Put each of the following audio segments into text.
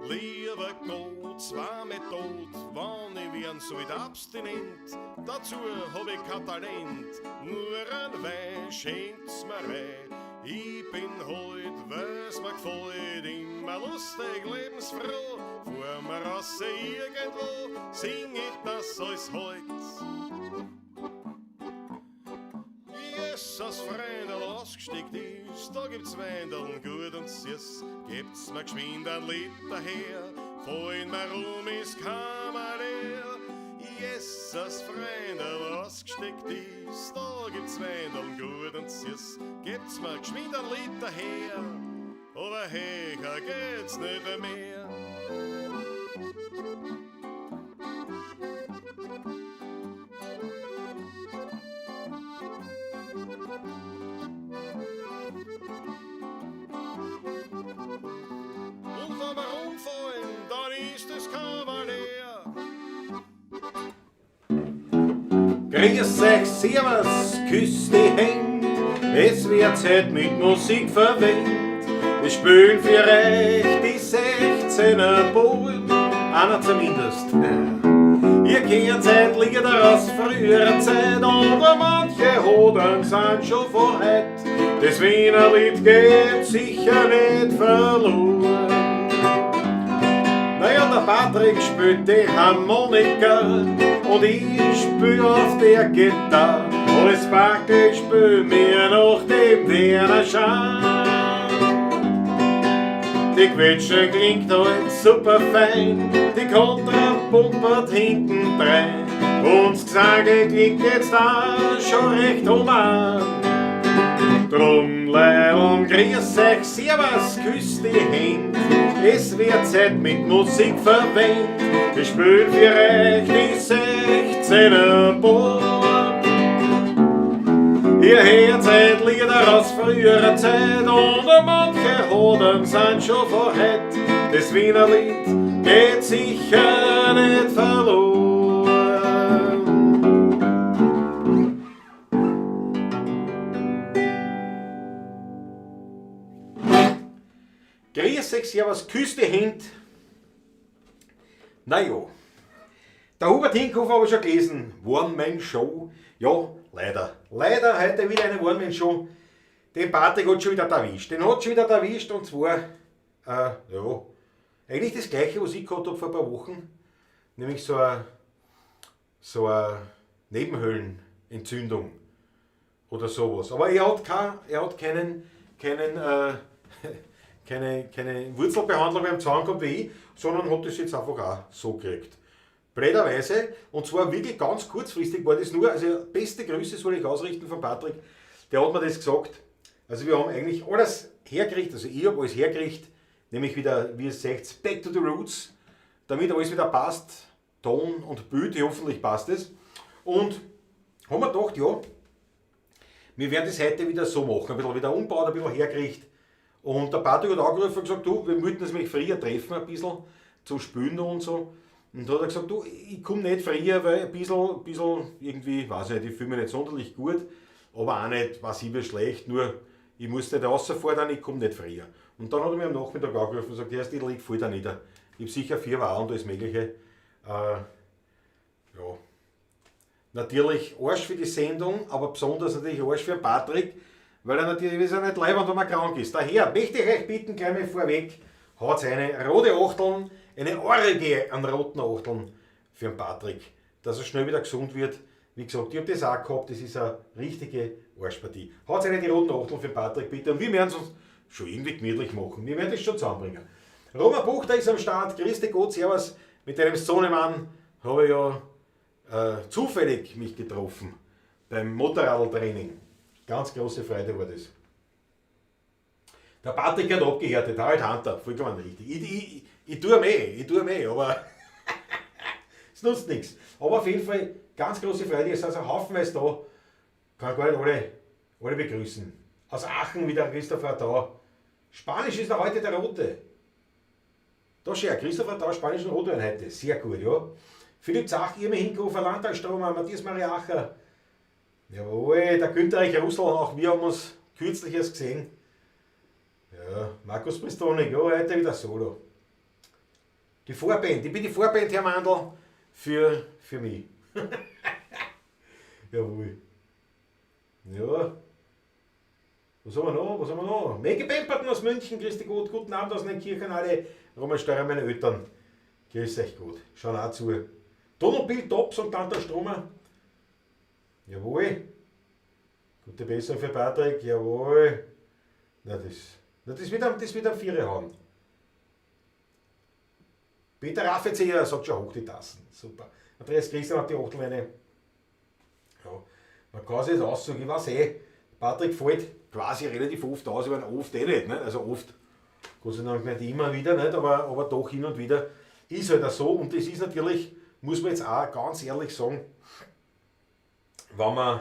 Lieber Gott, zwar mit Tod, wann ich werden soll, ich abstinent, dazu hab ich kein Talent, nur ein Wein schenkt's mir rein. Ich bin heut, weil's mir gefällt, immer lustig, lebensfroh, fahr mir raus irgendwo, sing ich das alles heut. Jesus, Freundl, ausgesteckt ist, da gibt's Weindeln gut und süß. Gebt's mir geschwind ein Liter her, fallen mir rum ist Kammer leer. Jesus, Freundl, ausgesteckt ist, da gibt's Weindeln gut und süß. Gebt's mir geschwind ein Liter her, aber höher geht's nicht mehr. Und wenn wir umfallen, dann ist das Kavalier. Grüß euch, Servus, küsst die Händ, es wird Zeit mit Musik verwendet. Wir spielen für euch die 16er Buben, einer zumindest. Ihr kennt Zeit Lieder aus früherer Zeit, aber manche Hoden sind schon von heut. Das Wiener Lied geht sicher nicht verloren. Naja, der Patrick spielt die Harmonika und ich spiel auf der Gitarre. Und das Backel spiel mir noch dem Werner Schan. Die Quetsche klingt halt super fein, die Kontra pumpert hinten drein. Und das Gesage klingt jetzt auch schon recht human. Drum, Leil'n, grüß euch, servus, küsst die Händ. Es wird Zeit mit Musik verwendet. Ich spiel für euch die 16er Bub. Ihr hört seit Lieder aus früherer Zeit und manche Hoden sind schon von heut. Das Wiener Lied geht sicher nicht verloren. Grüß euch, servus, küsst die Händ. Na ja, der Hubert Hinkofer habe ich schon gelesen, One-Man-Show. Ja, leider. Leider heute wieder eine One-Man-Show. Den Patrick hat schon wieder erwischt. Den hat schon wieder erwischt und zwar, ja, eigentlich das gleiche, was ich gehabt hab vor ein paar Wochen. Nämlich so eine Nebenhöhlenentzündung oder sowas. Aber er hat kein, er hat keinen, keinen, keine, keine Wurzelbehandlung beim Zahn gehabt wie ich, sondern hat das jetzt einfach auch so gekriegt. Blöderweise, und zwar wirklich ganz kurzfristig war das nur, also beste Grüße soll ich ausrichten von Patrick, der hat mir das gesagt. Also wir haben eigentlich alles hergerichtet, also ich hab alles hergerichtet, nämlich wieder, wie ihr seht, back to the roots, damit alles wieder passt, Ton und Bild, hoffentlich passt es. Und haben wir gedacht, ja, wir werden das heute wieder so machen, ein bisschen wieder umbauen, ein bisschen hergerichtet. Und der Patrick hat angerufen und gesagt, du, wir wollten uns nämlich früher treffen, ein bisschen zum Spielen und so. Und da hat er gesagt, du, ich komm nicht früher, weil ein bisschen, bisschen irgendwie, weiß ich nicht, ich fühle mich nicht sonderlich gut, aber auch nicht, weiß ich wie schlecht, nur ich muss nicht rausfahren, ich komm nicht früher. Und dann hat er mich am Nachmittag angerufen und gesagt, erst ich lieg voll da nieder. Ich hab sicher 4 Wochen und alles Mögliche. Ja. Natürlich Arsch für die Sendung, aber besonders natürlich Arsch für den Patrick, weil er natürlich ist ja nicht leibend, wenn man krank ist. Daher möchte ich euch bitten, gleich mal vorweg, haut eine rote Achteln, eine Orgie an roten Achteln für den Patrick, dass er schnell wieder gesund wird. Wie gesagt, ich hab das auch gehabt, das ist eine richtige Arschpartie. Haut eine die roten Achteln für den Patrick bitte und wir werden es uns schon irgendwie gemütlich machen. Wir werden das schon zusammenbringen. Roman Buchter ist am Start, grüß dich Gott, servus. Mit deinem Sohnemann habe ich ja zufällig mich getroffen beim Motorradtraining. Ganz große Freude war das. Der Patrick hat abgehärtet, der Harald Hunter, vollkommen richtig. Ich tue mehr, ich tue mehr, aber es nutzt nichts. Aber auf jeden Fall ganz große Freude, es sind also haufenweise da, kann gar nicht alle begrüßen. Aus Aachen wieder Christopher da. Spanisch ist noch heute der Rote. Da schau, Christopher da, spanischen Rotwein heute. Sehr gut, ja. Philipp Zach, Irmi Hinkofer, Landtagstromer, Matthias Maria Acher. Jawohl, der Günther Reich Russell, auch wir haben uns kürzlich erst gesehen. Ja, Markus Pristonik, ja, heute wieder solo. Die Vorband, ich bin die Vorband, Herr Mandl, für mich. Jawohl. Ja. Was haben wir noch? Was haben wir noch? Maggie Pemperton aus München, grüß dich gut. Guten Abend aus Neunkirchen alle. Roman Steurer, meine Eltern. Grüß euch gut. Schauen auch zu. Ton und Bild top, sagt Anton Stromer. Jawohl. Gute Besserung für Patrick, jawohl. Na, das wird am Viere hauen. Peter Raffetzeher sagt schon hoch die Tassen. Super. Andreas Christian hat die Achtelweine. Ja, man kann sich das aussuchen, ich weiß eh. Patrick fällt quasi relativ oft aus, ich meine oft eh nicht, ne? Also oft, Gott sei Dank nicht immer wieder, nicht? Aber doch hin und wieder ist halt auch so. Und das ist natürlich, muss man jetzt auch ganz ehrlich sagen, wenn man,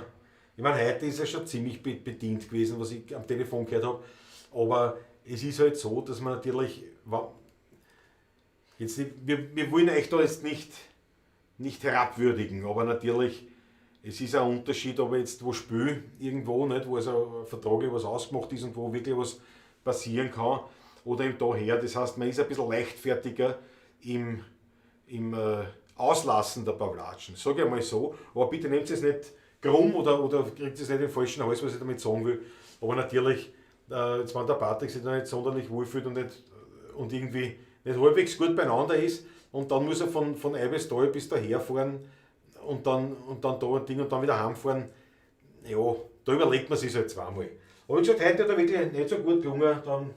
ich meine, heute ist er schon ziemlich bedient gewesen, was ich am Telefon gehört habe, aber es ist halt so, dass man natürlich, jetzt nicht, wir wollen euch da jetzt nicht herabwürdigen, aber natürlich, es ist ein Unterschied, ob ich jetzt wo spiele, irgendwo, nicht, wo also vertraglich was ausgemacht ist und wo wirklich was passieren kann, oder eben daher. Das heißt, man ist ein bisschen leichtfertiger im Auslassen der Pavlatschen, sag ich einmal so. Aber bitte nehmt es nicht krumm oder kriegt es nicht den falschen Hals, was ich damit sagen will. Aber natürlich, jetzt wenn der Patrick sich da nicht sonderlich wohlfühlt und nicht, und irgendwie nicht halbwegs gut beieinander ist, und dann muss er von Eibesthal bis daher fahren und dann da ein Ding und dann wieder heimfahren. Ja, da überlegt man sich halt zweimal. Aber wie gesagt, heute hat er wirklich nicht so gut gelungen, dann,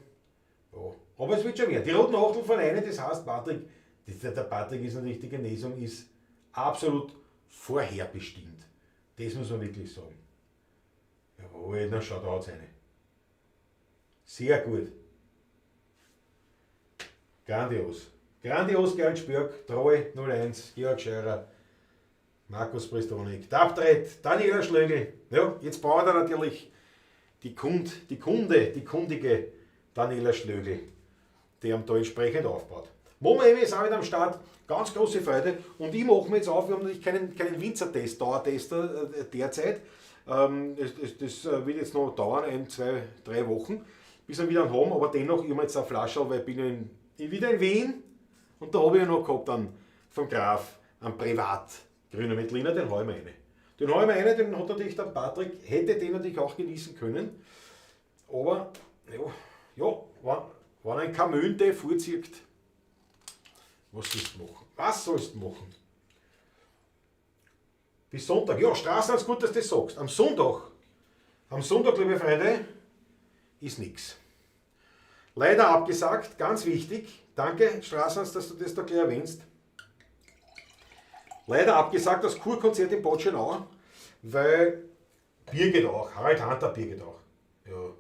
ja. Aber es wird schon mehr. Die roten Achtel von einer, das heißt, Patrick, das, der Patrick ist natürlich, die Genesung ist absolut vorherbestimmt. Das muss man wirklich sagen. Jawohl, na schau, da hat's eine. Sehr gut. Grandios. Grandios, Gerald Spörk, 3-0-1, Georg Scheurer, Markus Pristonik, Dabdret, Daniela Schlögl. Ja, jetzt braucht er natürlich die kundige Daniela Schlögl, die am da entsprechend aufbaut. Momo Emi ist auch wieder am Start, ganz große Freude. Und ich mache mir jetzt auf, wir haben natürlich keinen Winzertest, Dauertester derzeit. Das wird jetzt noch dauern, 1, 2, 3 Wochen, bis wir wieder einen haben. Aber dennoch, ich habe jetzt eine Flasche, weil ich bin ja wieder in Wien und da habe ich ja noch gehabt dann vom Graf einen Privat Grüner Veltliner, den hau ich mir rein. Den hau ich mir rein, den hat natürlich der Patrick, hätte den natürlich auch genießen können. Aber, ja, ja, wenn ein Kamöntee vorzieht, was sollst du machen? Was sollst du machen? Bis Sonntag. Ja, Straßen, ist gut, dass du das sagst. Am Sonntag, liebe Freunde, ist nix. Leider abgesagt, ganz wichtig. Danke, Straßens, dass du das da gleich erwähnst. Leider abgesagt das Kurkonzert in Bad Schönau, weil Bier geht auch, Harald Hunter Bier geht auch. Ja.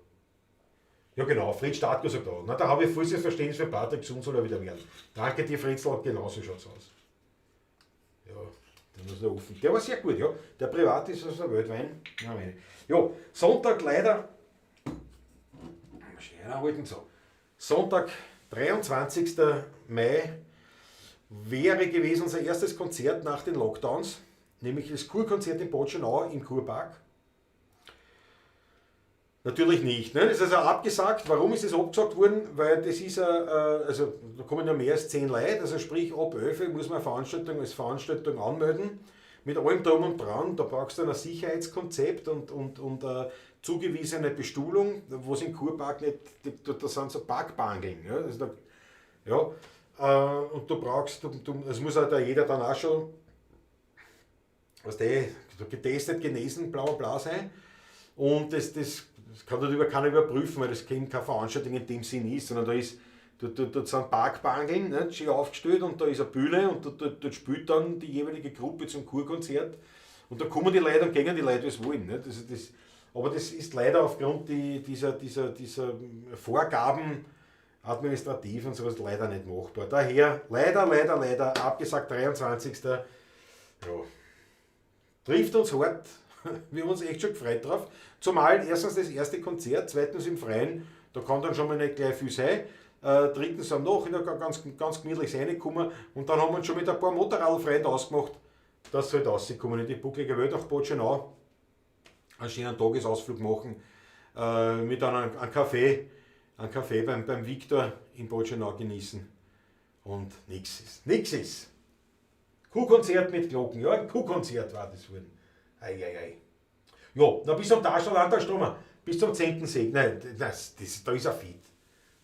Ja genau, Fritz Stark sagt auch. Na, da habe ich volles Verständnis für Patrick, gesund soll er wieder werden. Danke dir, Fritzl, genauso schaut's aus. Ja, der muss noch offen. Der war sehr gut, ja. Der Privat ist also der Weltwein. Ja, meine. Ja, Sonntag leider. Schön halten so. Sonntag, 23. Mai, wäre gewesen unser erstes Konzert nach den Lockdowns, nämlich das Kurkonzert in Bad Schönau im Kurpark. Natürlich nicht. Ne? Das ist also abgesagt. Warum ist das abgesagt worden? Weil das ist, also da kommen ja mehr als 10 Leute, also sprich ab 11 muss man eine Veranstaltung als Veranstaltung anmelden. Mit allem Drum und Dran, da brauchst du ein Sicherheitskonzept und zugewiesene Bestuhlung, wo es im Kurpark nicht, da sind so Parkbankeln. Ja? Also da, ja, und du brauchst, du, du, es muss halt auch jeder dann auch schon, weißt du, getestet, genesen, bla bla bla sein. Und das kann darüber keiner überprüfen, weil das keine Veranstaltung in dem Sinn ist, sondern da ist, da, da, da sind Parkbankeln, ne, schön aufgestellt und da ist eine Bühne und da spielt dann die jeweilige Gruppe zum Kurkonzert und da kommen die Leute und gehen die Leute, wie sie wollen. Ne? Aber das ist leider aufgrund dieser Vorgaben administrativ und sowas leider nicht machbar. Daher leider, leider, leider abgesagt 23. Ja. Trifft uns hart. Wir haben uns echt schon gefreut drauf. Zumal erstens das erste Konzert, zweitens im Freien, da kann dann schon mal nicht gleich viel sein. Drittens am Nachmittag ganz, ganz gemütlich reingekommen und dann haben wir uns schon mit ein paar Motorradfreunden ausgemacht, dass sie halt rauskommen in die bucklige Welt nach Bad Schönau. Einen schönen Tagesausflug machen, mit einem Kaffee beim Viktor in Bad Schönau genießen. Und nix ist. Nix ist. Kuhkonzert mit Glocken. Ja, ein Kuhkonzert war das worden. Ei, ei, ei. Ja, na bis zum Taschel, Landtagstromer. Bis zum 10. Segen. Nein, da ist er fit.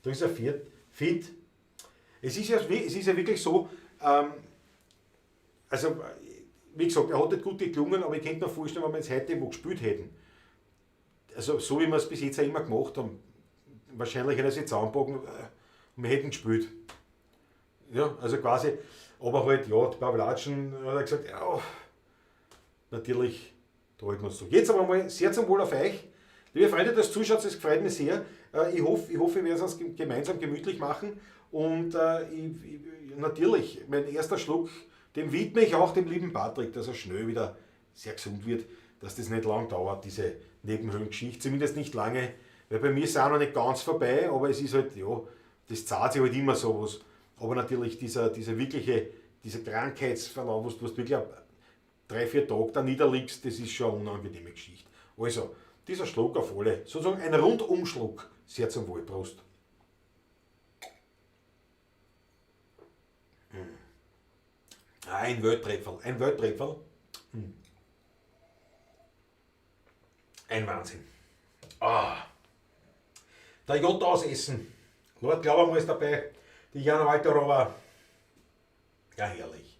Da ist er fit. Es ist ja wirklich so, also, wie gesagt, er hat nicht gut geklungen, aber ich könnte mir vorstellen, wenn wir jetzt heute wo gespielt hätten, also so wie wir es bis jetzt auch immer gemacht haben, wahrscheinlich hätte er sich zusammenpacken und wir hätten gespielt. Ja, also quasi, aber halt, ja, die Pavlatschen hat er gesagt, ja, natürlich, da halten wir uns zurück. Jetzt aber mal sehr zum Wohl auf euch. Liebe Freunde, dass ihr zuschaut, es freut mich sehr. Ich hoffe, wir werden es uns gemeinsam gemütlich machen. Und natürlich, mein erster Schluck, dem widme ich auch dem lieben Patrick, dass er schnell wieder sehr gesund wird, dass das nicht lang dauert, diese Nebenhöhlengeschichte, zumindest nicht lange, weil bei mir ist es auch noch nicht ganz vorbei, aber es ist halt, ja, das zahlt sich halt immer sowas. Aber natürlich dieser wirkliche, dieser Krankheitsverlauf, wo du wirklich 3-4 Tage da niederliegst, das ist schon eine unangenehme Geschichte. Also, dieser Schluck auf alle, sozusagen ein Rundumschluck, sehr zum Wohl, Prost. Ein Welttreffer, ein Welttreffer. Ein Wahnsinn. Ah. Der J aus Essen. Lord Glaubermann ist dabei. Die Jana Walterova. Ja, herrlich.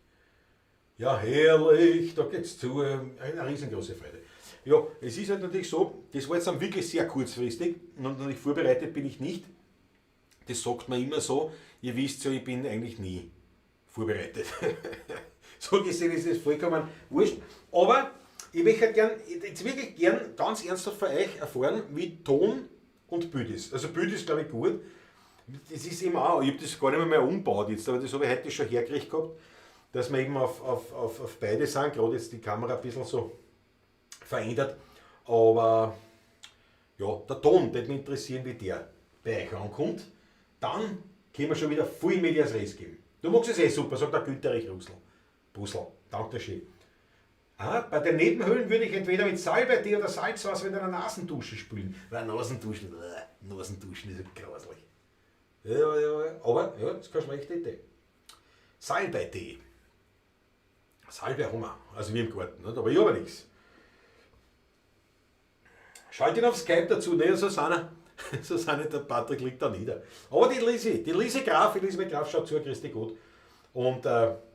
Ja, herrlich. Da geht's zu. Eine riesengroße Freude. Ja, es ist halt natürlich so, das war jetzt dann wirklich sehr kurzfristig und natürlich vorbereitet bin ich nicht. Das sagt man immer so. Ihr wisst ja, ich bin eigentlich nie vorbereitet. So gesehen ist es vollkommen wurscht. Aber ich möchte halt gern, jetzt wirklich gern ganz ernsthaft von euch erfahren, wie Ton und Bild ist. Also Bild ist, glaube ich, gut. Das ist eben auch, ich habe das gar nicht mehr umgebaut jetzt, aber das habe ich heute schon hergekriegt gehabt, dass wir eben auf beide sind, gerade jetzt die Kamera ein bisschen so verändert. Aber ja, der Ton, der mich interessieren, wie der bei euch ankommt. Dann können wir schon wieder voll in Medias Res geben. Du magst es eh super, sagt der Günther Russel. Bussel, danke schön. Ah, bei den Nebenhöhlen würde ich entweder mit Salbeitee oder Salzwasser mit einer Nasendusche spülen. Weil Nasenduschen, Nasenduschen ist ja grauslich. Ja, ja, aber ja, das ist keine schlechte Idee. Salbeitee. Salbei haben wir, also wir im Garten, nicht? Aber ich habe nichts. Schalt ihn auf Skype dazu, ne, Susanne. Susanne, der Patrick liegt da nieder. Aber die Lisi Graf, Elisabeth Graf schaut zu, Christi gut. Und ja,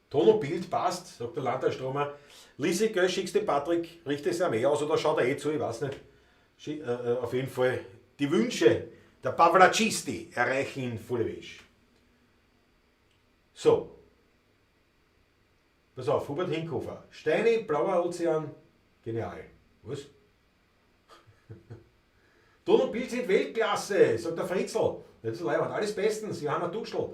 Ton und Bild passt, sagt der Landtagstromer. Lisi, gell, schickst den Patrick, richte es ja mehr aus oder schaut er eh zu, ich weiß nicht. Auf jeden Fall, die Wünsche der Pavlacisti erreichen ihn volle Wäsche. So. Pass auf, Hubert Hinkofer. Steine, blauer Ozean, genial. Was? Ton und Bild sind Weltklasse, sagt der Fritzl. Das ist leibend. Alles bestens, Johanna Duschl.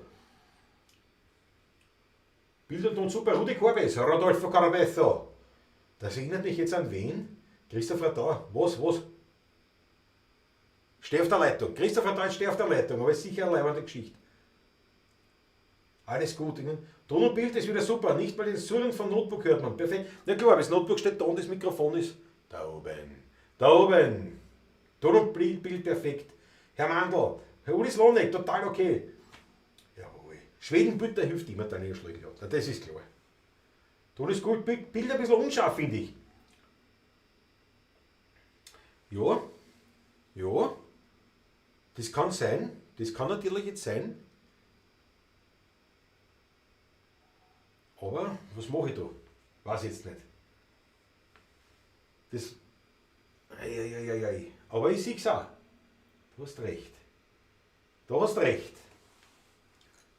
Bild und Ton super, Rudi Korbes, Rodolfo Carabezzo. Das erinnert mich jetzt an wen? Christoph Radau. Was? Steh auf der Leitung. Christoph Radau, steh auf der Leitung, aber ist sicher eine leibende Geschichte. Alles gut. Ton und Bild ist wieder super. Nicht mal den Surren vom Notebook hört man. Perfekt. Na klar, das Notebook steht da und das Mikrofon ist da oben. Da oben. Ton und Bild perfekt. Herr Mandl, Herr Uli Slonek, total okay. Jawohl. Schwedenbütter hilft immer, Daniel Schlögl. Na, das ist klar. Ton ist gut, Bild ein bisschen unscharf, finde ich. Ja. Ja. Das kann sein. Das kann natürlich jetzt sein. Aber was mache ich da? Weiß ich jetzt nicht. Das. Ei. Aber ich sehe es auch. Du hast recht. Du hast recht.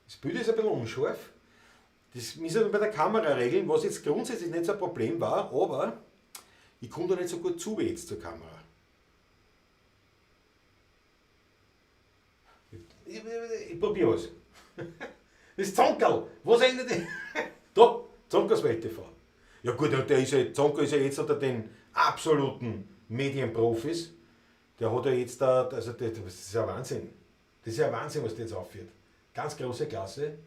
Das Bild ist ein bisschen unscharf. Das müssen wir bei der Kamera regeln, was jetzt grundsätzlich nicht so ein Problem war, aber ich komme da nicht so gut zu jetzt zur Kamera. Ich probiere was. Das Zonkerl! Was erinnert dich? Da, Zonkers Welt TV. Ja gut, der ist ja, Zonker ist ja jetzt unter den absoluten Medienprofis. Der hat ja jetzt da, also das ist ja Wahnsinn. Das ist ja Wahnsinn, was der jetzt aufführt. Ganz große Klasse.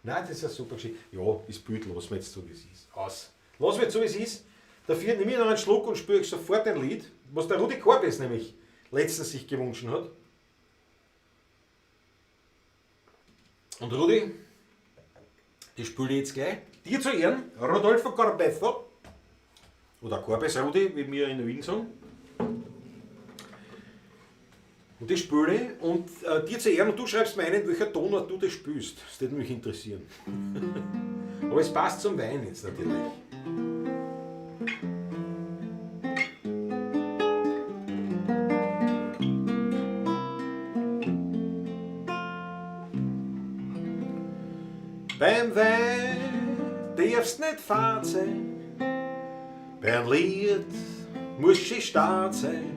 Nein, das ist ja super Geschichte. Ja, ist Bild, lass mir jetzt so, wie es ist. Aus. Lass mir jetzt so, wie es ist. Dafür nehme ich noch einen Schluck und spüre ich sofort ein Lied, was der Rudi Korbes nämlich letztens sich gewünscht hat. Und Rudi, die spüle ich jetzt gleich. Dir zu Ehren, Rodolfo Corbezo, oder Korbes Rudi, wie wir in Wien sagen. Und die spüle ich und dir zu Ehren, und du schreibst mir einen, in welcher Tonart du das spülst. Das würde mich interessieren. Aber es passt zum Wein jetzt natürlich. Beim Wein darfst nicht fad sein, beim Lied musst du stark sein,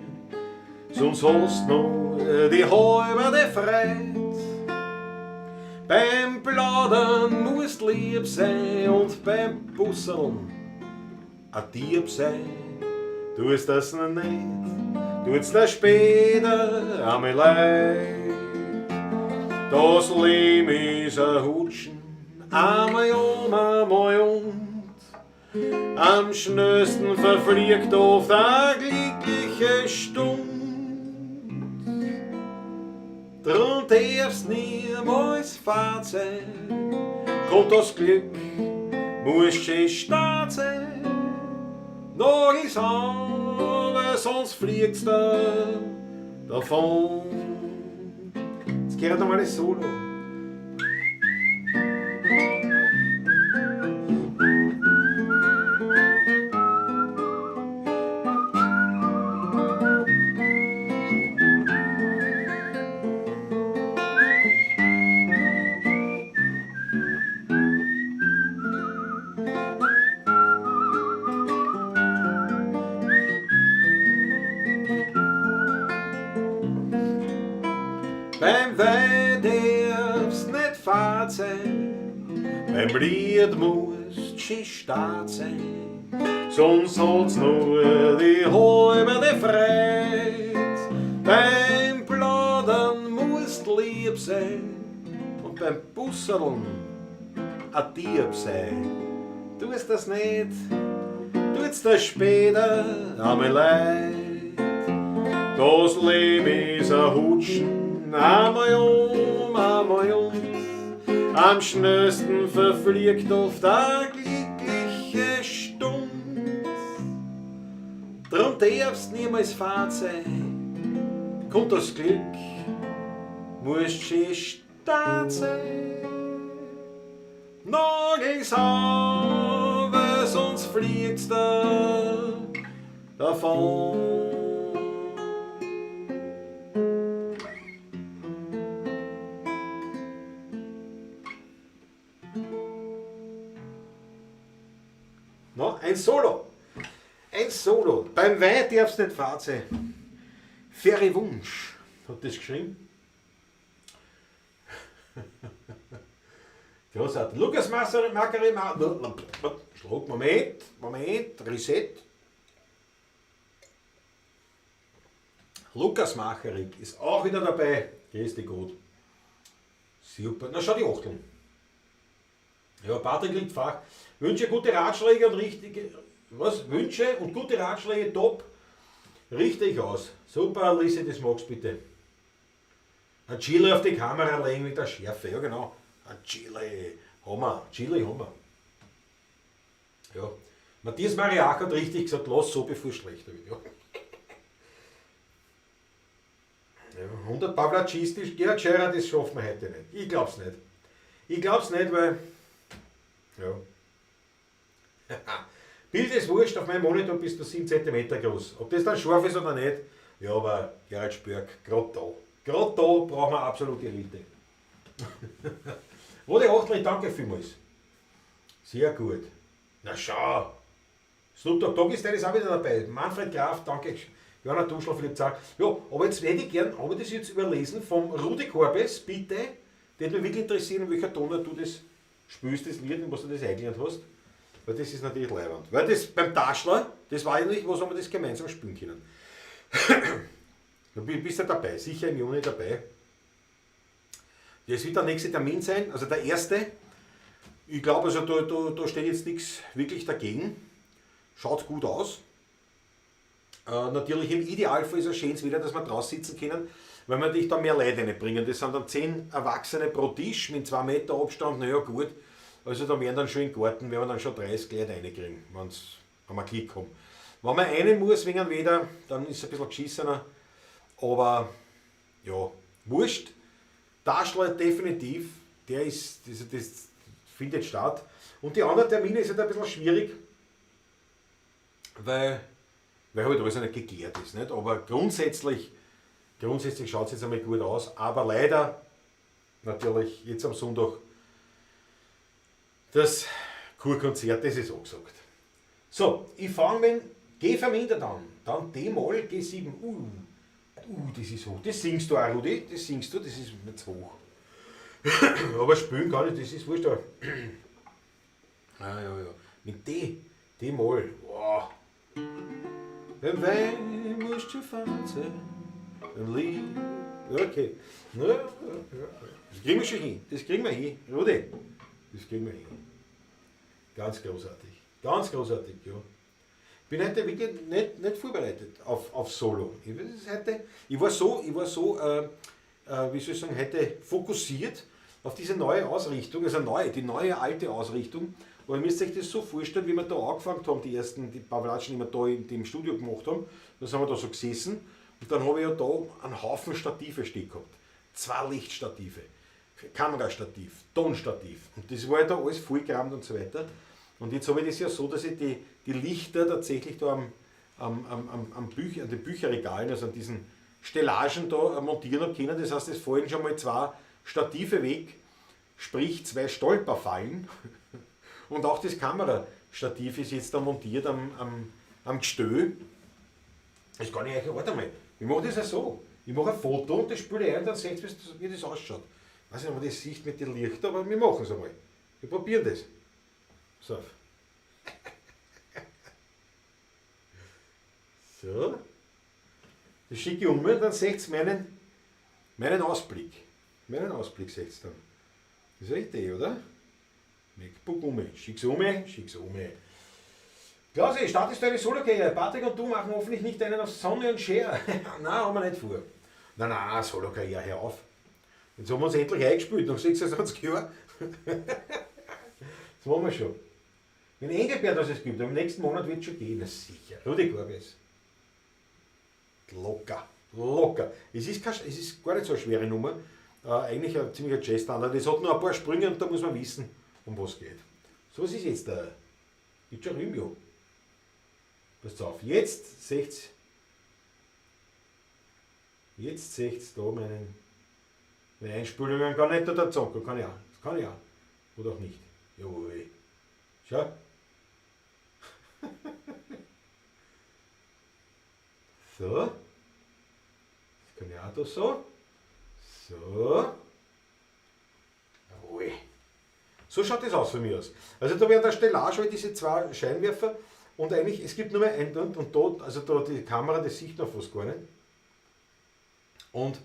sonst hast du noch die halbe Freit. Beim Plaudern musst lieb sein und beim Busseln a Dieb sein. Tust das noch nicht, tut's dir später einmal leid. Das Leben ist ein Hutschen, einmal um, einmal und. Am schnellsten verfliegt oft eine glückliche Stund. Drum darf's niemals fad sein, kommt das Glück, muss schön stark sein. Noch ist an, sonst fliegt's da davon. Jetzt geht nochmal das Solo. Beim Wein darfst nicht fad sein, beim Lied musst schön stark sein, sonst hat's nur die halbe Freit. Beim Plaudern musst lieb sein und beim Busseln a Dieb sein. Tust das nicht, tut's das später einmal leid. Das Leben ist ein Hutschen, einmal um, einmal und. Am schnellsten verfliegt oft eine glückliche Stund. Drum darfst niemals fad sein, kommt das Glück, musst schön stark sein. Noch ist an, weil sonst fliegt's da davon. No, ein Solo. Ein Solo. Beim Wein darfst du nicht fad sein. Ferry Wunsch hat das geschrieben. Großartig. Lukas Macari, Schluck, Moment, Moment, Reset. Lukas Macherik ist auch wieder dabei. Grüß dich Gott. Super. Na schau die Achteln. Ja, Patrick liegt Fach. Wünsche gute Ratschläge und richtige. Was? Wünsche und gute Ratschläge, top. Richte ich aus. Super, Lisi, das magst bitte. Ein Chili auf die Kamera legen mit der Schärfe. Ja, genau. Ein Chili. Haben wir. Chili haben wir. Ja. Matthias Mariach hat richtig gesagt, lass so, bevor es schlechter wird. Ja. Ja, 100 Pavla Cheese, Gerhard Scherer, das schaffen wir heute nicht. Ich glaub's nicht. Ich glaub's nicht, weil. Ja. Bild ist wurscht, auf meinem Monitor bist du 7 cm groß. Ob das dann scharf ist oder nicht, ja, aber Gerhard Spörk, gerade da. Gerade da brauchen wir absolute Elite. Rode Achtel, danke vielmals. Sehr gut. Na schau. Snoop Dogg Dogg ist auch wieder dabei. Manfred Graf, danke. Johanna Duschl, Philipp Zach. Ja, aber jetzt hätte ich gern, habe ich das jetzt überlesen vom Rudi Korbes, bitte. Der würde mich wirklich interessieren, in welcher Tonart du das spielst, das Lied und was du das eingelernt hast. Weil das ist natürlich leiwand. Weil das beim Taschler, das war eigentlich, was haben wir das gemeinsam spielen können. Du bist ja dabei, sicher im Juni dabei. Das wird der nächste Termin sein, also der erste. Ich glaube, also da steht jetzt nichts wirklich dagegen. Schaut gut aus. Natürlich im Idealfall ist es schön wieder, dass wir draußen sitzen können, weil wir natürlich da mehr Leute reinbringen. Das sind dann 10 Erwachsene pro Tisch mit 2 Meter Abstand, naja gut. Also da werden dann schon im Garten, werden wir dann schon 30 Leute reinkriegen, wenn wir Glück haben. Wenn man einen muss wegen dem Wetter, dann ist es ein bisschen geschissener. Aber ja, wurscht. Daschler definitiv, der ist, das findet statt. Und die anderen Termine sind ein bisschen schwierig, weil halt alles noch nicht geklärt ist. Nicht? Aber grundsätzlich schaut es jetzt einmal gut aus. Aber leider, natürlich jetzt am Sonntag, das Kurkonzert, das ist angesagt. So, ich fange mit G vermindert an, dann D-Moll, G7, das ist hoch. Das singst du auch, Rudi, das singst du, das ist mir zu hoch. Aber spielen kann ich, das ist wurscht. Ah, ja, ja. Mit D, D-Moll. Wow. Okay. Ja. Das kriegen wir schon hin. Das kriegen wir hin, Rudi. Das kriegen wir hin. Ganz großartig. Ganz großartig, ja. Ich bin heute wirklich nicht vorbereitet auf Solo. Ich war so, wie soll ich sagen, heute fokussiert auf diese neue Ausrichtung, also die neue alte Ausrichtung. Aber ihr müsst euch das so vorstellen, wie wir da angefangen haben, die ersten, die Pavlatschen, die wir da in dem Studio gemacht haben, da sind wir da so gesessen und dann habe ich ja da einen Haufen Stative stehen gehabt. 2 Lichtstative, Kamerastativ, Tonstativ. Und das war ja da alles vollgerammt und so weiter. Und jetzt habe ich das ja so, dass ich die Lichter tatsächlich da an den Bücherregalen, also an diesen Stellagen da montieren habe können. Das heißt, es fallen schon mal 2 Stative weg, sprich 2 Stolperfallen. Und auch das Kamerastativ ist jetzt da montiert am Gestell. Das kann ich euch, warte mal, ich mache das ja so. Ich mache ein Foto und das spiele ich ein, dann seht ihr, wie das ausschaut. Ich weiß nicht, ob man das sieht mit den Lichtern, aber wir machen es einmal. Wir probieren das. So. So. Das schicke ich um und dann seht ihr meinen Ausblick. Meinen Ausblick seht ihr dann. Das ist eine Idee, oder? MacBook um. Schick's um, schick's um. Klausi, startest du eine Solo-Karriere? Patrick und du machen hoffentlich nicht einen auf Sonne und Share. Nein, haben wir nicht vor. Nein, nein, Solo-Karriere, hör auf. Jetzt haben wir uns endlich eingespielt, nach 26 Jahren. Das machen wir schon. Wenn Engelbert was es gibt, im nächsten Monat wird es schon gehen. Na sicher. Rudi Gorbis. Locker, locker. Es ist gar nicht so eine schwere Nummer. Eigentlich ein ziemlicher Jazzstandard. Es hat nur ein paar Sprünge und da muss man wissen, um was geht. So, was ist jetzt da? Gibt schon Rümio. Passt auf, jetzt seht's. Jetzt seht's da meine Einspülungen. Kann nicht da zocken, kann ich auch. Das kann ich auch. Oder auch nicht. Jawohl. Schau. So. Das kann ich auch da so. So. Jawohl. So schaut das aus von mir aus. Also da werden der Stellage halt diese 2 Scheinwerfer und eigentlich, es gibt nur mehr ein und da, also da die Kamera, das sieht noch fast gar nicht. Und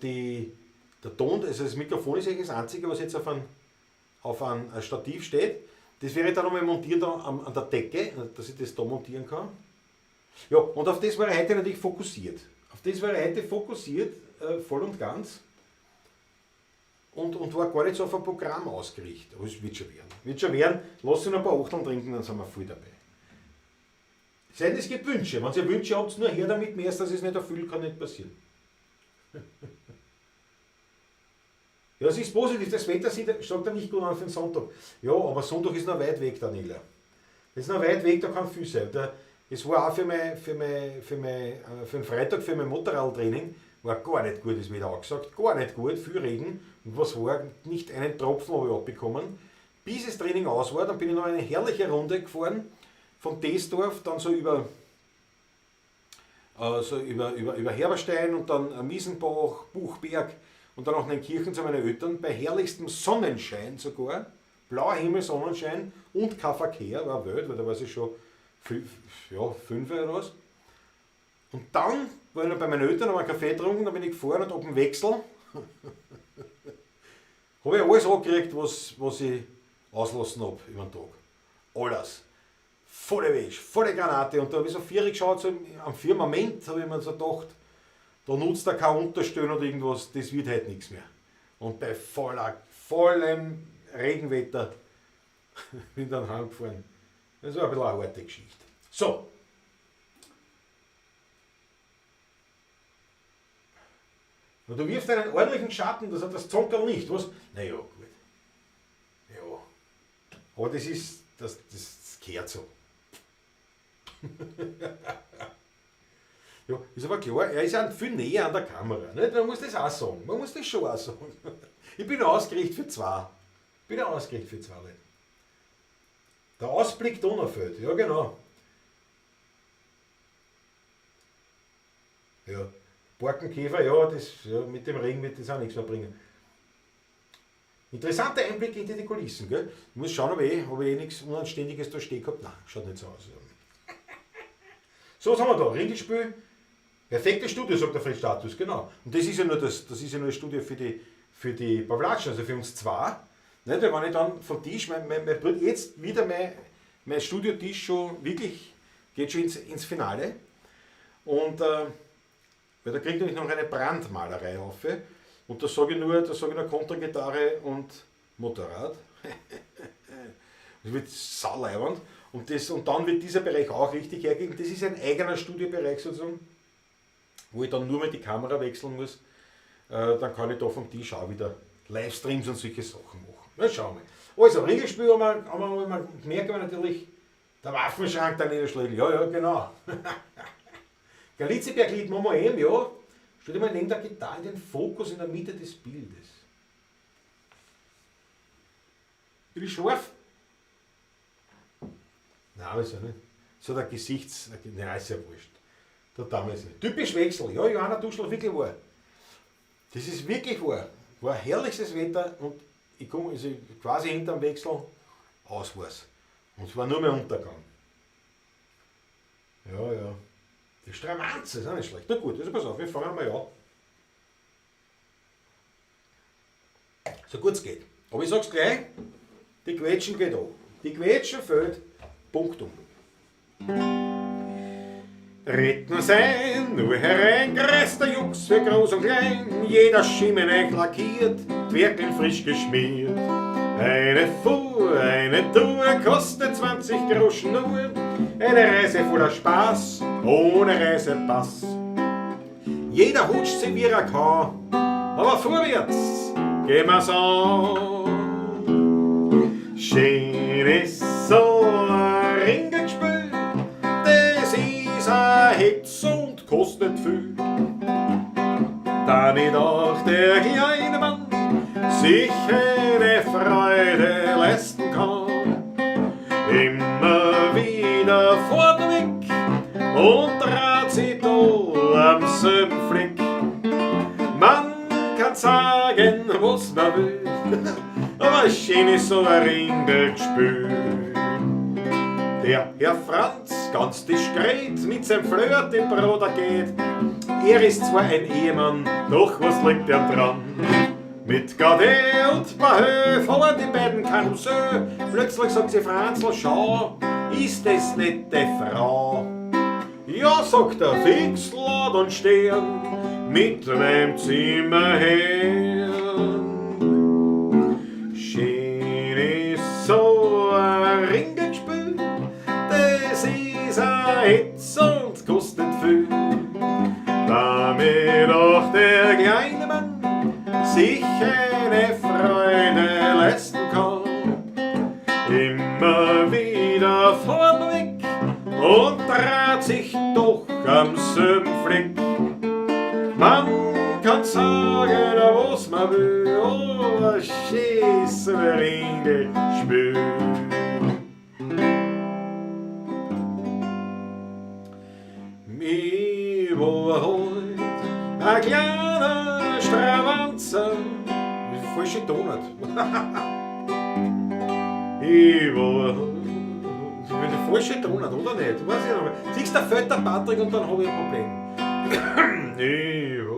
der Ton, also das Mikrofon ist eigentlich das Einzige, was jetzt auf ein Stativ steht. Das wäre dann nochmal montiert an der Decke, dass ich das da montieren kann. Ja, und auf das war ich heute natürlich fokussiert. Auf das war ich heute fokussiert, voll und ganz. Und war gar nicht so auf ein Programm ausgerichtet. Aber es wird schon werden. Wird schon werden. Lass uns noch ein paar Achteln trinken, dann sind wir voll dabei. Sei denn, es gibt Wünsche. Wenn ihr Wünsche habt, nur her damit, mehr als dass ich es nicht erfülle, kann nicht passieren. Ja, es ist positiv. Das Wetter schaut ja nicht gut an für den Sonntag. Ja, aber Sonntag ist noch weit weg, Daniela. Das ist noch weit weg, da kann viel sein. Es war auch für den Freitag, für mein Motorradtraining, war gar nicht gut, das Wetter angesagt, gar nicht gut, viel Regen. Und was war, nicht einen Tropfen habe ich abbekommen. Bis das Training aus war, dann bin ich noch eine herrliche Runde gefahren, von Teesdorf, dann so über Herberstein und dann Miesenbach, Buchberg und dann auch Neunkirchen zu meinen Eltern, bei herrlichstem Sonnenschein sogar, blauer Himmel, Sonnenschein und kein Verkehr, war wild, weil da war es schon 5 oder was. Und dann war ich noch bei meinen Eltern, habe einen Kaffee getrunken, dann bin ich gefahren und ab dem Wechsel habe ich alles angekriegt, was ich auslassen habe über den Tag. Alles. Volle Wäsche, volle Granate. Und da habe ich so vier geschaut, so am Firmament habe ich mir so gedacht, da nutzt er kein Unterstellen oder irgendwas, das wird halt nichts mehr. Und bei vollem Regenwetter bin ich dann heimgefahren. Das war ein bisschen eine harte Geschichte. So. Und du wirfst einen ordentlichen Schatten, das hat das Zonkerl nicht, was? Naja, gut. Ja. Aber das ist, das gehört so. Ja, ist aber klar, er ist auch viel näher an der Kamera. Nicht? Man muss das auch sagen. Man muss das schon auch sagen. Ich bin ausgerichtet für zwei. Ich bin ausgerichtet für zwei Leute. Der Ausblick Donaufeld, ja genau. Ja. Borkenkäfer, ja, das, ja, mit dem Regen wird das auch nichts mehr bringen. Interessanter Einblick hinter die Kulissen, gell? Ich muss schauen, ob ich eh nichts Unanständiges da stehen gehabt. Nein, schaut nicht so aus. So, was haben wir da? Ringelspiel. Perfektes Studio, sagt der Fritz Status, genau. Und das ist ja nur das, das ist ja nur ein Studio für die Pawlatschen, also für uns zwei. Nicht? Weil wenn ich dann vom Tisch, mein jetzt wieder mein Studiotisch schon wirklich, geht schon ins Finale. Und weil da kriegt nämlich noch eine Brandmalerei auf. Und da sage ich nur, Kontragitarre und Motorrad. Das wird sauleiwand. Und dann wird dieser Bereich auch richtig hergegeben. Das ist ein eigener Studiobereich sozusagen, wo ich dann nur mal die Kamera wechseln muss. Dann kann ich da vom Tisch auch wieder Livestreams und solche Sachen machen. Na, schauen wir mal. Also, Ringelspiel haben wir gemerkt, aber natürlich der Waffenschrank der Niederschläge. Ja, ja, genau. Galizieberglied machen wir eben, ja. Stell dir mal neben der Gitarre den Fokus in der Mitte des Bildes. Bin ich scharf? Nein, weiß ich nicht. So der Gesichts... Nein, ist ja wurscht. Da damals nicht. Typisch Wechsel. Ja, Johanna Duschl, wirklich wahr. Das ist wirklich wahr. War herrlichstes Wetter und ich komme also quasi hinterm Wechsel aus war's. Und es war nur mehr Untergang. Ja, ja. Die Stramanze ist auch nicht schlecht. Na gut, also pass auf, wir fangen mal an. So gut es geht. Aber ich sag's gleich, die Quetschen geht an. Die Quetschen fehlt. Punktum. Retten sein, nur herein, der Jux für groß und klein, jeder Schimmeneich lackiert, Twerkeln frisch geschmiert. Eine Fuhr, eine Tour kostet 20 Groschen nur, eine Reise voller Spaß, ohne Reisepass. Jeder hutscht sich wie er kann, aber vorwärts gehen wir's an. Schön ist so ein Ringelgespül, das ist ein Hetz und kostet viel. Damit auch der kleine Mann sich eine Freude leisten kann. Immer wieder vorneweg und trat sie da am selben Fleck. Man kann sagen, was man will, aber schön ist so ein Ringelgespül. Der Herr Franz, ganz diskret, mit seinem Flirt im Bruder geht. Er ist zwar ein Ehemann, doch was liegt er dran? Mit Gade und Bahö fahren die beiden Karussell. Plötzlich sagt sie Franzl, schau, ist das nicht die Frau? Ja, sagt er, fix, lad und stehen mit meinem Zimmerherrn. Schön ist so ein Ringelgespül, das ist ein Hetz und kostet viel. Damit auch der kleine Mann sich eine Freude leisten kann. Immer wieder vorneweg und trat sich doch am selben Fleck. Man kann sagen, was man will, oh, ein schönes Ringelspiel. Ich war heut ein kleiner Stravanzer. Falsche Tonart. Ich war die falsche Tonart, oder nicht? Weiß ich noch. Siehst du, da fällt der Patrick und dann habe ich ein Problem. Ich war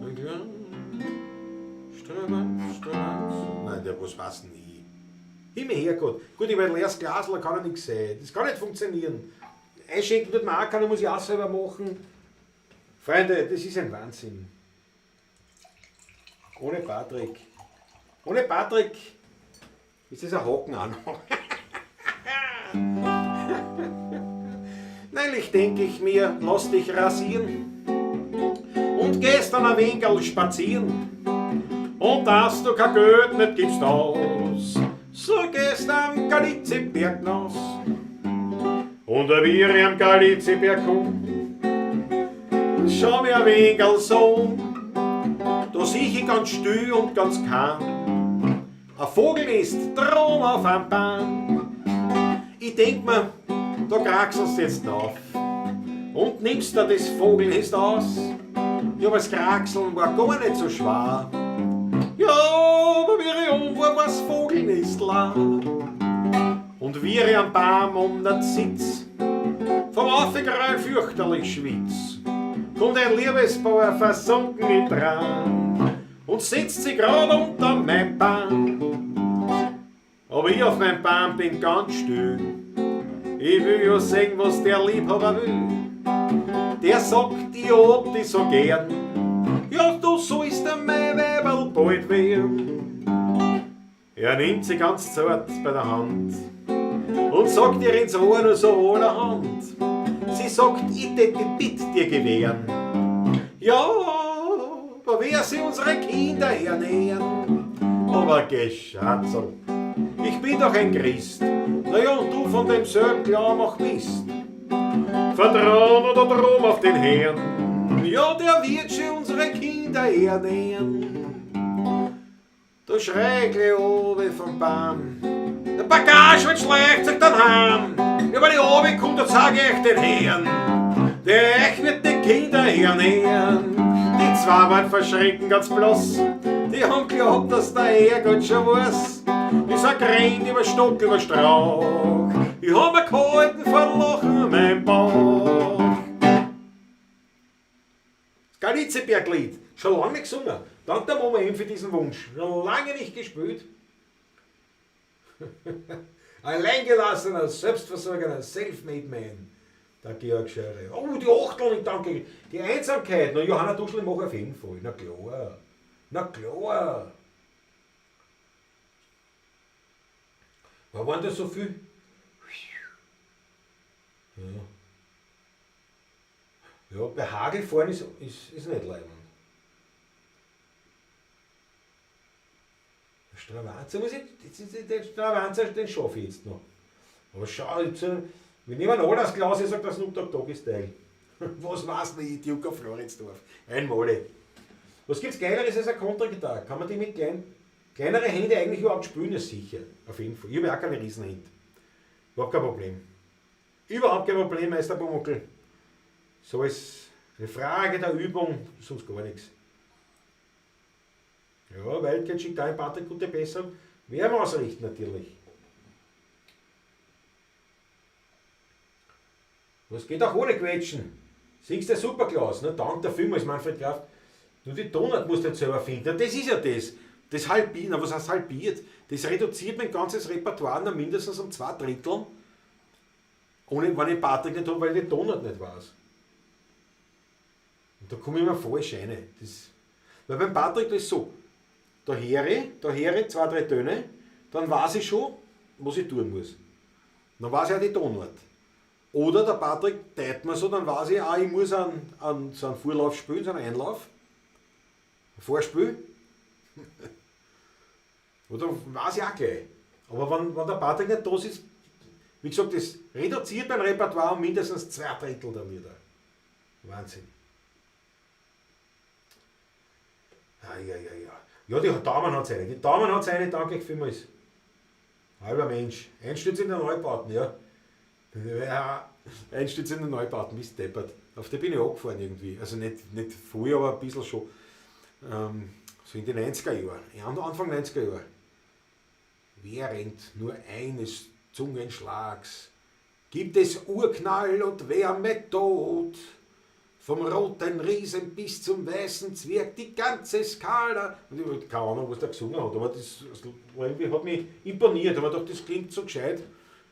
ein kleiner Stravanzer. Nein, der was weiß nicht. Herrgott. Gut, ich habe ein leeres Glas, da kann ja nichts sein. Das kann nicht funktionieren. Einschenken tut man auch keiner, muss ich auch selber machen. Freunde, das ist ein Wahnsinn. Ohne Patrick. Ohne Patrick ist das ein Haken auch noch. Neulich denke ich mir, lass dich rasieren und gehst dann ein wenig spazieren. Und dass du kein Geld nicht gibst aus, so gehst am Galiziberg naus. Und wie ich am Galiziberg komm, schau mir ein wenig so um, da sieh ich ganz still und ganz kaum. Ein Vogel ist drum auf einem Baum. Ich denk mir, da kraxelst jetzt auf und nimmst da das Vogelnest aus. Ja, aber das Kraxeln war gar nicht so schwer. Ja, aber wie ich um war, war's Vogelnest leer. Und wie ich am Baum um den Sitz, vom Aufgeräu fürchterlich schwitz, kommt ein Liebespaar versunken in Tran und setzt sich grad unter mein Baum. Aber ich auf meinem Baum bin ganz still. Ich will ja sehen, was der Liebhaber will. Der sagt, ich hab dich so gern. Ja, du sollst mein Weiberl bald werden. Er nimmt sie ganz zart bei der Hand und sagt ihr ins Ohr nur so allerhand. Sie sagt, ich tät die Bitt dir gewähren. Ja, aber wer sie unsere Kinder ernähren? Aber geh, Schatzel, ich bin doch ein Christ. Naja, und du von demselben Glauben auch bist. Vertrauen oder drum auf den Herrn, ja, der wird schon unsere Kinder ernähren. Da schrei ich gleich oben vom Baum, der Bagage wird schleicht sich dann heim. Ja, wenn ich oben komm, da zeig ich den Herrn, der euch wird die Kinder ernähren. Die zwei waren verschrecken ganz bloß, die haben geglaubt, dass der Herrgott schon weiß. Die sind gerannt über Stock, über Strauch, ich hab mir gehalten vor Lachen mein Bauch. Das Galiziberglied, schon lange nicht gesungen. Dank der Mama M für diesen Wunsch. Schon lange nicht gespielt. Alleingelassener, selbstversorgener, self-made man. Der Georg Scherer. Oh, die Achteln, danke. Die Einsamkeit. Na, Johanna Duschl, mach auf jeden Fall. Na klar. Na klar. Waren das so viel? Ja. Ja, bei Hagel fahren ist nicht leibend. Stravanzer muss ich, den Stravanzer, den schaffe ich jetzt noch. Aber schau, jetzt, wir nehmen alle das Glas, ich sag, das Snoop Dogg Dogg ist Teil. Was war's nicht, Jucker Floridsdorf. Einmal. Was gibt's Geileres als eine Kontragitarre? Kann man die mit kleineren Händen eigentlich überhaupt spielen? Ja, sicher. Auf jeden Fall. Ich habe auch keine Riesenhände. Überhaupt kein Problem. Überhaupt kein Problem, Meister Pumuckl. So ist eine Frage der Übung, sonst gar nichts. Ja, Wildcat schickt auch Patrick gute Besserung. Werden wir ausrichten natürlich. Was geht auch ohne Quetschen? Siehst du, Superklaus, ne? Dank der vielmals, Manfred Kraft. Nur die Tonart musst du jetzt selber finden. Ja, das ist ja das. Das halbiert, na, was heißt halbiert? Das reduziert mein ganzes Repertoire noch mindestens um 2 Drittel. Ohne, wenn ich Patrick nicht habe, weil ich die Tonart nicht weiß. Und da komme ich immer falsch rein. Das, weil beim Patrick das ist so, da höre ich 2, 3 Töne, dann weiß ich schon, was ich tun muss. Dann weiß ich auch die Tonart. Oder der Patrick teilt mir so, dann weiß ich auch, ich muss so einen Vorlauf spielen, so einen Einlauf. Ein Vorspiel. Oder weiß ich auch gleich. Aber wenn der Patrick nicht da ist, wie gesagt, das reduziert mein Repertoire um mindestens 2 Drittel der Lieder. Wahnsinn. Ah, ja, ja, ja. Ja, die Daumen hat's eine. Die Daumen hat's eine, danke ich vielmals. Halber Mensch. Einstürz in den Neubauten, ja. Ja, Einstürz in den Neubauten, bist deppert. Auf die bin ich angefahren irgendwie. Also nicht voll, aber ein bisschen schon. So in den 90er Jahren. Ja, Anfang 90er Jahre. Während nur eines Zungenschlags gibt es Urknall und Wärme tot. Vom roten Riesen bis zum weißen Zwerg, die ganze Skala. Und ich hab keine Ahnung, was der gesungen hat, aber das irgendwie hat mich imponiert. Aber gedacht, das klingt so gescheit,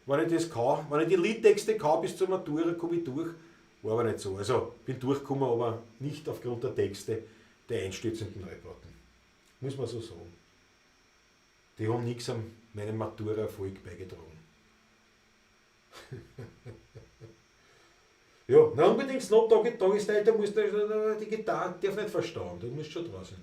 wenn ich das kann. Wenn ich die Liedtexte kann bis zur Matura, komme ich durch. War aber nicht so. Also bin durchgekommen, aber nicht aufgrund der Texte der einstürzenden Neubauten. Muss man so sagen. Die haben nichts an meinem Matura-Erfolg beigetragen. Ja, na unbedingt Snoop Doggy Doggy Style, da musst du, die Gitarre darf nicht verstauen, da musst du schon dran sein.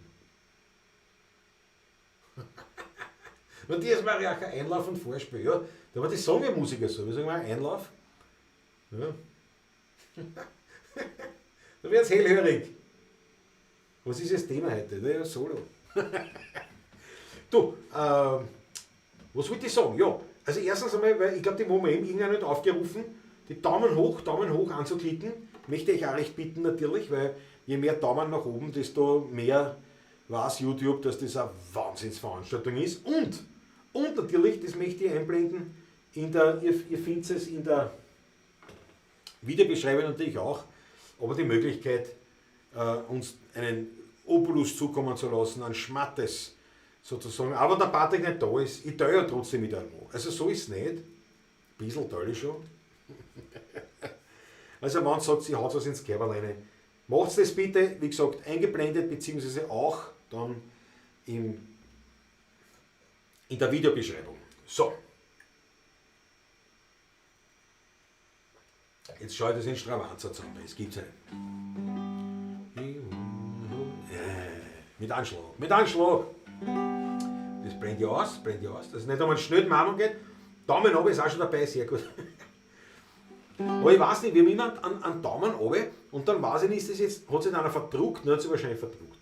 Matthias Mariacher, Einlauf und Vorspiel, ja. Aber das sagen ja Musiker so, wir sagen mal Einlauf. Ja. Da wird's hellhörig. Was ist das Thema heute? Ja, Solo. Du, was wollte ich sagen? Ja, also erstens einmal, weil ich glaube, die haben wir eben irgendwann nicht aufgerufen, die Daumen hoch anzuklicken, möchte ich auch recht bitten natürlich, weil je mehr Daumen nach oben, desto mehr weiß YouTube, dass das eine Wahnsinnsveranstaltung ist. Und natürlich, das möchte ich einblenden, in der, ihr findet es in der Videobeschreibung natürlich auch, aber die Möglichkeit, uns einen Obolus zukommen zu lassen, einen Schmattes sozusagen. Aber wenn der Patrick nicht da ist, ich teile ja trotzdem mit einem. Also so ist es nicht. Ein bisschen teile ich schon. Also wenn sagt, sie haut was ins Kerberleine, macht das bitte, wie gesagt, eingeblendet, beziehungsweise auch dann in der Videobeschreibung. So. Jetzt schaue ich das in Stravanzer zusammen, das gibt's ja nicht. Mit Anschlag, mit Anschlag! Das brennt ja aus, dass es nicht um einen schnellen Meinung geht. Daumen runter ist auch schon dabei, sehr gut. Aber ich weiß nicht, wir haben immer einen Daumen runter und dann weiß ich nicht, ist das jetzt, hat sich einer verdruckt, ne, hat sich wahrscheinlich verdruckt.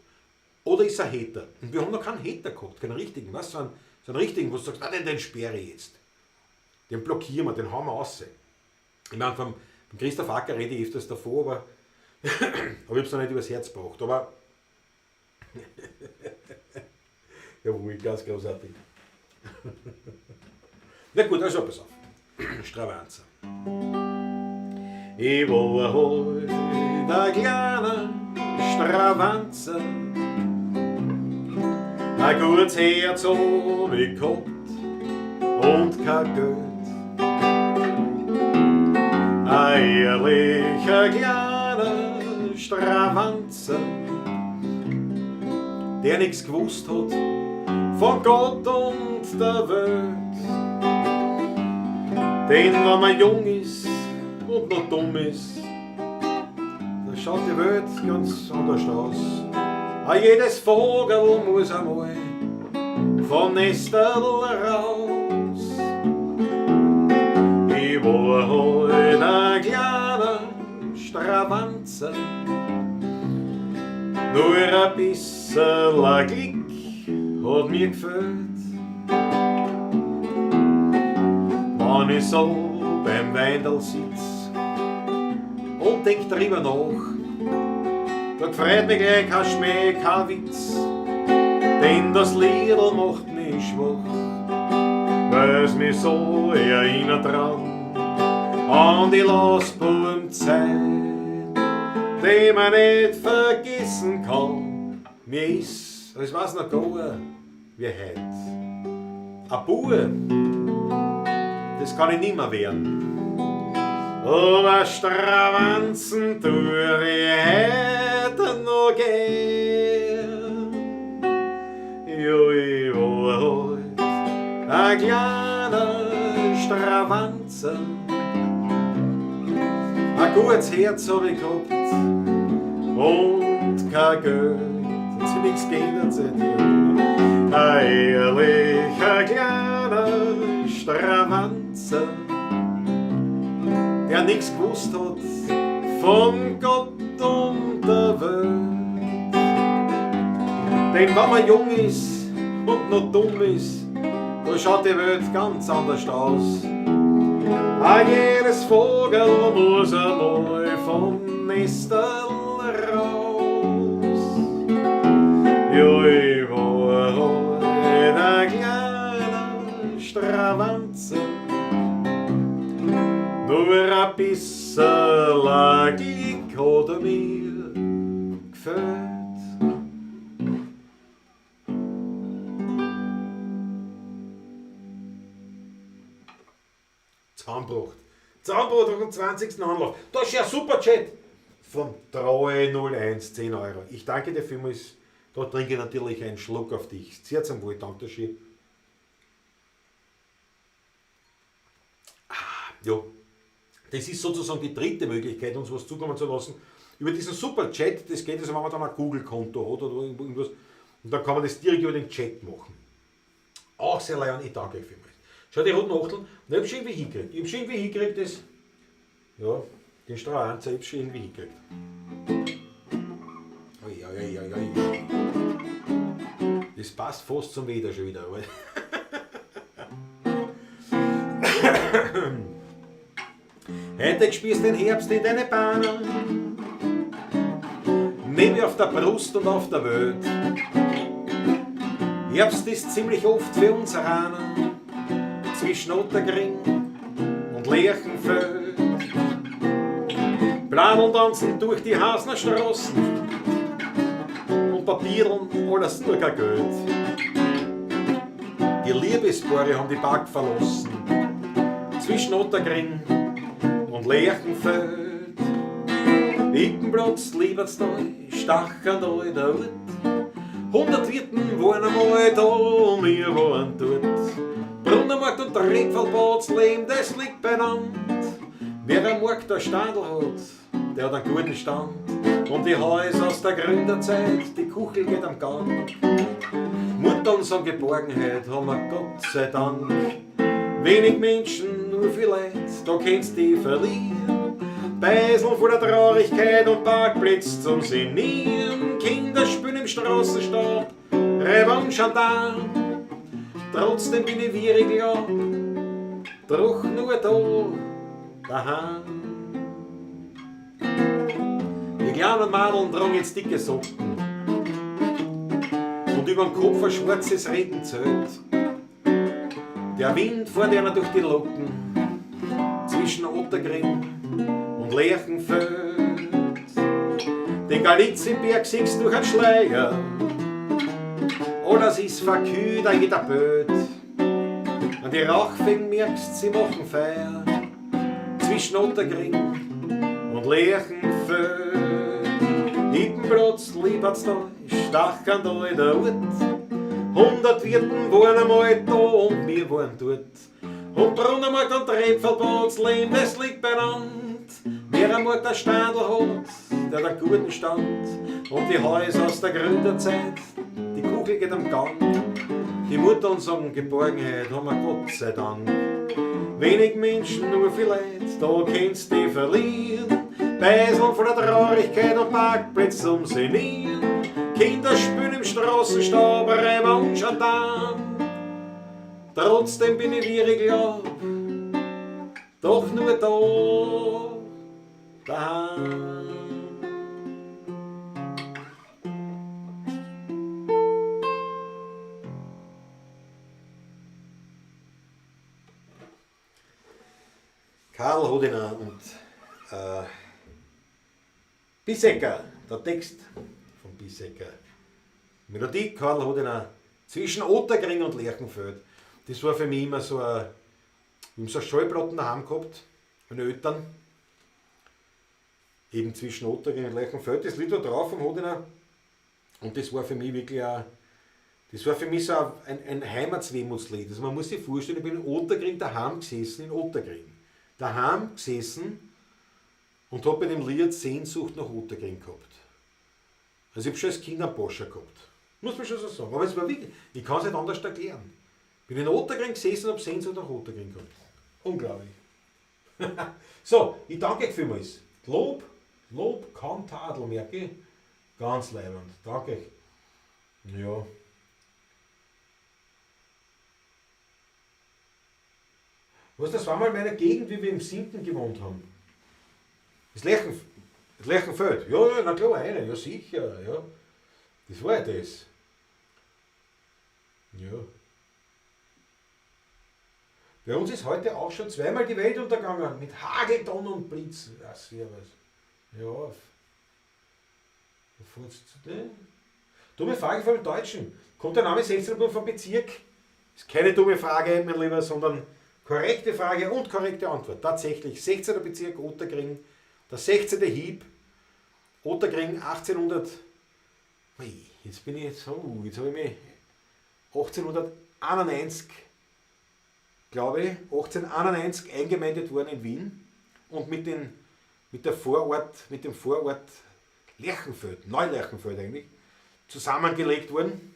Oder ist er ein Hater? Und wir haben noch keinen Hater gehabt, keinen richtigen, weißt du, so einen richtigen, wo du sagst, nein, den sperre ich jetzt. Den blockieren wir, den hauen wir raus. Ich meine, vom Christoph Acker rede ich öfters davor, aber, aber ich habe es noch nicht übers Herz gebracht. Aber jawohl, ganz großartig. Na gut, also pass auf. Stravanzer. Ich war heut ein kleiner Stravanzer, ein gutes Herz hab ich gehabt und kein Geld. Ein ehrlicher kleiner Stravanzer, der nix gewusst hat von Gott und der Welt. Denn wenn man jung ist und noch dumm ist, da schaut die Welt ganz anders aus. Auch jedes Vogel muss einmal vom Nestel raus. Ich war heut ein kleiner Stravanzer, nur ein bisschen ein Glück hat mir gefehlt. Wenn ich so beim Weindl sitz und denk drüber nach, da freut mich gleich kein Schmäh, kein Witz, denn das Liedl macht mich schwach, weil's mich so erinnert dran an die Losbuben-Zeit, die man nicht vergessen kann. Mir ist, als war's noch gegangen, wie heut. Ein Bub, das kann ich nimmer werden. Aber Stravanzen tue ich heute noch gern. Ja, ich war heut ein kleiner Stravanzer, ein gutes Herz hab ich gehabt und kein Geld, hat sich nichts geändert seitdem. Ein ehrlicher kleiner Stravanzer, der nix gewusst hat von Gott und der Welt. Denn wenn man jung ist und noch dumm ist, da schaut die Welt ganz anders aus. Auch jedes Vogel muss einmal vom Nestel raus. Ja, ich war heut ein kleiner Stravanzer, Nur ein bisserl a Glück hat er mir gefehlt. Zusammengebracht. Zusammengebracht auf dem 20. Anlauf. Das ist ja super Chat von 301, 10 Euro. Ich danke dir vielmals. Da trinke ich natürlich einen Schluck auf dich. Sehr zum Wohl, danke schön. Ja, das ist sozusagen die dritte Möglichkeit, uns was zukommen zu lassen. Über diesen super Chat, das geht also, wenn man dann ein Google-Konto hat oder irgendwas, und dann kann man das direkt über den Chat machen. Auch sehr leid, ich danke euch vielmals. Schau, die roten Achteln, ich hab schon irgendwie hingekriegt. Ich hab schon irgendwie hingekriegt, das, ja, den Strauanzer, ich hab schon irgendwie hingekriegt. Oi, oi, oi, oi. Das passt fast zum Wetter schon wieder. Aber heute spürst den Herbst in deine Bahnen, nimm auf der Brust und auf der Welt. Herbst ist ziemlich oft für uns Ranen, zwischen Ottergring und Lerchenfeld. Bladeln tanzen durch die Hasner Straßen und Papierl alles nur kein Geld. Die Liebespaare haben die Park verlassen, zwischen Ottergring und Lerchenfeld. Ippenplatz, Liebertstal, Stachendal, der Ort. 100 Wirten waren einmal da und wir waren dort. Brunnenmarkt und Trepfelplatz, Leben, das liegt beieinander. Wer am Markt ein Standl hat, der hat einen guten Stand. Und die Häuser aus der Gründerzeit, die Kuchel geht am Gang. Muttern sagen Geborgenheit, haben wir Gott sei Dank. Wenig Menschen, nur viel Leid, da kannst du dich verlieren. Beiseln voller Traurigkeit und Parkplätze zum Sinieren. Kinder spielen im Straßenstaub, Räuber und Gendarm. Trotzdem bin ich wie ich glaub, doch nur da, daheim. Die kleinen Madeln tragen jetzt dicke Socken und überm Kopf ein schwarzes Regenzelt. Der Wind fährt einer durch die Locken zwischen Ottergring und Lerchenfeld. Den Galitzenberg siehst du durch einen Schleier, alles ist verkühlt an jeder Böd. An die Rauchfängen merkst, sie machen Feier zwischen Ottergring und Lerchenfeld. Ippenplatz, Liebertstal, Stachendal, der Ort. 100 Wirten waren einmal da und wir waren dort. Und Brunnenmarkt und Trepfelplatz, Lehm, das liegt beieinander. Wer am Markt ein Standl hat, der hat einen guten Stand. Und die Häuser aus der Gründerzeit, die Kugel geht am Gang. Die Muttern sagen Geborgenheit, haben wir Gott sei Dank. Wenig Menschen, nur viel Leid, da kannst du dich verlieren. Beiseln voller Traurigkeit und Parkplätze zum Senieren. Kinder spielen im Straßenstaub, Räuber und Gendarm. Trotzdem bin ich wie ich glaub, doch nur da, daheim. Karl Hodina und Bisecker, der Text von Bisecker. Melodie Karl Hodina zwischen Ottergring und Lerchenfeld. Das war für mich immer so ein, wir haben so eine Schallplatten daheim gehabt, meine Eltern. Eben zwischen Ottergring und Lerchenfeld. Das Lied war drauf vom Hodina. Und das war für mich wirklich ein, das war für mich so ein Heimatswehmutslied. Also man muss sich vorstellen, ich bin in Ottergring daheim gesessen, in Ottergring. Daheim gesessen und hab bei dem Lied Sehnsucht nach Ottergring gehabt. Also ich hab schon als Kind einen Boscher gehabt. Muss man schon so sagen. Aber es war wirklich, ich kann's nicht anders erklären. Bin in Ottergring gesessen und hab Sehnsucht nach Ottergring gehabt. Unglaublich. So, ich danke euch vielmals. Lob, Lob, kein Tadel, merke ich. Ganz leibend. Danke euch. Ja. Weißt du, das war mal meine Gegend, wie wir im 7. gewohnt haben. Das Lerchenfeld. Ja, ja, na klar, eine. Ja, sicher. Ja. Das war ja das. Ja. Bei uns ist heute auch schon zweimal die Welt untergegangen, mit Hagel, Donner und Blitz. Ja, servus. Ja, auf. Dumme Frage von dem Deutschen. Kommt der Name 16er Buam vom Bezirk? Ist keine dumme Frage, mein Lieber, sondern korrekte Frage und korrekte Antwort. Tatsächlich, 16. Bezirk Ottakring, der 16. Hieb, Ottakring 1800, ui, jetzt bin ich jetzt, oh, jetzt habe ich mich 1891, glaube ich, 1891 eingemeindet worden in Wien und mit den, mit der Vorort, mit dem Vorort Lerchenfeld, Neulerchenfeld eigentlich, zusammengelegt worden.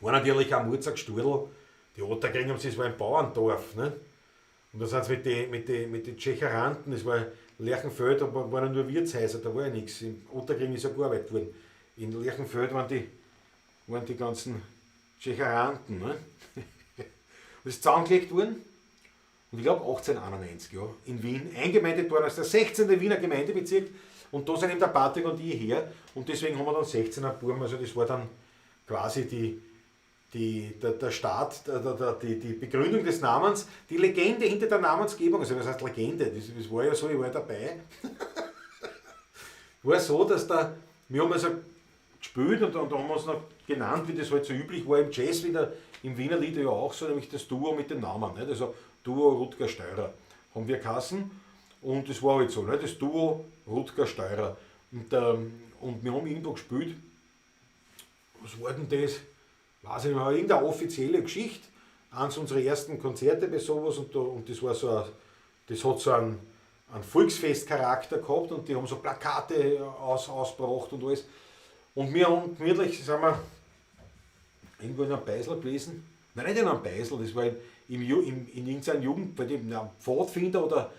War natürlich auch Murzack-Sturdl. Die Ottakring haben sie, es war ein Bauerndorf. Ne? Und da sind sie mit den Tschecheranten, das war Lerchenfeld, da waren ja nur Wirtshäuser, da war ja nichts. In Ottakring ist ja gearbeitet worden. In Lerchenfeld waren die ganzen Tschecheranten. Ne? Das ist zusammengelegt worden. Und ich glaub 1891, ja, in Wien, eingemeindet worden als der 16. Wiener Gemeindebezirk. Und da sind eben der Patrick und ich her. Und deswegen haben wir dann 16er Buam, also das war dann quasi die, die, der, der Start, der, der, der, die, die Begründung des Namens, die Legende hinter der Namensgebung, also was heißt Legende, das war ja so, ich war ja dabei. War so, dass da, wir haben also gespielt und da haben wir uns noch genannt, wie das halt so üblich war im Jazz, wieder, im Wiener Lied ja auch so, nämlich das Duo mit dem Namen, nicht? Also Duo Rutger Steurer haben wir geheißen und das war halt so, nicht? Das Duo Rutger Steurer. Und wir haben irgendwo gespielt, was war denn das? Weiß ich nicht mehr, irgendeine offizielle Geschichte, eins unserer ersten Konzerte bei sowas und, da, und das war so ein, das hat so einen Volksfestcharakter gehabt und die haben so Plakate ausgebracht und alles. Und wir haben gemütlich, sind wir irgendwo in einem Beisel gewesen. Nein, nicht in einem Beisel, das war in irgendeinem Jugend, bei dem, na, Pfadfinder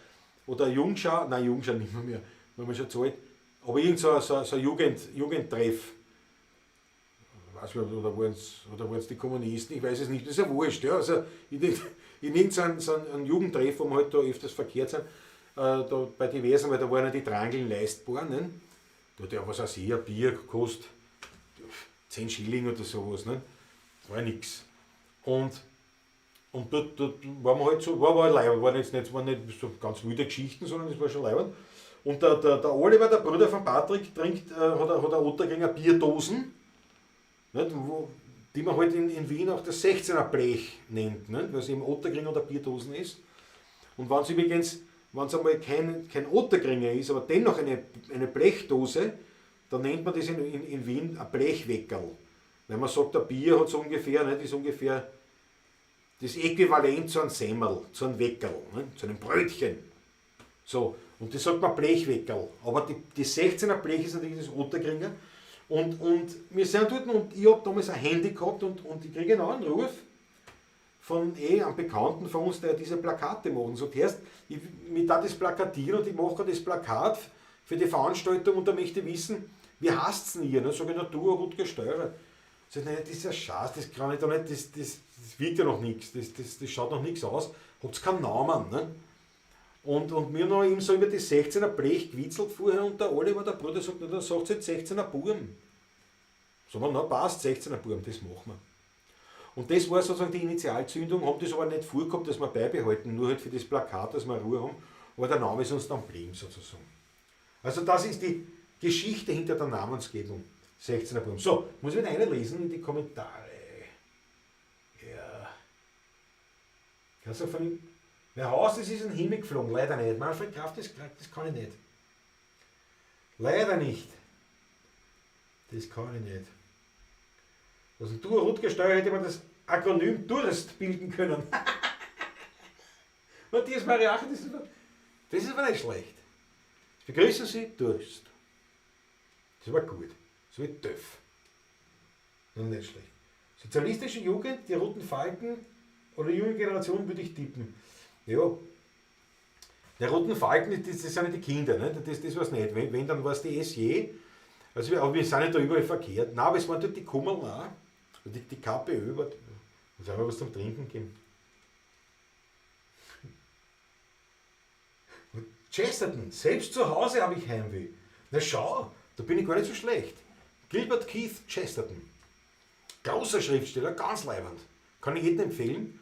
oder Jungschau, nein, Jungschau nicht mehr, weil man schon zu alt, aber irgend so ein Jugendtreff. Ich weiß nicht, oder waren's die Kommunisten, ich weiß es nicht, das ist ja wurscht. Ja. Also in irgendeinem so ein Jugendtreff, wo wir halt da öfters verkehrt sind, da bei diversen, weil da waren ja die Trangeln leistbar, ne? Da hat ja was weiß ich, ein Bier gekostet, 10 Schilling oder sowas, ne? Das war ja nix. Und dort waren wir halt so, war leibend, waren jetzt nicht, waren nicht so ganz wilde Geschichten, sondern es war schon leibend. Und der Oliver, der Bruder von Patrick, hat ein Ottakringer Bierdosen, nicht, wo, die man halt in Wien auch das 16er Blech nennt, nicht, weil es eben Ottakring oder Bierdosen ist. Und wenn's übrigens, wenn's einmal kein Ottakringer ist, aber dennoch eine Blechdose, dann nennt man das in Wien ein Blechweckerl. Weil man sagt, ein Bier hat so ungefähr, nicht, ist ungefähr das Äquivalent zu einem Semmerl, zu einem Weckerl, nicht, zu einem Brötchen. So, und das sagt man Blechweckerl. Aber die 16er Blech ist natürlich das Ottakringer. Und wir sind dort und ich hab damals ein Handy gehabt und ich kriege einen Anruf von einem Bekannten von uns, der diese Plakate macht und sagt, hörst, ich darf das plakatieren und ich mache das Plakat für die Veranstaltung und da möchte ich wissen, wie heißt's denn ihr? Dann sag ich, na du, Rutger Steurer. Sag ich, naja, das ist ja Scheiß, das kann ich doch nicht, das wirkt ja noch nix, das schaut noch nix aus, habt's keinen Namen. Ne? Und mir noch ihm so über die 16er Blech gewitzelt vorher und der Oliver, der Bruder, sagt, na, dann sagt sie jetzt 16er Buam. Sagen wir, na passt, 16er Buam, das machen wir. Und das war sozusagen die Initialzündung, haben das aber nicht vorgehabt, dass wir beibehalten, nur halt für das Plakat, dass wir Ruhe haben, aber der Name ist uns dann geblieben sozusagen. Also das ist die Geschichte hinter der Namensgebung 16er Buam. So, muss ich wieder reinlesen in die Kommentare. Ja. Kannst du von ihm... Mein Haus, das ist in den Himmel geflogen, leider nicht. Manfred Kraft, das kann ich nicht. Leider nicht. Das kann ich nicht. Also du, Rutger Steurer, hätte man das Akronym Durst bilden können. Matthias Mariacher, das ist aber nicht schlecht. Ich begrüße Sie, Durst. Das war gut. So wie Töff. Nicht schlecht. Sozialistische Jugend, die Roten Falken oder junge Generation würde ich tippen. Ja, die Roten Falken, das sind ja die Kinder, ne? Das war's nicht. Wenn dann war's die SJ. Also, aber wir sind nicht da überall verkehrt. Nein, aber es waren dort die Kummerl auch. Die KPÖ war, muss auch mal was zum Trinken geben. Und Chesterton, selbst zu Hause habe ich Heimweh. Na schau, da bin ich gar nicht so schlecht. Gilbert Keith Chesterton. Großer Schriftsteller, ganz leibend. Kann ich jedem empfehlen.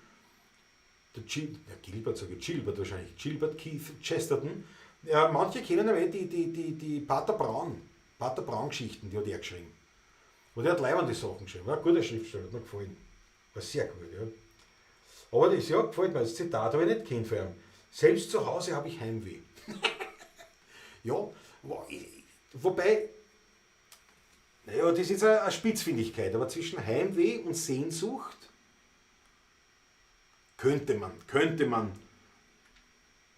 Der Gil, ja, Gilbert, sage ich, Gilbert wahrscheinlich, Gilbert Keith Chesterton. Ja, manche kennen aber die Pater Brown, Pater Brown Geschichten, die hat er geschrieben. Und der hat leibende Sachen geschrieben. War ein guter Schriftsteller, hat mir gefallen. War sehr gut, ja. Aber das, ja, gefällt mir. Das Zitat habe ich nicht kennt von ihm. Selbst zu Hause habe ich Heimweh. Ja, wobei, naja, das ist jetzt eine Spitzfindigkeit, aber zwischen Heimweh und Sehnsucht könnte man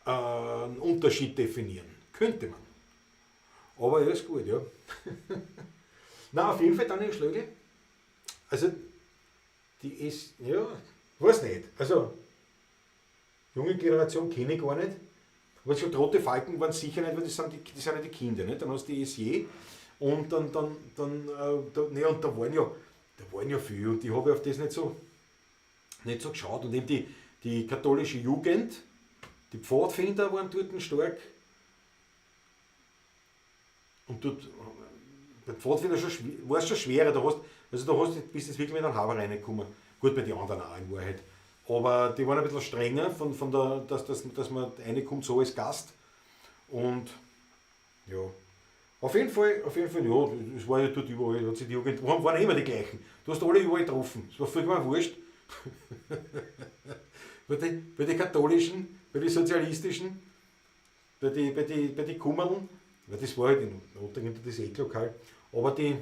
einen Unterschied definieren. Könnte man. Aber ja, ist gut, ja. Na, auf jeden Fall Daniel Schlögl. Also, die ist, ja, weiß nicht. Also, junge Generation kenne ich gar nicht. Aber schon Rote Falken waren sicher nicht, weil das sind ja die Kinder, nicht? Dann hast du die SJ und dann, da, ne, und da waren ja viele und die habe ich auf das nicht so geschaut. Und eben die katholische Jugend, die Pfadfinder waren dort stark. Und dort, bei Pfadfinder schon war es schon schwerer, da hast, also da hast, bist du jetzt wirklich mit einem Haber reingekommen. Gut, bei den anderen auch in Wahrheit. Aber die waren ein bisschen strenger, von, von der, dass, dass, dass man reinkommt so als Gast. Und ja, auf jeden Fall, ja, es war ja dort überall, hat sich die Jugend, waren immer die gleichen. Du hast alle überall getroffen. Es war vollkommen wurscht. Bei die katholischen, bei die sozialistischen, bei die Kummerln, weil das war halt in Ottakring, das Ecklokal. Aber die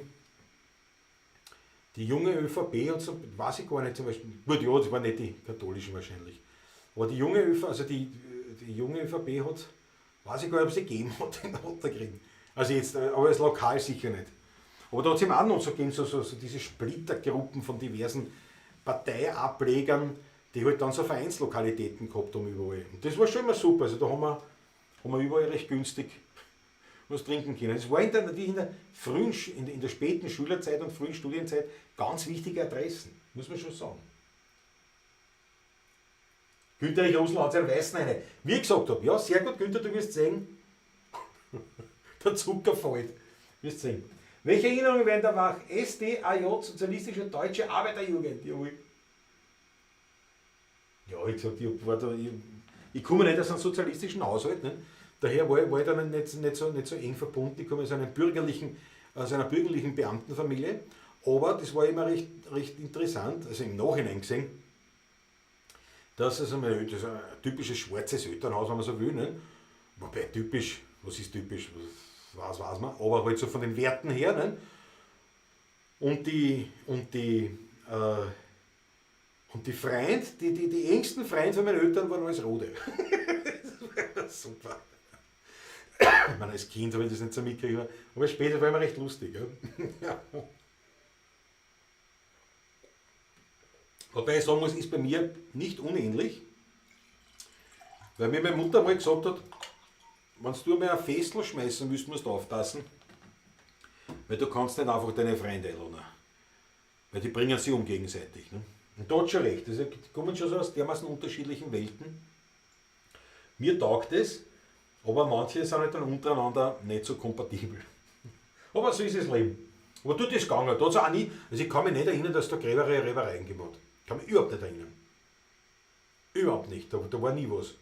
junge ÖVP und so, weiß ich gar nicht, zum Beispiel, gut, ja, das waren nicht die katholischen wahrscheinlich. Aber die junge ÖV, also die, die junge ÖVP hat, weiß ich gar nicht, ob sie gegeben hat in Ottakring. Also jetzt, aber das Lokal sicher nicht. Aber da hat es eben auch noch so gegeben, so diese Splittergruppen von diversen Parteiablegern, die halt dann so Vereinslokalitäten gehabt haben überall. Und das war schon immer super, also da haben wir überall recht günstig was trinken können. Das war in der, natürlich in der frühen, in der, in der späten Schülerzeit und frühen Studienzeit ganz wichtige Adressen, muss man schon sagen. Günther, ich Rosl hat seinen Weißen eine. Wie ich gesagt hab, ja, sehr gut, Günther, du wirst sehen, der Zucker fällt. Wirst sehen. Welche Erinnerungen werden da wach? SDAJ, Sozialistische Deutsche Arbeiterjugend. Jawohl. Ja, ich gesagt, ich, war da, ich, ich komme nicht aus einem sozialistischen Haushalt, ne? Daher war ich dann nicht so eng verbunden. Ich komme aus einer bürgerlichen Beamtenfamilie. Aber das war immer recht interessant, also im Nachhinein gesehen, dass es einmal, das ist ein typisches schwarzes Elternhaus, wenn man so will. Ne? Wobei typisch, was ist typisch, was weiß man, aber halt so von den Werten her. Ne? Und die Freund, die, die, die engsten Freunde von meinen Eltern waren alles Rode. Das war super. Ich meine, als Kind habe ich das nicht so mitgekriegt, aber später war immer recht lustig. Ja. Ja. Wobei ich sagen muss, ist bei mir nicht unähnlich, weil mir meine Mutter mal gesagt hat, wenn du mir ein Festl schmeißen willst, musst du aufpassen, weil du kannst nicht einfach deine Freunde einladen. Weil die bringen sie um gegenseitig. Ne? Und da hat schon recht, also, die kommen schon so aus dermaßen unterschiedlichen Welten. Mir taugt es, aber manche sind halt dann untereinander nicht so kompatibel. Aber so ist das Leben. Aber tut das gegangen, da hat's auch nie, also ich kann mich nicht erinnern, dass da gröbere Reibereien gegeben hat. Ich kann mich überhaupt nicht erinnern. Überhaupt nicht, da war nie was.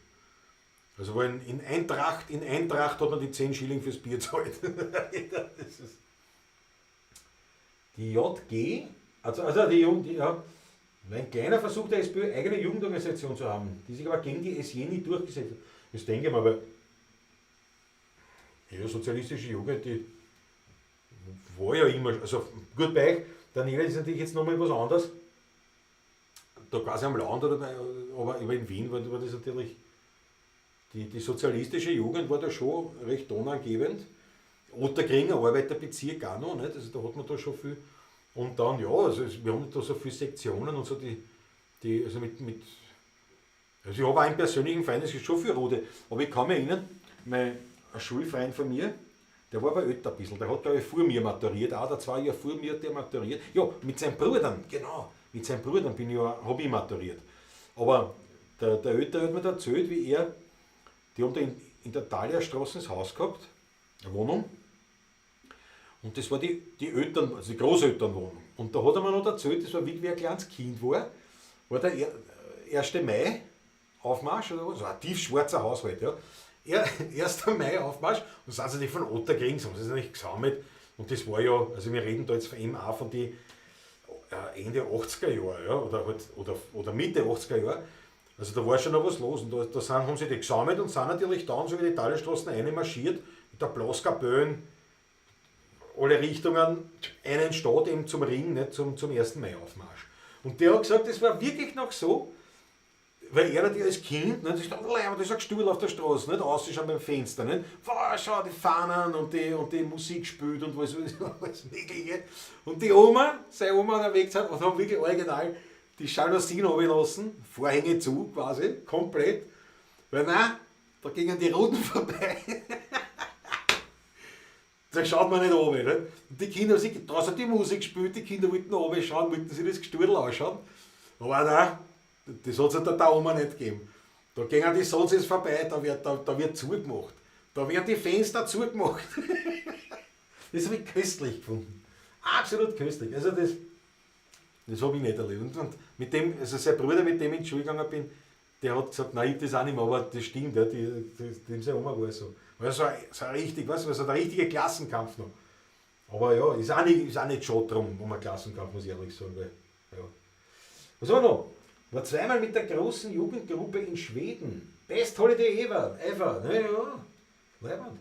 Also war in, in Eintracht, in Eintracht hat man die 10 Schilling fürs Bier gezahlt. Das ist die JG, also die Jugend, die, ja, ein kleiner Versuch der SPÖ, eigene Jugendorganisation zu haben, die sich aber gegen die SJ nie durchgesetzt hat. Das denke ich mir, aber ja, sozialistische Jugend, die war ja immer, also gut bei euch, Daniela ist natürlich jetzt nochmal was anderes. Da quasi am Land, oder bei, aber in Wien war das natürlich, die sozialistische Jugend war da schon recht tonangebend. Ottakring, Arbeiterbezirk auch noch, nicht? Also da hat man da schon viel. Und dann, ja, also es, wir haben da so viele Sektionen und so, die, die, also mit, mit, also ich habe auch einen persönlichen Freund, es ist schon viel Rode, aber ich kann mich erinnern, mein ein Schulfreund von mir, der war aber älter ein bisschen, der hat glaube ich vor mir maturiert, auch der 2 Jahre vor mir hat der maturiert. Ja, mit seinen Brüdern, genau, mit seinen Brüdern bin ich ja, hab ich maturiert. Aber der Ältere hat mir da erzählt, wie er, die haben da in der Thaliastraße das Haus gehabt, eine Wohnung. Und das war die Eltern, also die Großelternwohnung. Und da hat er mir noch erzählt, das war wie, wie ein kleines Kind war, war der 1. Mai. Aufmarsch oder was? So ein tiefschwarzer Haushalt, ja. 1. Mai Aufmarsch und sind sie nicht von Ottakring, haben sie sich nicht gesammelt. Und das war ja, also wir reden da jetzt von eben auch von die Ende 80er Jahre, ja, oder, halt, oder Mitte 80er Jahre. Also da war schon noch was los und da haben sie die gesammelt und sind natürlich dann so in die Thalistraßen reinmarschiert, mit der Blaskapelle, alle Richtungen, einen Stadt eben zum Ring, nicht, zum 1. Mai Aufmarsch. Und der hat gesagt, das war wirklich noch so, weil er natürlich als Kind, nicht, sich dachte, oh, das ist ein Gestühl auf der Straße, nicht, ausschauen beim Fenster, nicht, wow, schau, die Fahnen und die Musik spielt und was, alles Mögliche. Und die Oma, seine Oma unterwegs hat, und haben wirklich original die Jalousien runtergelassen, Vorhänge zu quasi, komplett, weil nein, da gingen die Roten vorbei. Da schaut man nicht runter, nicht? Und die Kinder haben sich draußen die Musik gespielt, die Kinder wollten runter schauen, wollten sich das Gestühl anschauen. Aber nein, das hat es der Oma nicht gegeben. Da gingen die Sozis vorbei, da wird zugemacht. Da werden die Fenster zugemacht. Das habe ich köstlich gefunden. Absolut köstlich. Also das habe ich nicht erlebt. Und mit dem, also sein Bruder, mit dem ich in die Schule gegangen bin, der hat gesagt, nein, ich das auch nicht mehr, aber das stimmt, ja, dem seine Oma war so. War so ein richtig, weißt du, so der richtige Klassenkampf noch. Aber ja, ist auch nicht schade drum, um einen Klassenkampf, muss ich ehrlich sagen. Weil, ja. Was haben wir noch? War zweimal mit der großen Jugendgruppe in Schweden. Best Holiday ever. Ever. Na ja, leibend.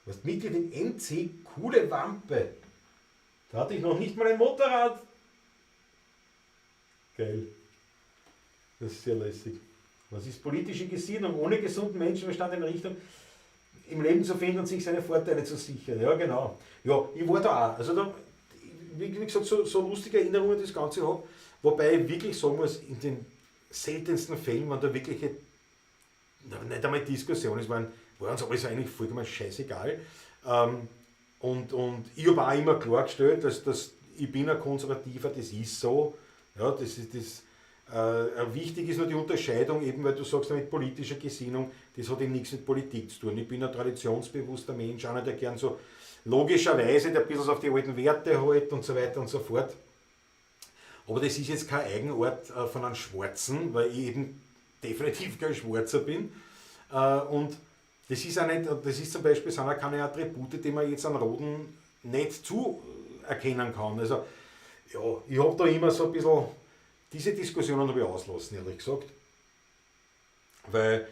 Warst Mitglied im MC Coole Wampe. Da hatte ich noch nicht mal ein Motorrad. Geil. Das ist sehr lässig. Was ist politische Gesinnung? Ohne gesunden Menschenverstand in Richtung im Leben zu finden und sich seine Vorteile zu sichern. Ja, genau. Ja, ich war da auch. Also da, wie gesagt, so lustige Erinnerungen das Ganze habe. Wobei ich wirklich sagen muss, in den seltensten Fällen waren da wirkliche, nicht einmal Diskussionen, es war uns alles eigentlich vollkommen scheißegal. Und ich habe auch immer klargestellt, dass ich bin ein Konservativer, das ist so. Ja, das ist das. Wichtig ist nur die Unterscheidung, eben weil du sagst, mit politischer Gesinnung, das hat eben nichts mit Politik zu tun. Ich bin ein traditionsbewusster Mensch, einer, der gern so logischerweise, der ein bisschen auf die alten Werte hält und so weiter und so fort. Aber das ist jetzt kein Eigenart von einem Schwarzen, weil ich eben definitiv kein Schwarzer bin. Und das ist auch nicht, das ist zum Beispiel, sind auch keine Attribute, die man jetzt an Roten nicht zuerkennen kann. Also, ja, ich habe da immer so ein bisschen, diese Diskussionen habe ich auslassen, ehrlich gesagt. Weil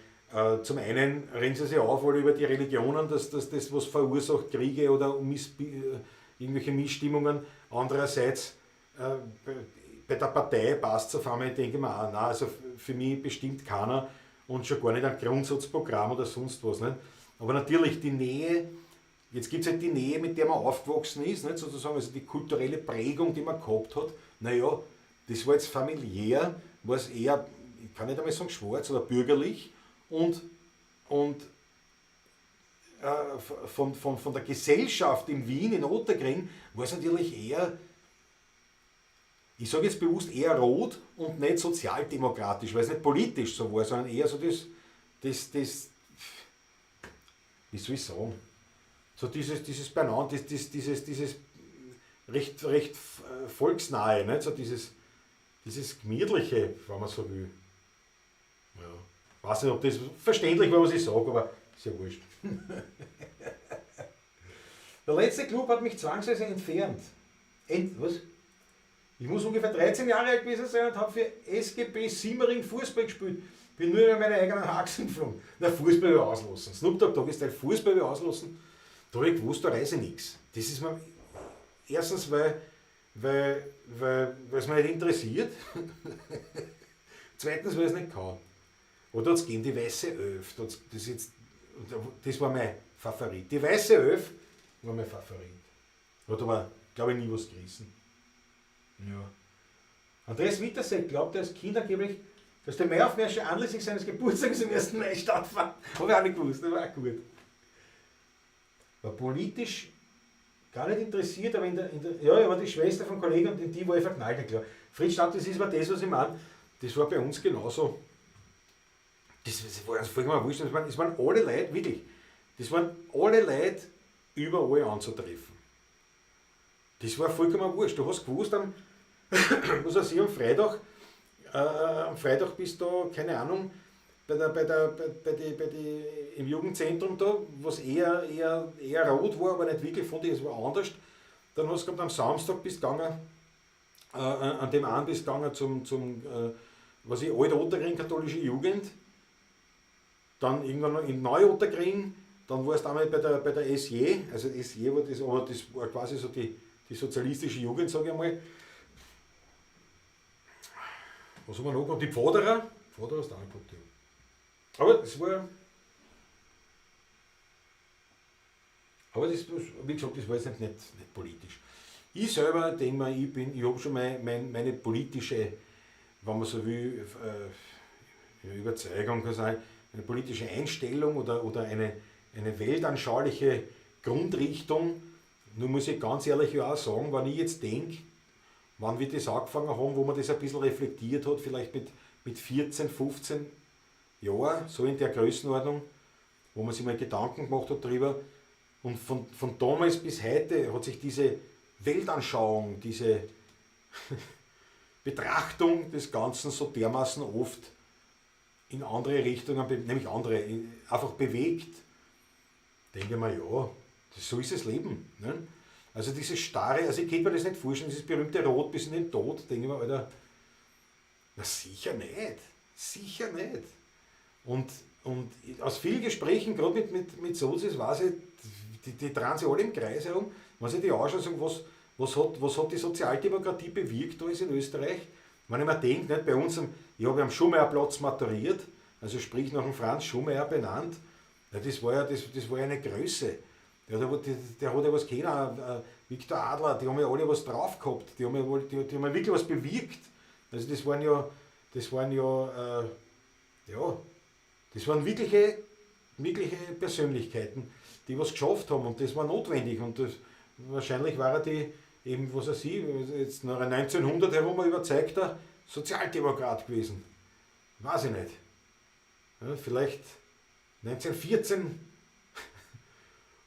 zum einen regen sie sich auf alle über die Religionen, dass das was verursacht, Kriege oder irgendwelche Missstimmungen. Andererseits, bei der Partei passt es auf einmal, ich denke mir auch, nein, also für mich bestimmt keiner und schon gar nicht ein Grundsatzprogramm oder sonst was. Nicht? Aber natürlich die Nähe, jetzt gibt es halt die Nähe, mit der man aufgewachsen ist, nicht? Sozusagen, also die kulturelle Prägung, die man gehabt hat, naja, das war jetzt familiär, war es eher, ich kann nicht einmal sagen schwarz oder bürgerlich und von der Gesellschaft in Wien, in Ottakring, war es natürlich eher, ich sage jetzt bewusst eher rot und nicht sozialdemokratisch, weil es nicht politisch so war, sondern eher so das, wie soll ich sagen, so dieses Beieinander, dieses recht volksnahe, nicht? So dieses Gemütliche, wenn man so will. Ja. Weiß nicht, ob das verständlich war, was ich sage, aber ist ja wurscht. Der letzte Club hat mich zwangsweise entfernt. Was? Ich muss ungefähr 13 Jahre alt gewesen sein und habe für SGB Simmering Fußball gespielt. Bin nur über meine eigenen Haxen geflogen. Na, Fußball will auslassen. Snoop Dogg Dogg ist Fußball will auslassen. Da habe ich gewusst, da reise ich nichts. Das ist mir erstens, weil es mich nicht interessiert. Zweitens, weil ich es nicht kann. Oder hat es gegeben die Weiße Elf. Das war mein Favorit. Die Weiße Elf war mein Favorit. Hat aber, glaube ich, nie was gerissen. Ja. Andreas Wittersek glaubte als Kind angeblich, dass der Maiaufmärsche anlässlich seines Geburtstags im 1. Mai stattfand. Habe ich auch nicht gewusst, das war auch gut. War politisch gar nicht interessiert, aber ja, war die Schwester von Kollegen und in die war ich verknallt, klar. Fritz Stadt, das ist aber das, was ich meine, das war bei uns genauso. Das war uns vollkommen wurscht, es waren alle Leute, wirklich, das waren alle Leute überall anzutreffen. Das war vollkommen wurscht. Du hast gewusst, am, was weiß ich, am Freitag Am Freitag bist du, keine Ahnung, bei der, bei der, bei, bei die, bei die, im Jugendzentrum da, was eher rot war, aber nicht wirklich, fand ich, es war anders. Dann hast du gehabt, am Samstag bist du gegangen, an dem einen bist du gegangen zum was ich, Alt-Ottakring, katholische Jugend, dann irgendwann noch in Neu-Ottakring, dann warst du einmal bei der SJ, also SJ war das, aber das war quasi so die sozialistische Jugend, sag ich einmal. Was haben wir noch gehabt? Die Pfaderer. Pfaderer hast du auch gehabt, ja. Aber das war. Aber das, wie gesagt, das war jetzt nicht politisch. Ich selber denke mir, ich habe schon meine politische, wenn man so will, Überzeugung kann sein, eine politische Einstellung oder eine weltanschauliche Grundrichtung. Nur muss ich ganz ehrlich auch sagen, wenn ich jetzt denke, wann wir das angefangen haben, wo man das ein bisschen reflektiert hat, vielleicht mit 14, 15 Jahren, so in der Größenordnung, wo man sich mal Gedanken gemacht hat darüber. Und von damals bis heute hat sich diese Weltanschauung, diese Betrachtung des Ganzen so dermaßen oft in andere Richtungen, nämlich andere, einfach bewegt. Denke ich mir, ja, so ist das Leben. Ne? Also dieses starre, also ich könnte mir das nicht vorstellen, dieses berühmte Rot bis in den Tod, denke ich mir, Alter, na sicher nicht, sicher nicht. Und aus vielen Gesprächen, gerade mit Sozis, weiß ich, die drehen sich alle im Kreis herum, wenn sich die anschauen, sagen, was hat die Sozialdemokratie bewirkt da ist in Österreich? Wenn ich mir denke, nicht, bei uns, ich habe am Schumacherplatz maturiert, also sprich nach dem Franz Schumacher benannt, ja, das war ja, das war ja eine Größe. Der hat ja was kennen, Viktor Adler, die haben ja alle was drauf gehabt, die haben ja, die haben ja wirklich was bewirkt. Also das waren wirkliche Persönlichkeiten, die was geschafft haben und das war notwendig. Und das, wahrscheinlich war er die, eben, was weiß ich, jetzt noch 1900 herum ein überzeugter Sozialdemokrat gewesen. Weiß ich nicht. Ja, vielleicht 1914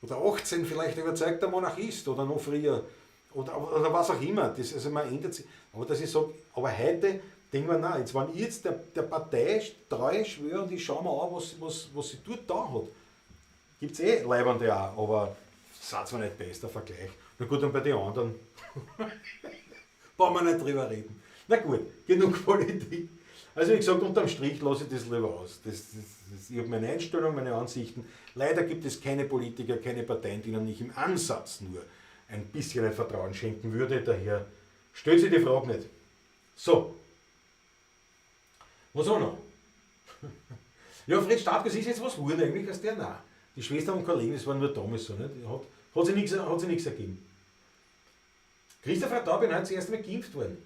oder 18 vielleicht überzeugter Monarchist oder noch früher oder was auch immer. Das, also man ändert sich. Aber dass ich sage, aber heute denken wir, nein, jetzt wenn ich jetzt der Partei treu schwöre und ich schaue mir an, was sie dort da hat. Gibt es eh Leibende auch, aber das ist zwar nicht bester Vergleich. Na gut, und bei den anderen brauchen wir nicht drüber reden. Na gut, genug Politik. Also wie gesagt, unterm Strich lasse ich das lieber aus. Ich habe meine Einstellung, meine Ansichten. Leider gibt es keine Politiker, keine Parteien, denen ich im Ansatz nur ein bisschen ein Vertrauen schenken würde. Daher stellt sich die Frage nicht. So. Was auch noch? Ja, Fred Startges ist jetzt was geworden eigentlich aus der? Nein. Die Schwester und Kollegen, das waren nur damals so. Nicht? Hat sich nichts ergeben. Christopher Taubin ist heute das erste Mal geimpft worden.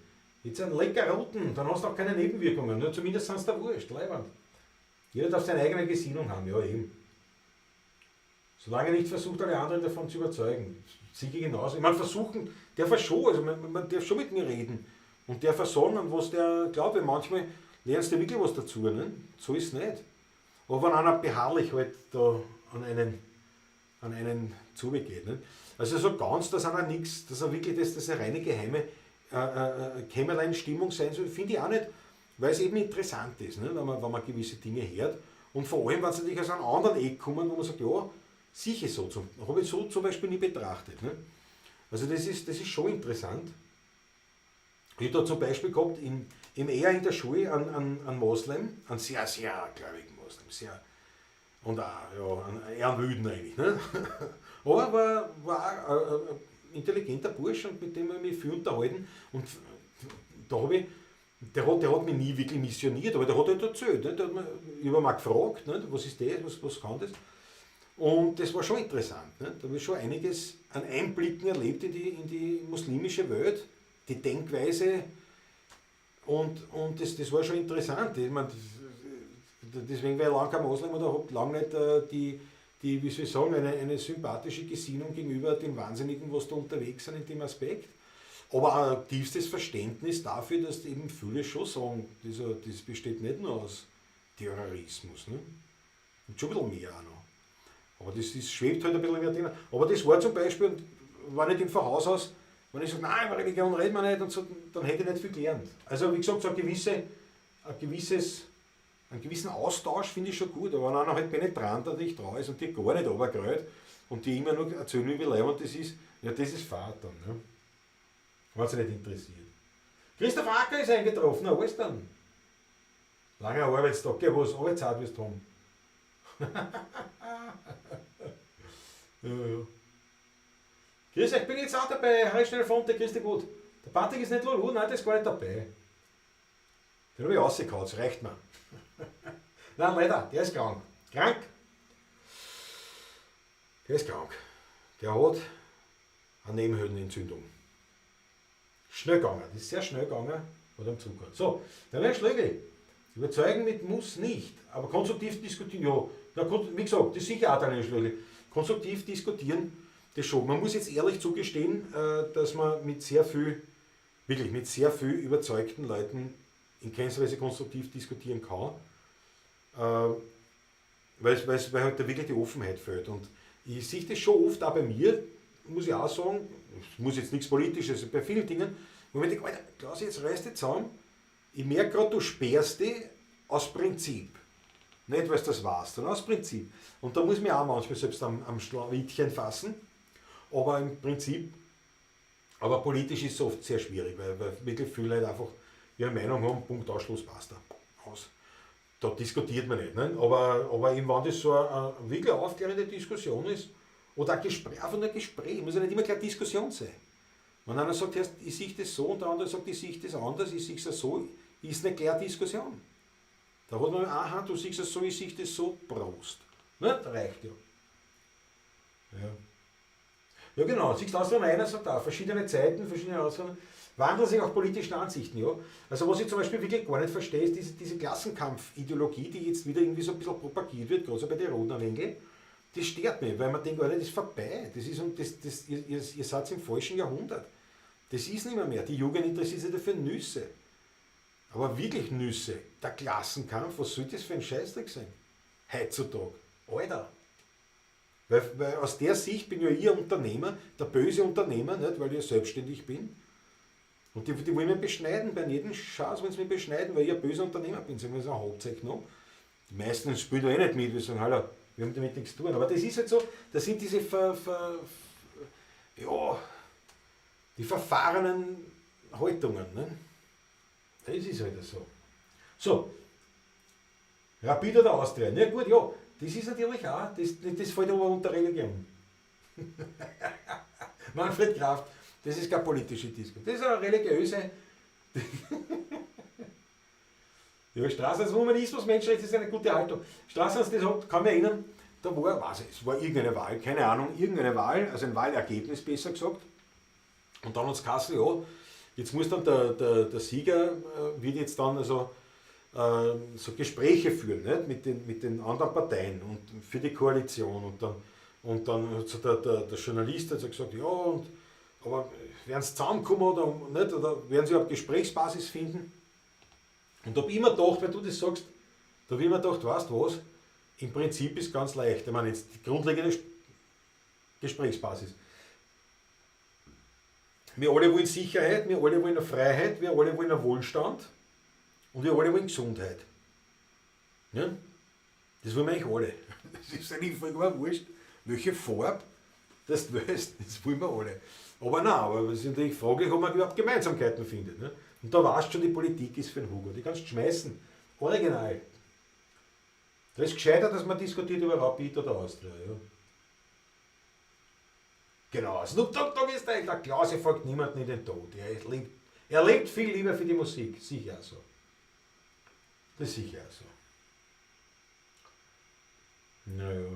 Jetzt einen lecker roten, dann hast du auch keine Nebenwirkungen. Nur zumindest sind es da wurscht, leibend. Jeder darf seine eigene Gesinnung haben, ja eben. Solange er nicht versucht, alle anderen davon zu überzeugen. Sicher genauso. Ich meine, versuchen, der schon, also man darf schon mit mir reden. Und der versagen, an was der glaubt, weil manchmal lernst du wirklich was dazu, ne? So ist es nicht. Aber wenn einer beharrlich halt da an einen zugeht, ne? Also so ganz, dass einer nichts, dass er wirklich das eine reine geheime Kämmerlein-Stimmung sein soll, finde ich auch nicht, weil es eben interessant ist, ne? wenn man gewisse Dinge hört. Und vor allem, wenn es natürlich aus einem anderen Eck kommen, wo man sagt, ja, sicher so, habe ich so zum Beispiel nie betrachtet. Ne? Also das ist schon interessant. Ich habe da zum Beispiel gehabt, im eher in der Schule einen Moslem, einen sehr, sehr gläubigen Moslem, sehr, und auch, ja, eher einen Wüden eigentlich. Ne? Aber war ein intelligenter Bursch und mit dem habe ich mich viel unterhalten. Und da habe ich, der hat mich nie wirklich missioniert, aber der hat halt erzählt. Ne? Der hat mich, ich habe mal gefragt, ne? Was ist das, was kann das? Und das war schon interessant. Ne? Da habe ich schon einiges an Einblicken erlebt in die muslimische Welt, die Denkweise. Und das war schon interessant. Ich meine, deswegen war ich lange kein Moslem oder habe lange nicht die, wie soll ich sagen, eine sympathische Gesinnung gegenüber den Wahnsinnigen, was da unterwegs sind in dem Aspekt. Aber auch ein tiefstes Verständnis dafür, dass eben viele schon sagen, das besteht nicht nur aus Terrorismus. Ne? Und schon ein bisschen mehr auch noch. Aber das schwebt halt ein bisschen mehr drin. Aber das war zum Beispiel, wenn ich dem von Haus aus, wenn ich sage, nein, über Religion reden wir nicht, und so, dann hätte ich nicht viel gelernt. Also wie gesagt, so eine gewisse einen gewissen Austausch finde ich schon gut, aber wenn einer halt penetrant natürlich drauf ist und die gar nicht runtergerät und die immer nur erzählen, wie leibend das ist, ja, das ist fad dann, ne? Wenn sie nicht interessiert. Christoph Acker ist eingetroffen, na alles dann. Langer Arbeitstag, gell, was, Arbeitszeit wirst du haben. Ja, ja. Grüß euch, ich bin jetzt auch dabei, Harry schnell von der grüß dich gut. Der Patrick ist nicht Lulu, nein, der ist gar nicht dabei. Den habe ich rausgehauen, das reicht mir. Nein, leider, der ist krank. Krank! Der ist krank. Der hat eine Nebenhöhlenentzündung. Schnell gegangen, das ist sehr schnell gegangen, hat am Zug gehabt. So, dann wäre Schlägel. Überzeugen mit muss nicht, aber konstruktiv diskutieren, ja, na gut, wie gesagt, das ist sicher auch deine Schlägel. Konstruktiv diskutieren, das schon. Man muss jetzt ehrlich zugestehen, dass man mit sehr viel, wirklich mit sehr viel überzeugten Leuten in keinster Weise konstruktiv diskutieren kann, weil halt da wirklich die Offenheit fehlt. Und ich sehe das schon oft auch bei mir, muss ich auch sagen, es muss jetzt nichts Politisches, bei vielen Dingen, wo ich mir denke, Alter, Klaus, jetzt reiß dich zusammen, ich merke gerade, du sperrst dich aus Prinzip. Nicht, weil du das weißt, sondern aus Prinzip. Und da muss ich mich auch manchmal selbst am Schlawittchen fassen, aber im Prinzip, aber politisch ist es oft sehr schwierig, weil wirklich viele Leute einfach ihre Meinung haben, Punkt, Ausschluss, passt da. Aus. Da diskutiert man nicht. Ne? Aber eben, wenn das so eine wirklich aufklärende Diskussion ist, oder ein Gespräch, einfach nur ein Gespräch, muss ja nicht immer gleich Diskussion sein. Wenn einer sagt, ich sehe das so und der andere sagt, ich sehe das anders, ich sehe es so, ist nicht gleich Diskussion. Da hat man, aha, du siehst es so, ich sehe das so, Prost. Ne? Das reicht ja. Ja. Ja genau, siehst du, aus einer sagt auch, verschiedene Zeiten, verschiedene Ausgaben, wandeln sich auch politischen Ansichten, ja. Also was ich zum Beispiel wirklich gar nicht verstehe, ist diese Klassenkampf-Ideologie, die jetzt wieder irgendwie so ein bisschen propagiert wird, gerade so bei den Roten Wengel, das stört mich, weil man denkt, Alter, das ist vorbei, das ist, und das, das, ihr, ihr, ihr seid im falschen Jahrhundert. Das ist nicht mehr. Die Jugend interessiert sich dafür Nüsse. Aber wirklich Nüsse. Der Klassenkampf, was soll das für ein Scheißdreck sein? Heutzutage. Alter. Weil aus der Sicht bin ja ich ein Unternehmer, der böse Unternehmer, nicht, weil ich selbstständig bin. Und die wollen mich beschneiden, bei jedem Scheiß wollen sie mich beschneiden, weil ich ein böser Unternehmer bin. Sagen wir so, Hauptsache noch. Die meisten spielen da eh nicht mit, wir sagen, hallo, wir haben damit nichts zu tun. Aber das ist halt so, das sind diese die verfahrenen Haltungen. Ne? Das ist halt so. So, Rapid oder Austria. Na gut, ja, das ist natürlich auch, das fällt aber unter Religion. Manfred Kraft, das ist keine politische Diskussion, das ist eine religiöse. Ja, Straße, Humanismus, Menschenrechte ist eine gute Haltung. Straße, das hat, kann mich erinnern, da war, weiß ich, es war irgendeine Wahl, keine Ahnung, irgendeine Wahl, also ein Wahlergebnis besser gesagt. Und dann hat's geheißen, ja, jetzt muss dann der Sieger wird jetzt dann also so Gespräche führen, nicht? Mit den anderen Parteien und für die Koalition. Und dann hat so der Journalist hat so gesagt, ja, und, aber werden sie zusammenkommen oder nicht, oder werden sie überhaupt Gesprächsbasis finden? Und da hab ich immer gedacht, weil du das sagst, da hab ich immer gedacht, weißt du was, im Prinzip ist ganz leicht. Ich meine, jetzt die grundlegende Gesprächsbasis. Wir alle wollen Sicherheit, wir alle wollen Freiheit, wir alle wollen Wohlstand und wir alle wollen Gesundheit. Ja? Das wollen wir eigentlich alle. Das ist eigentlich vollkommen wurscht, welche Farbe das du willst, das wollen wir alle. Aber nein, aber es ist natürlich fraglich, ob man überhaupt Gemeinsamkeiten findet. Ne? Und da weißt du schon, die Politik ist für den Hugo. Die kannst du schmeißen. Original. Da ist gescheiter, dass man diskutiert über Rapid oder Austria. Ja. Genau, Snoop Dogg Dogg ist der Klause folgt niemandem in den Tod. Er lebt viel lieber für die Musik, sicher so. Das ist sicher so. Naja.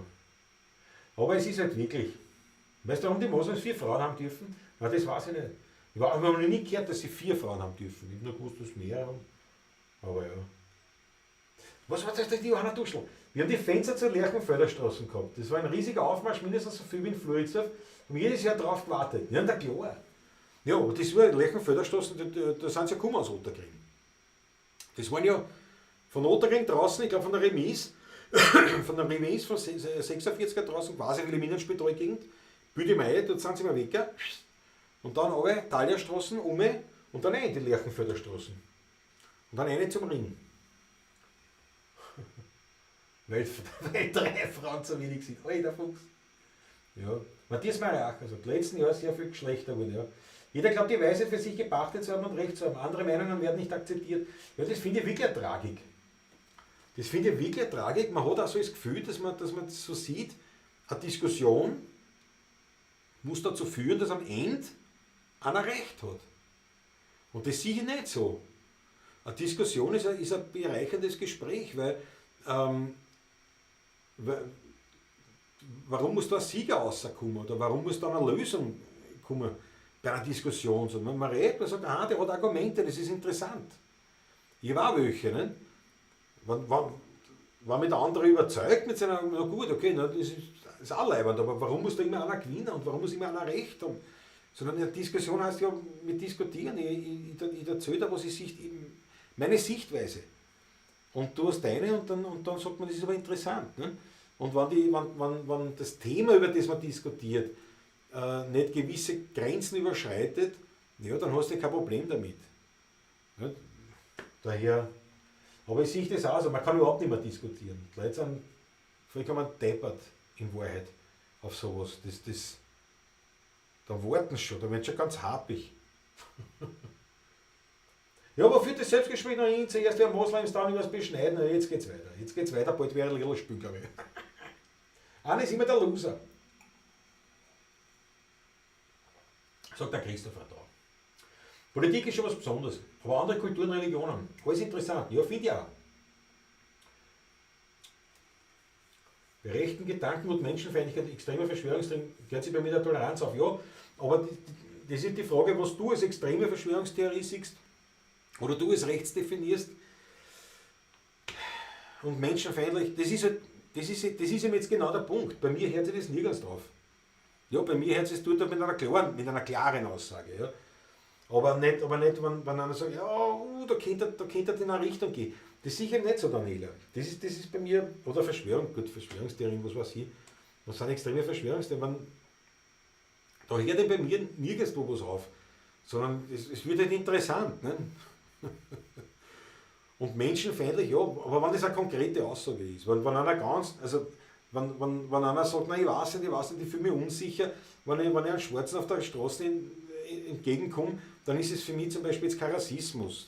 Aber es ist halt wirklich. Weißt du, warum die Moslems 4 Frauen haben dürfen? Na, das weiß ich nicht. Ich habe noch nie gehört, dass sie 4 Frauen haben dürfen. Ich hab nur gewusst, dass mehr haben. Aber ja. Was war das denn, die Johanna Duschl? Wir haben die Fenster zur Lerchenfelder Straße gehabt. Das war ein riesiger Aufmarsch, mindestens so viel wie in Floridsdorf. Haben jedes Jahr drauf gewartet. Ja, na klar. Ja, aber das war Lerchenfelder Straße, da sind sie ja gekommen aus Ottakring. Das waren ja von Ottakring draußen, ich glaub von der Remise, von der Remise von 46er draußen, quasi Wilhelminenspital-Gegend, Büdemei, dort sind sie mal weg. Und dann alle Thalierstraßen um und dann rein in die Lerchenfelder Straßen. Und dann eine zum Ring. Weil, weil 3 Frauen zu wenig sind. Alter Fuchs. Ja. Matthias Maracher sagt, letzten Jahr sehr viel schlechter wurde. Ja. Jeder glaubt, die Weisheit für sich gepachtet zu haben und Recht zu haben. Andere Meinungen werden nicht akzeptiert. Ja, das finde ich wirklich eine Tragik. Das finde ich wirklich eine Tragik. Man hat auch so das Gefühl, dass man so sieht, eine Diskussion muss dazu führen, dass am Ende einer Recht hat. Und das sehe ich nicht so. Eine Diskussion ist ein bereicherndes Gespräch, weil warum muss da ein Sieger rauskommen oder warum muss da eine Lösung kommen bei einer Diskussion? Sondern man redet, man sagt, aha, der hat Argumente, das ist interessant. Ich war welche, ne? Wenn mich der andere überzeugt mit seiner, na gut, okay, na, das ist auch leibend, aber warum muss da immer einer gewinnen und warum muss immer einer Recht haben? Sondern eine Diskussion heißt ja, mit diskutieren, ich erzähle da, was ich sicht, eben meine Sichtweise. Und du hast deine und dann sagt man, das ist aber interessant. Ne? Und wenn das Thema, über das man diskutiert, nicht gewisse Grenzen überschreitet, ja, dann hast du kein Problem damit. Ne? Daher, aber ich sehe das auch so, man kann überhaupt nicht mehr diskutieren. Die Leute sind vollkommen deppert in Wahrheit auf sowas. Da warten sie schon, da wird schon ganz happig. Ja, aber für das Selbstgespräch noch hin, zuerst werden Moslems dann übers Beschneiden, und jetzt geht's weiter. Jetzt geht's weiter, bald wäre ein Little spielen, glaube ich. Einer ist immer der Loser. Sagt der Christopher da. Politik ist schon was Besonderes, aber andere Kulturen, Religionen, alles interessant. Ja, finde ich auch. Bei rechten Gedanken und Menschenfeindlichkeit, extremer Verschwörungstheorie, hört sich bei mir der Toleranz auf. Ja, aber das ist die Frage, was du als extreme Verschwörungstheorie siehst oder du als rechts definierst und menschenfeindlich, das ist eben jetzt genau der Punkt. Bei mir hört sich das nirgends drauf. Ja, bei mir hört sich das dort mit einer klaren Aussage. Ja. Aber nicht wenn einer sagt, ja, da könnte er in eine Richtung gehen. Das ist sicher nicht so, Daniela. Das ist bei mir, oder Verschwörung, gut, Verschwörungstheorien, was weiß ich. Was sind extreme Verschwörungstheorien? Da hört ja bei mir nirgendwo was auf, sondern es wird halt interessant. Ne? Und menschenfeindlich, ja, aber wenn das eine konkrete Aussage ist, wenn einer ganz, also wenn einer sagt, nein, ich weiß nicht, ich fühle mich unsicher, wenn ich einem Schwarzen auf der Straße entgegenkomme, dann ist es für mich zum Beispiel jetzt kein Rassismus.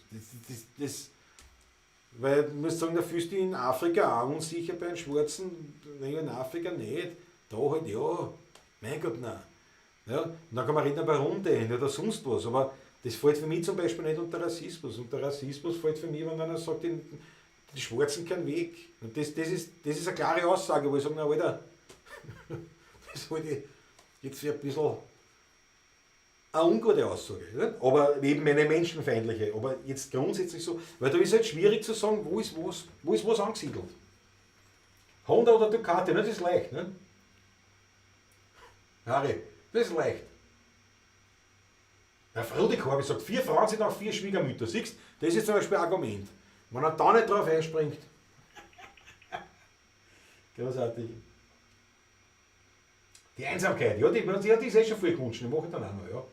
Weil du musst sagen, da fühlst du dich in Afrika auch unsicher bei einem Schwarzen, nein, in Afrika nicht, da halt ja, mein Gott, nein. Ja, und dann kann man reden, warum denn oder sonst was, aber das fällt für mich zum Beispiel nicht unter Rassismus. Unter Rassismus fällt für mich, wenn einer sagt, die Schwarzen keinen Weg. Und das ist eine klare Aussage, wo ich sage, na Alter, das halte ich jetzt für ein bisschen eine ungute Aussage, ne? Aber eben eine menschenfeindliche. Aber jetzt grundsätzlich so, weil da ist halt schwierig zu sagen, wo ist was angesiedelt. Honda oder Ducati, ne? Das ist leicht. Ne? Harry, das ist leicht. Der Frudi Korbi sagt, 4 Frauen sind auch 4 Schwiegermütter. Siehst du, das ist zum Beispiel ein Argument. Wenn er da nicht drauf einspringt. Großartig. Die Einsamkeit, ja, die ist eh schon viel gewünscht, die mache ich dann auch noch, ja.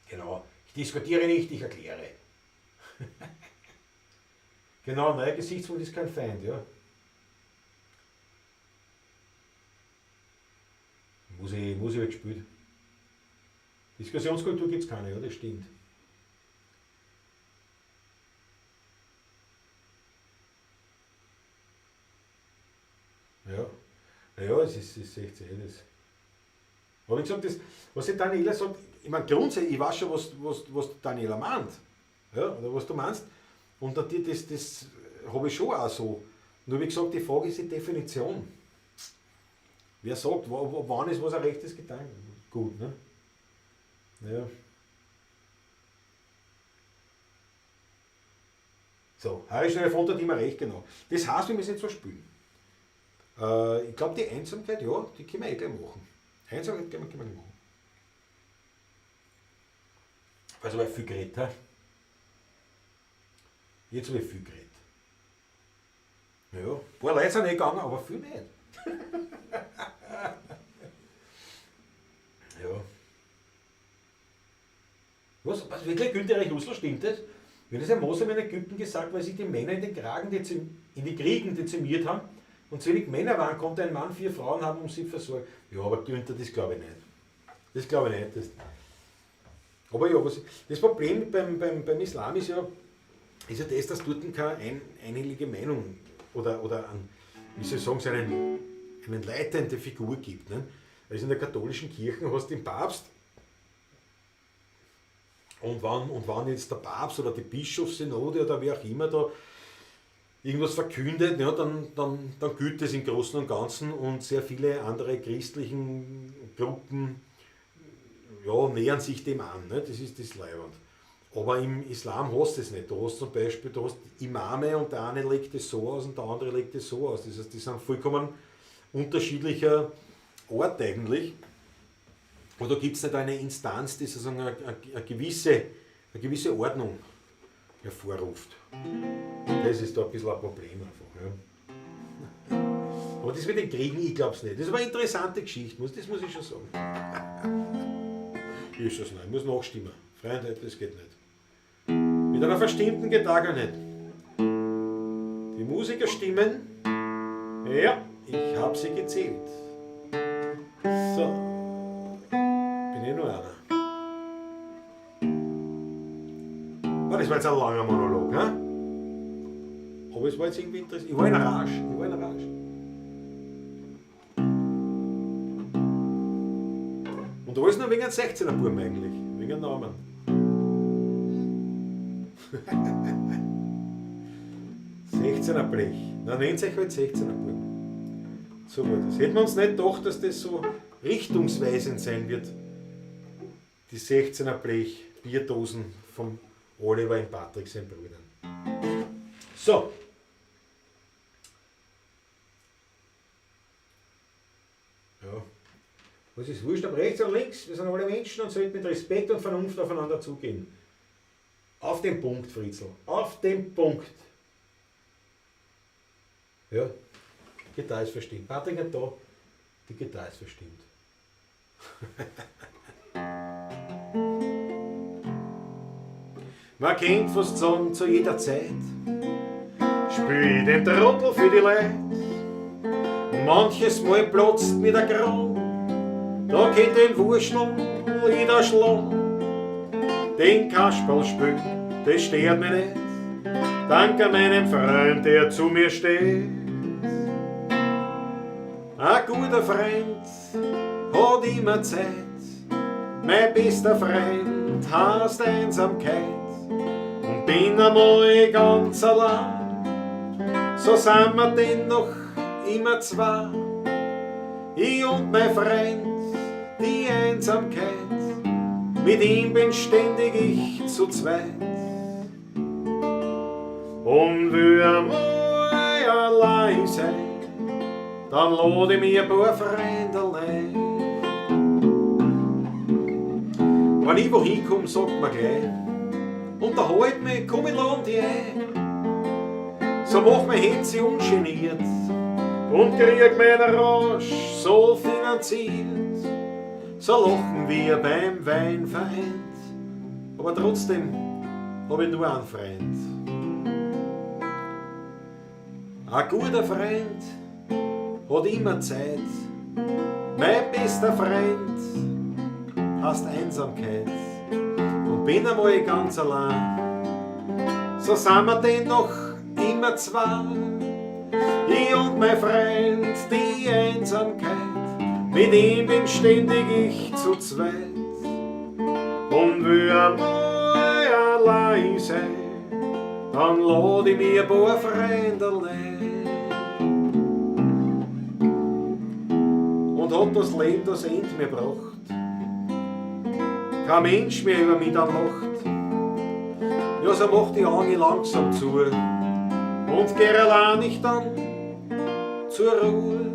Genau, ich diskutiere nicht, ich erkläre. Genau, neuer Gesichtspunkt ist kein Feind, ja. Muss ich gespielt. Diskussionskultur gibt es keine, ja, das stimmt. Ja. Naja, es ist echt eh das. Aber wie gesagt, das, was die Daniela sagt, ich meine, grundsätzlich, ich weiß schon, was Daniela meint. Ja, oder was du meinst. Und natürlich, das habe ich schon auch so. Nur wie gesagt, die Frage ist die Definition. Wer sagt, wann ist was ein rechtes Gedankengut, ne? Ja. So, Harry Schneider hat immer recht, genau. Das heißt, wir müssen jetzt was spielen. Ich glaube, die Einsamkeit, ja, die können wir eh gleich machen. Einsamkeit können wir machen. Also, weil ich viel geredet habe. Jetzt habe ich viel geredet. Ja, ein paar Leute sind eh gegangen, aber viel nicht. Ja. Was wirklich, Günther Erich Husserl, stimmt das? Wird das ein Moslem in Ägypten gesagt, weil sich die Männer in den, Kragen in die Kriegen dezimiert haben und zu wenig Männer waren, konnte ein Mann vier Frauen haben, um sie zu versorgen. Ja, aber Günther, das glaube ich nicht. Das glaube ich nicht. Das, aber ja, was, das Problem beim Islam ist ja das, dass dort keine einhellige Meinung oder an, wie soll ich sagen, so einen leitende Figur gibt. Ne? Also in der katholischen Kirche hast du den Papst und wenn jetzt der Papst oder die Bischofssynode oder wer auch immer da irgendwas verkündet, ja, dann gilt das im Großen und Ganzen und sehr viele andere christlichen Gruppen, ja, nähern sich dem an. Ne? Das ist das Leiwand. Aber im Islam hast du das nicht. Du hast zum Beispiel, du hast Imame und der eine legt das so aus und der andere legt das so aus. Das heißt, die sind vollkommen unterschiedlicher Ort eigentlich. Aber da gibt es nicht eine Instanz, die sozusagen eine gewisse Ordnung hervorruft. Das ist da ein bisschen ein Problem einfach. Ja. Aber das mit den Kriegen, ich glaube es nicht. Das ist aber eine interessante Geschichte, das muss ich schon sagen. Ist das nicht, ich muss nachstimmen. Freunde, das geht nicht. Mit einer verstimmten Gitarre nicht. Die Musiker stimmen. Ja, ich habe sie gezählt. So. Bin eh nur einer. Oh, das war jetzt ein langer Monolog, ne? Aber es war jetzt irgendwie interessant. Ich war in Rage. Ich war in Rage. Und alles nur wegen einem 16er Buam eigentlich. Wegen einem Namen. 16er Blech. Na, nennt sich halt 16er Buam. So war das. Hätten wir uns nicht gedacht, dass das so richtungsweisend sein wird. Die 16er Blech Bierdosen vom Oliver und Patrick, sein Brüdern. So. Ja. Was ist wurscht, ob rechts oder links, wir sind alle Menschen und sollten mit Respekt und Vernunft aufeinander zugehen. Auf den Punkt, Fritzl. Auf den Punkt. Ja, Gitarre ist verstimmt. Patrick nicht da, die Gitarre ist verstimmt. Man kennt fast sagen, zu jeder Zeit spiel ich den Trottel für die Leute. Und manches Mal platzt mir der Kragen, da kennt den Wurstel jeder schlagen. Den Kasperl spielen, das stört mich nicht. Danke meinem Freund, der zu mir steht. Ein guter Freund hat immer Zeit. Mein bester Freund heißt Einsamkeit. Und bin einmal ganz allein, so sind wir dennoch immer zwei. Ich und mein Freund, die Einsamkeit, mit ihm bin ständig ich zu zweit. Und will einmal allein sein, dann lad ich mir ein paar Freunde ein. Wenn ich wo hinkomm, sagt man gleich, unterhalt mich, komm, ich lad dich ein. So mach mein Hetzi ungeniert und krieg meinen Rausch so finanziert. So lachen wir beim Wein vereint, aber trotzdem hab ich nur einen Freund. Ein guter Freund hat immer Zeit. Mein bester Freund heißt Einsamkeit. Und bin einmal ganz allein, so sind wir dennoch immer zwei. Ich und mein Freund, die Einsamkeit, mit ihm bin ständig ich zu zweit. Und will einmal allein sein, dann lad ich mir ein paar Freunde ein. Und hat das Leben das End mir gebracht, kein Mensch mehr über mich dann lacht. Ja, so mach die Augen langsam zu und geh allein nicht dann zur Ruhe.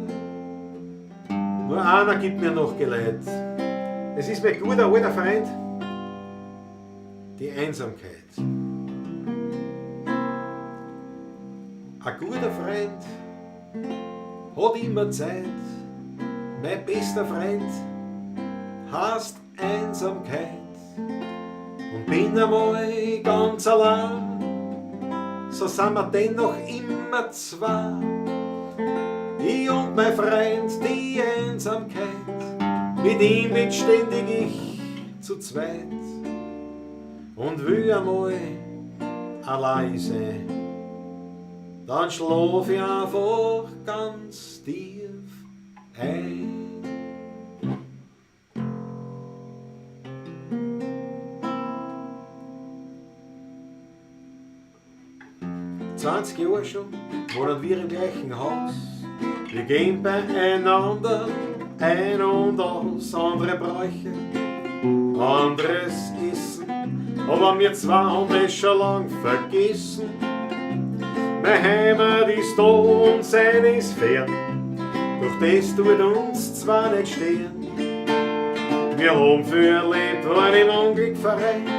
Nur einer gibt mir noch Geleit. Es ist mein guter alter Freund, die Einsamkeit. Ein guter Freund hat immer Zeit. Mein bester Freund heißt Einsamkeit. Und bin einmal ganz allein, so sind wir dennoch immer zwei. Ich und mein Freund, die Einsamkeit, mit ihm bin ständig ich zu zweit. Und will einmal allein sein, dann schlaf ich einfach ganz tief ein. 20 Jahre schon wohnen wir im gleichen Haus. Wir gehen beieinander ein und aus, andere Bräuche, anderes Essen. Aber wir zwei haben es schon lang vergessen. Meine Heimat ist da und seine ist fern. Doch das tut uns zwar nicht stehen. Wir haben viel erlebt, waren im Unglück vereint.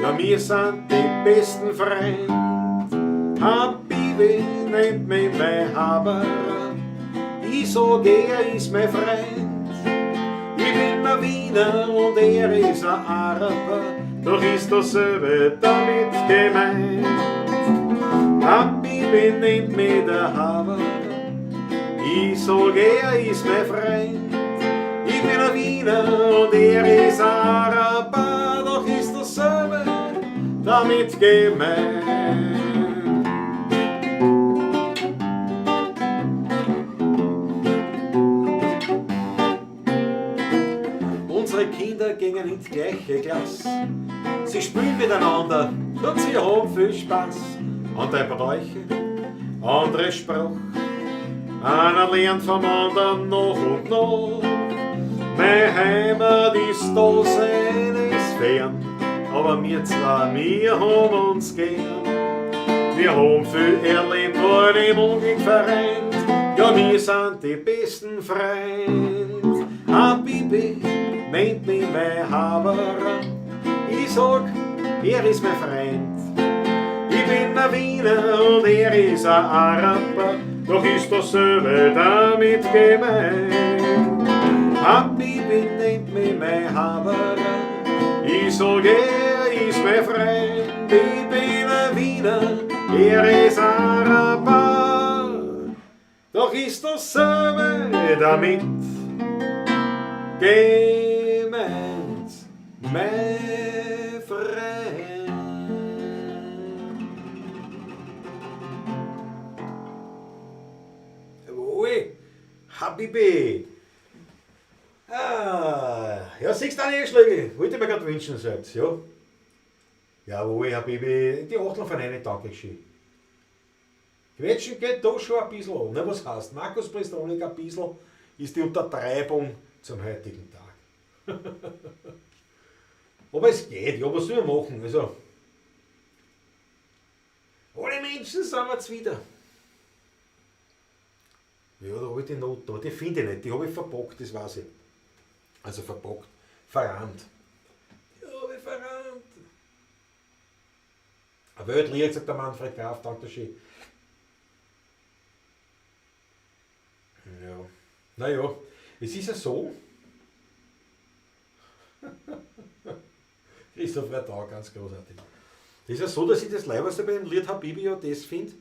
Ja, wir sind die besten Freunde. Habibi nennt mich mein Haberer. Ich sag, er ist mein Freund. Ich bin ein Wiener und er ist ein Araber. Doch ist dasselbe damit gemeint. Habibi nennt mich der Haberer. Ich sag, er ist mein Freund. Ich bin ein Wiener und er ist ein Araber. Doch ist dasselbe damit gemeint. Unsere Kinder gingen in die gleiche Klasse. Sie spielen miteinander und sie haben viel Spaß. Andere Bräuche, andere Sprache. Einer lernt vom anderen noch und noch. Meine Heimat ist da, seine ist fern. Aber wir zwei, wir haben uns gern. Wir haben viel erlebt, waren im Unglück vereint. Ja, wir sind die besten Freund. Habibi nennt mich mein Haberer. Ich sag, er ist mein Freund. Ich bin ein Wiener und er ist ein Araber. Doch ist dasselbe damit gemeint. Habibi nennt mich mein Haberer. Ich sag, er ist mein Freund. Ich bin ein Wiener, er ist Araber. Doch ist dasselbe damit gemeint, mein Freund. Jawohl, Habibi. Ah, ja, siehst du auch nicht, Schläge. Wollte ich mir gerade wünschen selbst, ja. Jawohl, Habibi, die Achtel von einer, danke schön. Quetschen geht da schon ein bisschen, ne, was heißt? Markus Prestonic ein bisschen ist die Untertreibung zum heutigen Tag. Aber es geht, ja, was soll man machen? Also, alle Menschen sind wir zuwider. Ja, da habe ich die Noten, aber die finde ich nicht, die habe ich verbockt, das weiß ich. Also verbockt, verrannt. Die habe ich verrannt. Ein Weltlied, sagt der Manfred Graf, danke schön. Ja, naja, es ist ja so. Christoph Radau, ganz großartig. Es ist ja so, dass ich das Leiberste bei dem Lied Habibi ja das finde,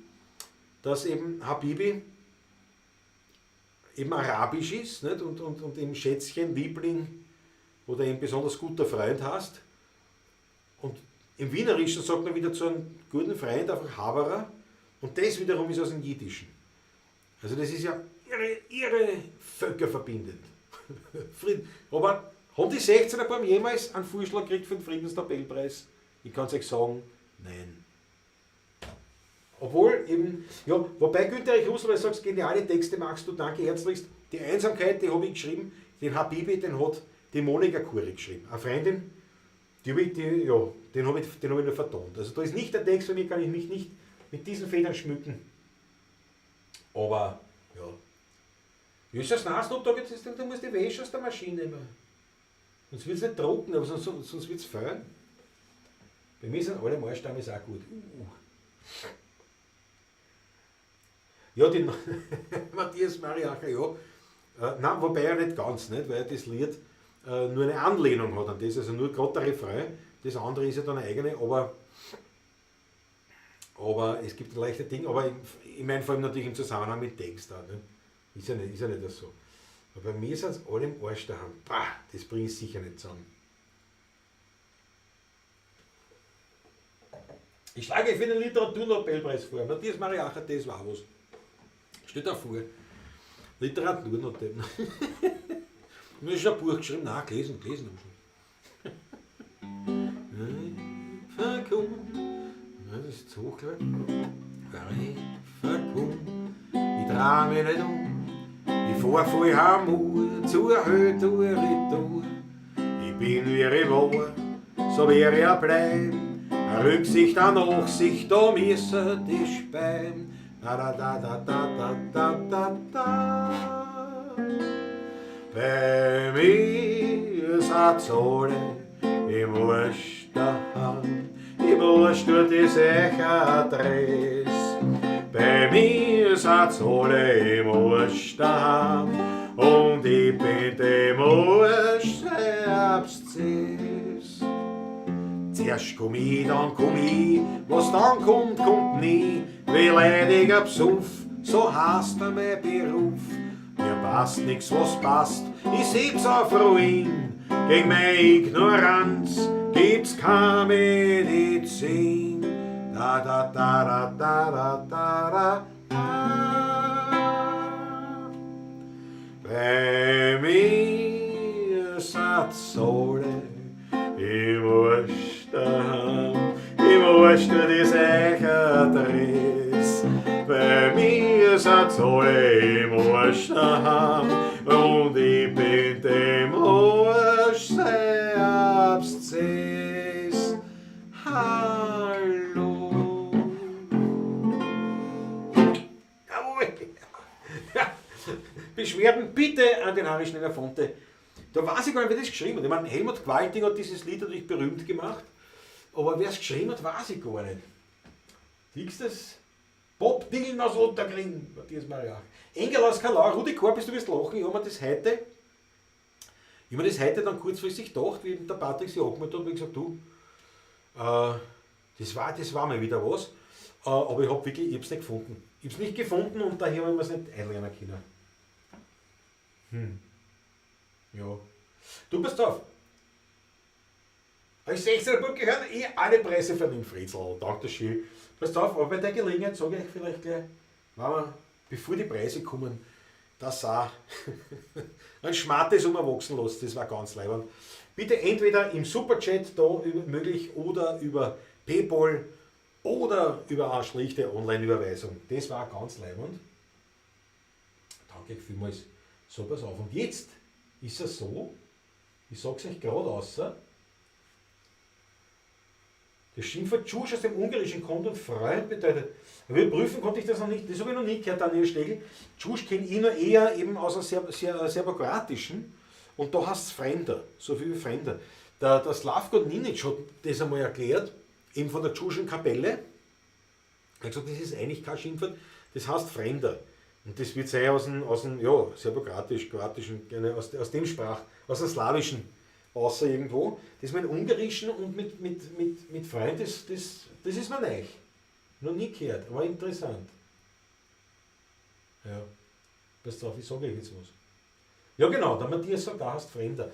dass eben Habibi eben arabisch ist, nicht? Und eben Schätzchen, Liebling oder eben besonders guter Freund hast. Und im Wienerischen sagt man wieder zu einem guten Freund einfach Haberer und das wiederum ist aus dem Jiddischen. Also das ist ja irre völkerverbindend. Aber haben die 16er Buam jemals einen Vorschlag gekriegt für den Friedensnobelpreis? Ich kann's euch sagen, nein. Obwohl eben, ja, wobei Günther Erich Russel, weil du sagst, geniale Texte machst du, danke herzlichst. Die Einsamkeit, die habe ich geschrieben, den Habibi, den hat die Monika Kuri geschrieben. Eine Freundin, die hab ich, die, ja, den hab ich, den hab ich nur vertont. Also da ist nicht der Text von mir, kann ich mich nicht mit diesen Federn schmücken. Aber, ja. Ja, ist das nass, da geht's, da musst du die Wäsche aus der Maschine nehmen. Sonst wird's nicht trocken, aber sonst wird's föhn. Bei mir sind alle Mahlstamm ist auch gut. Ja, die Matthias Mariacher, ja. Nein, wobei er nicht ganz, nicht, weil das Lied nur eine Anlehnung hat an das, also nur gerade der Refrain. Das andere ist ja dann eine eigene, aber es gibt ein leichtes Ding, aber ich meine vor allem natürlich im Zusammenhang mit Text auch, ne? Ist ja nicht so. Aber bei mir sind es alle im Arsch daheim. Bah, das bringe ich sicher nicht zusammen. Ich schlage für den Literaturnobelpreis vor. Matthias Mariacher, das war was. Steht da vor. Literaturnobel. Ich habe schon ein Buch geschrieben. Nein, gelesen, gelesen habe ich schon. Ja, das ist zu hoch, glaube ich. Ich dreh mich nicht um. Ich fahr voll heim zur Höhe, zur Retour. Ich bin wie ich war, so wär ich auch bleiben. Rücksicht an Nachsicht, da müssen die speien. Da da da da da da da da da. Bei mir sind's alle im Arsch daheim. Im Arsch tut es euch Adress. Bei mir sind's alle im Arsch daheim. Und ich bin dem Arsch selbst süß. Zuerst komm ich, dann komm ich, was dann kommt, kommt nie. Wie leidiger Psuff, so heißt er mein Beruf. Mir passt nix, was passt, ich sitz auf Ruin. Gegen meine Ignoranz gibt's keine Medizin. Da da da da da da da da da. Bei mir sind's alle im Arsch daheim, im Arsch tut es euch Adress. Bei mir sind's alle im Arsch daheim und ich bin dem Arsch selbst süß. Hallo. Jawohl. Ja. Beschwerden bitte an den Harry Schneller Fonte. Da weiß ich gar nicht, wer das geschrieben hat. Ich meine, Helmut Qualtinger hat dieses Lied natürlich berühmt gemacht, aber wer es geschrieben hat, weiß ich gar nicht. Liegst das? Bob Dylan aus Ottakring, Matthias Mariach. Engel aus Kalau, Rudi Korpis, du wirst lachen, ich habe mir das heute, ich hab mir das heute dann kurzfristig gedacht, wie der Patrick sich angemeldet hat, und ich gesagt, du, das war mal wieder was, aber ich habe wirklich, ich hab's nicht gefunden. Ich hab's nicht gefunden und daher habe ich mir's nicht einlernen können. Ja. Du, passt auf. Habe ich 16 Buch gehört, eh alle Preise für den Fritzl. Danke schön. Passt auf, aber bei der Gelegenheit sage ich euch vielleicht gleich, wenn wir, bevor die Preise kommen, dass auch ein Schmattes umwachsen lässt, das war ganz leiwand. Bitte entweder im Superchat da möglich oder über PayPal oder über eine schlichte Online-Überweisung. Das war ganz leiwand. Danke vielmals. So, pass auf. Und jetzt ist es so, ich sag's euch gerade außer, das Schimpfwort Tschusch aus dem Ungarischen kommt und Freund bedeutet. Aber überprüfen konnte ich das noch nicht, das habe ich noch nie gehört, Daniel Schlegel. Tschusch kenne ich nur eher eben aus dem Serbokroatischen und da heißt es Fremder, so viel wie Fremder. Der Slavko Ninic hat das einmal erklärt, eben von der Tschuschen Kapelle. Er hat gesagt, das ist eigentlich kein Schimpfwort, das heißt Fremder. Und das wird sein aus dem, ja, serbokroatisch, kroatischen, aus dem Sprach, aus dem Slawischen außer irgendwo. Das mit dem Ungarischen und mit Freund, das ist mir neu. Noch nie gehört, aber interessant. Ja, pass drauf, ich sage euch jetzt was. Ja genau, der Matthias sagt, da hast Fremder.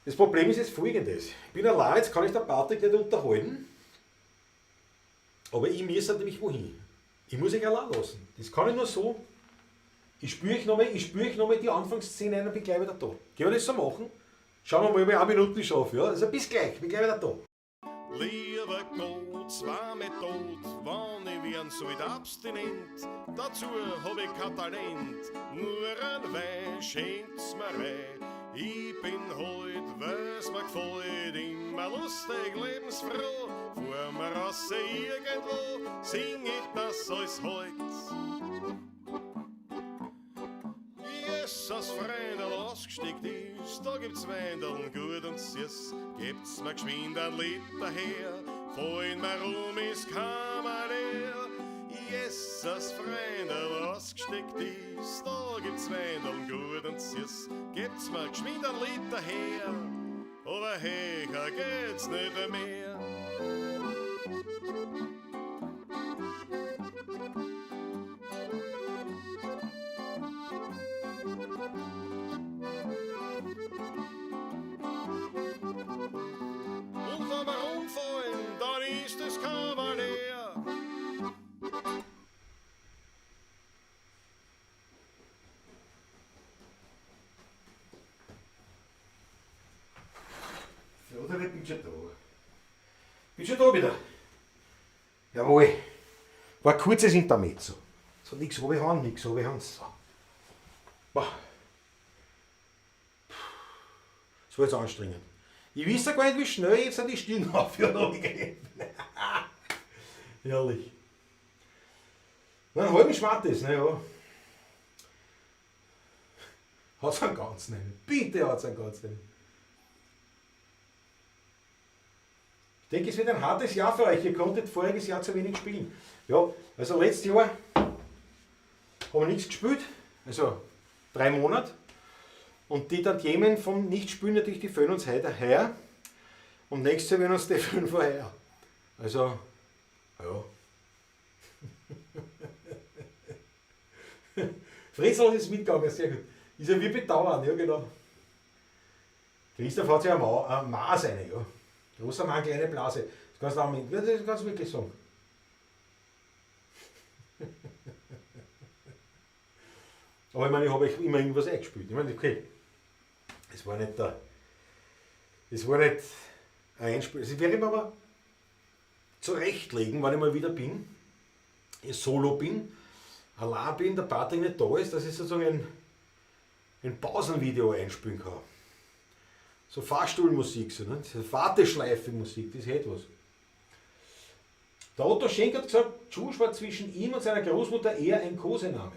Das Problem ist jetzt folgendes. Ich bin allein, jetzt kann ich der Patrick nicht unterhalten, aber ich muss nämlich wohin. Ich muss euch allein lassen. Das kann ich nur so. Ich spüre euch nochmal die Anfangsszene ein und bin gleich wieder da. Können wir das so machen? Schauen wir mal, ob ich eine Minute schaffe. Ja? Also bis gleich, bin gleich wieder da. Lieber Gott, zwar mit Tod, wann ich werden soll abstinent, dazu hab ich kein Talent, nur ein Wein schenkt's mir rein. Ich bin heut, weil's mir gefällt, immer lustig, lebensfroh, fahr mir raus irgendwo, sing ich das alles heut. Jesus Freundl ausgesteckt ist, da gibt's Weindeln gut und süß. Gebt's mir geschwind ein Liter her, fallen mir rum ist Kammer leer. Jesus Freundl ausgesteckt ist, da gibt's Weindeln gut und süß. Gebt's mir geschwind ein Liter her. Aber höher geht's nicht mehr. Und wenn wir umfallen, dann ist das Kammer leer. Oder bin schon da. Bin schon da wieder. Jawohl. War ein kurzes Intermezzo. So, nix runterhauen, nix runterhauen. So. Boah. Das war jetzt anstrengend. Ich weiß ja gar nicht, wie schnell ich jetzt an die Stirn aufhören habe. Herrlich. Na, einen halben Schwart ist, na ja. Hat's einen ganzen einen. Bitte hat's einen ganzen einen. Ich denke, es wird ein hartes Jahr für euch. Ihr konntet voriges Jahr zu wenig spielen. Ja, also letztes Jahr haben wir nichts gespielt. Also 3 Monate. Und die Tantiemen vom Nichtspielen natürlich, die fehlen uns heute heuer. Und nächstes Jahr werden uns die fehlen von heuer. Also, ja. Fritzl ist mitgegangen, sehr gut. Ist ja wie bedauern, ja genau. Christoph hat sich eine Maß eine, ja. Großer Mann, kleine Blase. Das kannst du auch mit, das kannst du wirklich sagen. Aber ich meine, ich habe euch immer irgendwas eingespielt. Ich meine, okay, es war nicht der, es war nicht ein Einspiel. Das werde ich mir aber zurechtlegen, wenn ich mal wieder bin, ich solo bin, allein bin, der Patrick nicht da ist, dass ich sozusagen ein Pausenvideo einspielen kann. So Fahrstuhlmusik, so, ne? So Warteschleife-Musik, das hätte was. Der Otto Schenk hat gesagt, Tschusch war zwischen ihm und seiner Großmutter eher ein Kosename.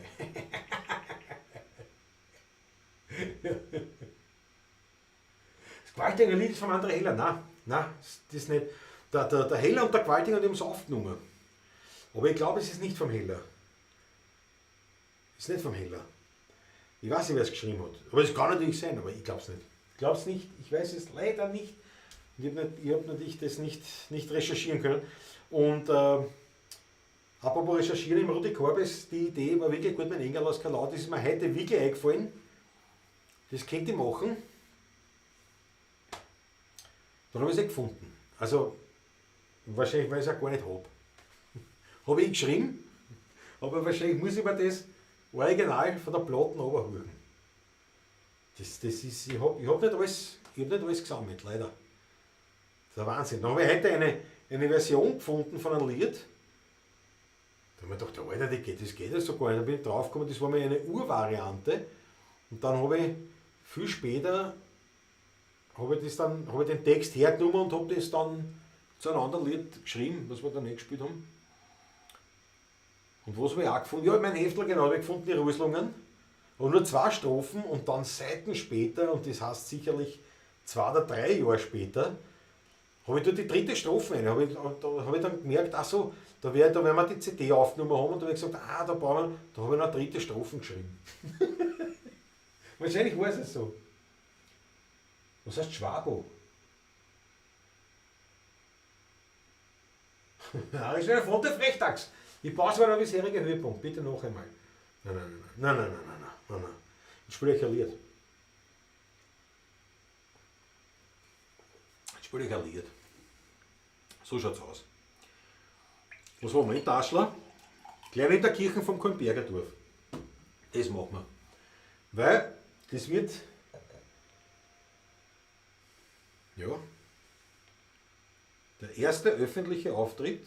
Das Gwaltinger Lied ist vom André Heller. Nein, nein, das ist nicht. Der Heller und der Gwaltinger, die haben es aufgenommen. Aber ich glaube, es ist nicht vom Heller. Es ist nicht vom Heller. Ich weiß nicht, wer es geschrieben hat. Aber es kann natürlich sein, aber ich glaub's nicht. Ich glaub's nicht, ich weiß es leider nicht. Und ich hab natürlich das nicht recherchieren können. Und apropos recherchieren, im Rudi Korbes, die Idee war wirklich gut, mein Engel aus Kalau, das ist mir heute wirklich eingefallen. Das könnte ich machen. Dann habe ich es gefunden. Also, wahrscheinlich, weil ich es auch gar nicht hab. Hab ich geschrieben, aber wahrscheinlich muss ich mir das original von der Platten runterholen. Ich hab nicht alles, ich hab nicht alles gesammelt, leider. Das ist der Wahnsinn. Dann habe ich heute eine Version gefunden von einem Lied. Da hab ich mir gedacht, Alter, das geht ja so gar nicht. Da bin ich draufgekommen, das war mal eine Urvariante. Und dann habe ich viel später hab ich das dann, hab ich den Text hergenommen und hab das dann zu einem anderen Lied geschrieben, was wir dann nicht gespielt haben. Und was habe ich auch gefunden? Ja, mein Heftel, genau, habe ich gefunden, die Ruslungen. Und nur 2 Strophen und dann Seiten später, und das heißt sicherlich 2 oder 3 Jahre später, habe ich dort die dritte Strophe rein. Da hab ich dann gemerkt, ach so, da werden wir die CD aufgenommen haben und da habe ich gesagt, ah, da brauchen wir, da habe ich noch eine dritte Strophe geschrieben. Wahrscheinlich war es so. Was heißt Schwabo? Ja, ist eine Fronte Frechtags. Die Pause war der bisherige Höhepunkt. Bitte noch einmal. Nein, nein, nein, nein, nein, nein, nein, nein, nein. Ich spiele euch ein Lied. Ich spiele euch ein Lied. So schaut's aus. Was machen wir? In Taschler? Gleich in der Kirche vom Kornbergerdorf. Das machen wir. Weil das wird. Ja. Der erste öffentliche Auftritt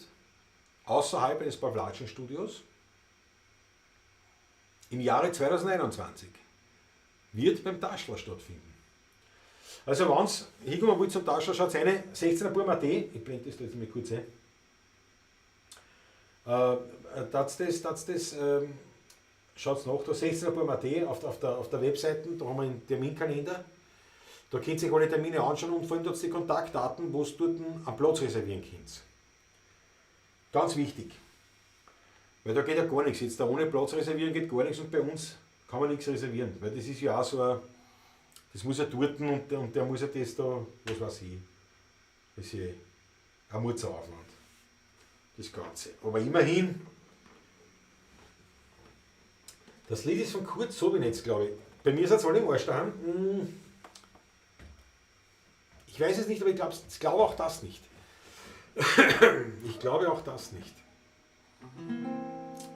außerhalb eines Pawlatschen-Studios im Jahre 2021 wird beim Taschler stattfinden. Also wenn's hinkommen wollt zum Taschler, schaut rein, 16er Burm A T, ich blende das da jetzt mal kurz ein. Schaut's nach, da 16er Burm A T auf der Webseite, da haben wir einen Terminkalender. Da könnt ihr euch alle Termine anschauen und vor allem dort die Kontaktdaten, wo ihr dort einen Platz reservieren könnt. Ganz wichtig, weil da geht ja gar nichts. Jetzt da ohne Platz reservieren geht gar nichts und bei uns kann man nichts reservieren, weil das ist ja auch so ein, Das muss ja dort und der muss ja das da, was weiß ich. Das ist ja ein Mordsaufwand. Das Ganze. Aber immerhin, das Lied ist von Kurt Sobinetz, glaube ich. Bei mir sind es alle im Arsch daheim. Ich weiß es nicht, aber ich glaube auch das nicht. Ich glaube auch das nicht.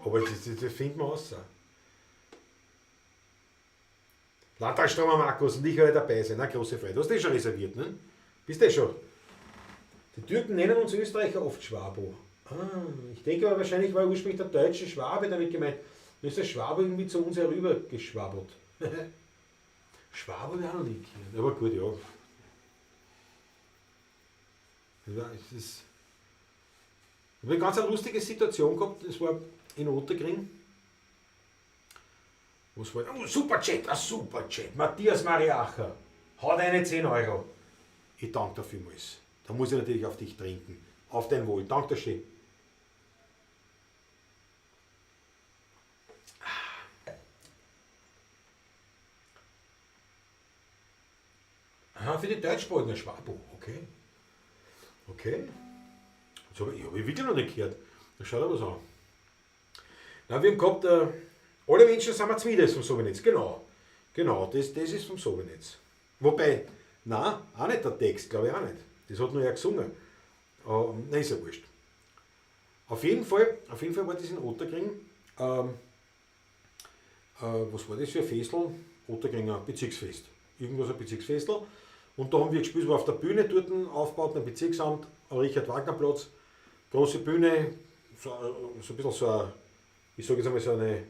Aber das finden wir raus. Landtagstromer Markus und ich werde dabei sein. Na, große Freude. Du hast eh schon reserviert, ne? Bist eh schon. Die Türken nennen uns Österreicher oft Schwabo. Ah, ich denke aber wahrscheinlich war ursprünglich der deutsche Schwabe damit gemeint. Dann ist der Schwabe irgendwie zu uns herüber geschwabelt. Schwabe wäre auch noch nicht gehört. Aber gut, ja. Es ist, ich habe eine ganz lustige Situation gehabt, das war in Ottakring. Was war, oh, Superchat, ein Superchat. Matthias Mariacher hat eine 10 Euro. Ich danke dir vielmals. Da muss ich natürlich auf dich trinken. Auf dein Wohl. Danke dir schön. Aha, für die Deutschsprachigen Schwabo. Okay. Okay. Das habe ich wirklich noch nicht gehört. Da schaut er was an. Na, wir haben gehabt, alle Menschen sind wir Zwides vom Sobinetz. Genau. Genau, das ist vom Sobinetz. Wobei, nein, auch nicht der Text, glaube ich auch nicht. Das hat nur er gesungen. Nein, ist ja wurscht. Auf jeden Fall war das in Ottakring. Was war das für ein Festl? Ottakringer Bezirksfest. Irgendwas ein Bezirksfestl. Und da haben wir gespielt, war auf der Bühne dort aufgebaut, am Bezirksamt, am Richard-Wagner-Platz. Große Bühne, so ein bisschen so eine, ich sage jetzt einmal so eine,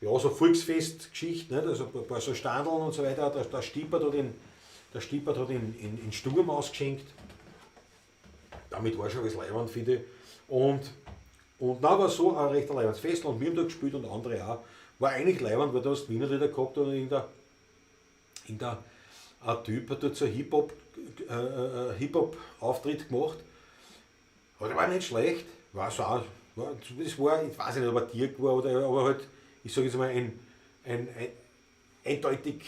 ja, so Volksfestgeschichte, nicht? Also ein paar so Standeln und so weiter. Der Stippert hat in Sturm ausgeschenkt. Damit war schon alles leiwand, finde ich. Und dann war so ein recht leiwandes Fest und wir haben da gespielt und andere auch. War eigentlich leiwand, weil du hast Wiener Lieder gehabt und irgendein Typ hat dort so einen Hip-Hop-Auftritt gemacht. Aber der war nicht schlecht. War so auch, das war, ich weiß nicht, ob er Dirk war oder, aber halt, ich sage jetzt mal, ein eindeutig,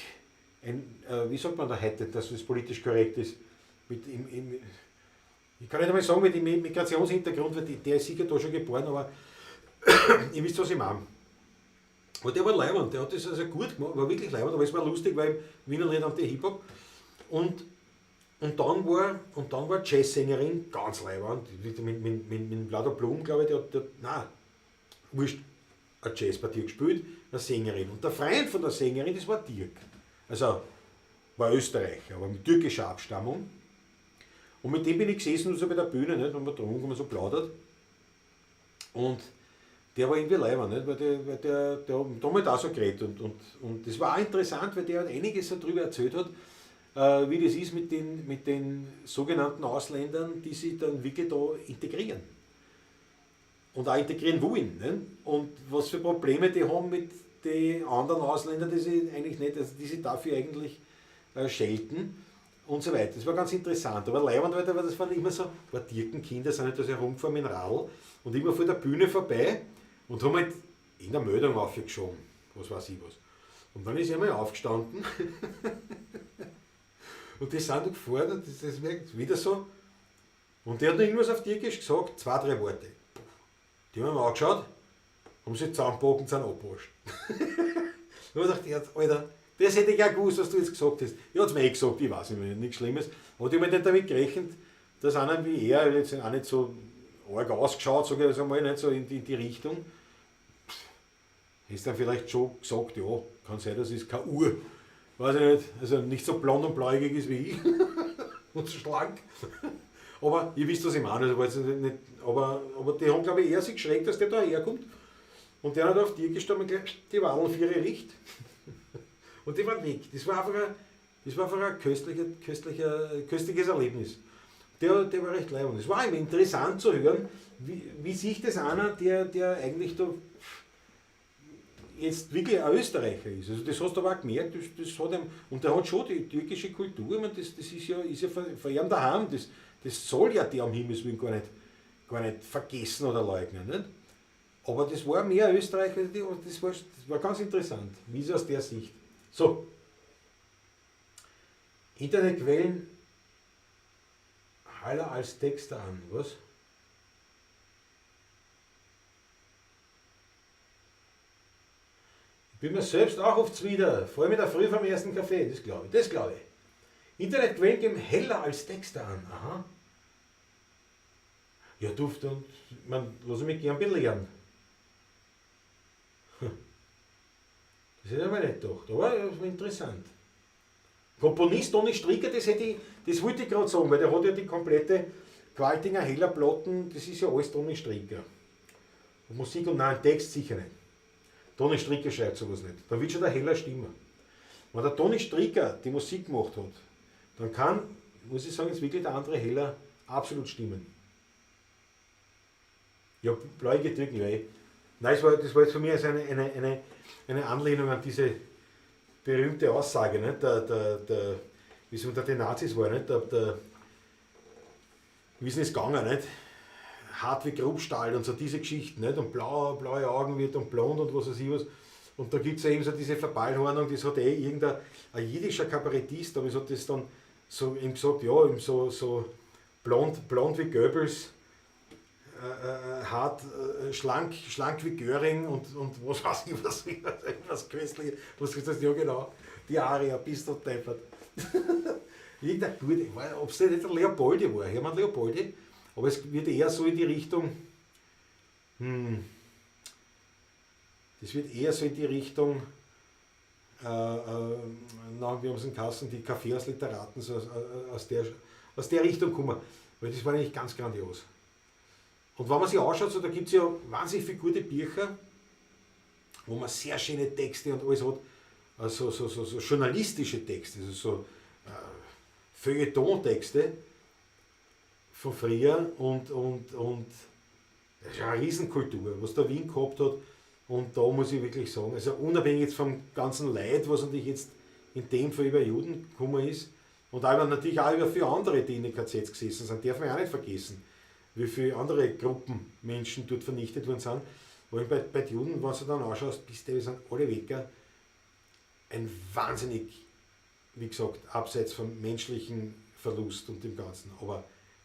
wie sagt man da heute, dass das politisch korrekt ist? Ich kann nicht einmal sagen, mit dem Migrationshintergrund, weil der ist sicher da schon geboren, aber ihr wisst, was ich meine. Aber der war leiwand, der hat das also gut gemacht, war wirklich leiwand, aber es war lustig, weil Wiener Lied und die Hip-Hop. Und dann war Jazzsängerin, ganz leiwand, mit Vlado Blum, glaube ich, der nein, wurscht, eine Jazzpartie gespielt, eine Sängerin. Und der Freund von der Sängerin, das war Dirk. Also, war Österreicher, aber mit türkischer Abstammung. Und mit dem bin ich gesessen, so bei der Bühne, nicht, und wir getrunken und so plaudert. Und der war irgendwie leiwand, nicht? Weil der hat auch so geredet. Und das war auch interessant, weil der hat einiges darüber erzählt hat, wie das ist mit den sogenannten Ausländern, die sich dann wirklich da integrieren. Und auch integrieren wollen. Nicht? Und was für Probleme die haben mit den anderen Ausländern, die sie eigentlich nicht, also die sie dafür eigentlich schelten und so weiter. Das war ganz interessant. Aber leiwand, weil das waren immer so, war Dirkenkinder sind halt da so herumgefahren mit dem Radl und immer vor der Bühne vorbei und haben halt in der Meldung aufgeschoben. Was weiß ich was. Und dann ist er mal aufgestanden und die sind da gefahren und das ist wieder so. Und der hat noch irgendwas auf Türkisch gesagt, 2, 3 Worte. Die haben mir angeschaut, haben sich zusammengepackt und sind abgewascht. Und ich dachte, Alter, das hätte ich auch gewusst, was du jetzt gesagt hast. Ich hab's mir eh gesagt, ich weiß nicht mehr, nichts Schlimmes. Aber die haben halt nicht damit gerechnet, dass einer wie er, jetzt auch nicht so arg ausgeschaut, sage ich jetzt einmal, nicht so in die Richtung. Ist dann vielleicht schon gesagt, ja, kann sein, das ist keine Uhr. Weiß ich nicht, also nicht so blond und blauäugig ist wie ich und so schlank. Aber ihr wisst, was ich meine. Also, weiß ich nicht, aber die haben, glaube ich, eher sich geschreckt, dass der da herkommt. Und der hat auf die gestanden und gleich die Wadeln vier Licht. Und die waren weg. Das war einfach ein köstliches Erlebnis. Der war recht leibend. Es war interessant zu hören, wie sich das einer, der eigentlich da jetzt wirklich ein Österreicher ist. Also das hast du aber auch gemerkt, das hat ihm, und der hat schon die türkische Kultur, ich meine, das ist ja von ihm daheim, das soll ja der am Himmels Willen gar nicht vergessen oder leugnen. Nicht? Aber das war mehr Österreicher, das war ganz interessant, wie es aus der Sicht. So. Internetquellen Haller als Texter an, was? Ich bin mir selbst auch oft zuwider, vor allem in der Früh vom ersten Kaffee, das glaube ich, das glaube ich. Internetquellen geben heller als Texter an, aha. Ja, du, und man, lass mich gern belehren. Das hätte ich mir nicht gedacht, aber das war interessant. Komponist Toni Stricker, das hätte ich, das wollte ich gerade sagen, weil der hat ja die komplette Qualtinger Heller Platten, das ist ja alles Toni Stricker. Und Musik und nein, Text sicher nicht. Toni Stricker schreibt sowas nicht. Dann wird schon der Heller stimmen. Wenn der Toni Stricker die Musik gemacht hat, dann kann, muss ich sagen, jetzt wirklich der andere Heller absolut stimmen. Ja, blaue Türken, ja eh. Nein, das war jetzt für mich also eine Anlehnung an diese berühmte Aussage, nicht? Wie es unter den Nazis war, nicht? Wie ist denn es gegangen, nicht? Hart wie Grubstahl und so diese Geschichten, nicht? Und blaue Augen wird und blond und was weiß ich was. Und da gibt es ja eben so diese Verballhornung, das hat eh irgendein ein jiddischer Kabarettist, aber es hat das dann so ihm gesagt, ja, eben so blond wie Goebbels, hart, schlank wie Göring und was weiß ich, was köstlich, was ist das, ja genau, die Aria, bist du deppert. Irgendein gute, ob es nicht der Leopoldi war, Hermann Leopoldi, aber es wird eher so in die Richtung, das wird eher so in die Richtung, na, wir haben es in Kassen, die Kaffeehausliteraten, so aus der Richtung kommen, weil das war eigentlich ganz grandios. Und wenn man sich anschaut, so, da gibt es ja wahnsinnig viele gute Bücher, wo man sehr schöne Texte und alles hat, also so journalistische Texte, also so Feuilleton-Texte von früher und das ist eine Riesenkultur, was der Wien gehabt hat. Und da muss ich wirklich sagen, also unabhängig jetzt vom ganzen Leid, was natürlich jetzt in dem Fall über Juden gekommen ist und aber natürlich auch über viele andere, die in den KZs gesessen sind, darf man auch nicht vergessen, wie viele andere Gruppen Menschen dort vernichtet worden sind. Weil bei den Juden, wenn du dann anschaust, bis die sind alle weg, ein wahnsinnig, wie gesagt, abseits vom menschlichen Verlust und dem Ganzen, aber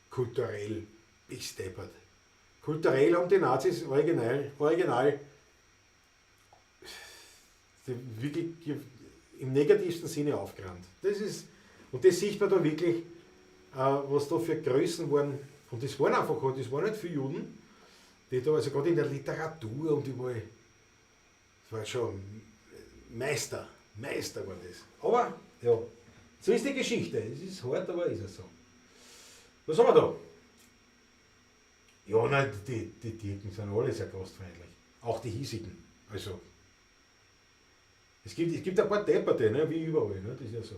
kulturell ist deppert. Kulturell haben die Nazis original wirklich im negativsten Sinne aufgerannt. Das ist, und das sieht man da wirklich, was da für Größen waren. Und das waren einfach, das waren nicht viele Juden, die da, also gerade in der Literatur und überall, das war schon Meister waren das. Aber, ja, so ist die Geschichte. Es ist hart, aber ist es so. Was haben wir da? Ja, nein, die Türken sind alle sehr gastfreundlich. Auch die hiesigen. Also, es gibt ein paar Depperte, ne, wie überall, ne, das ist ja so.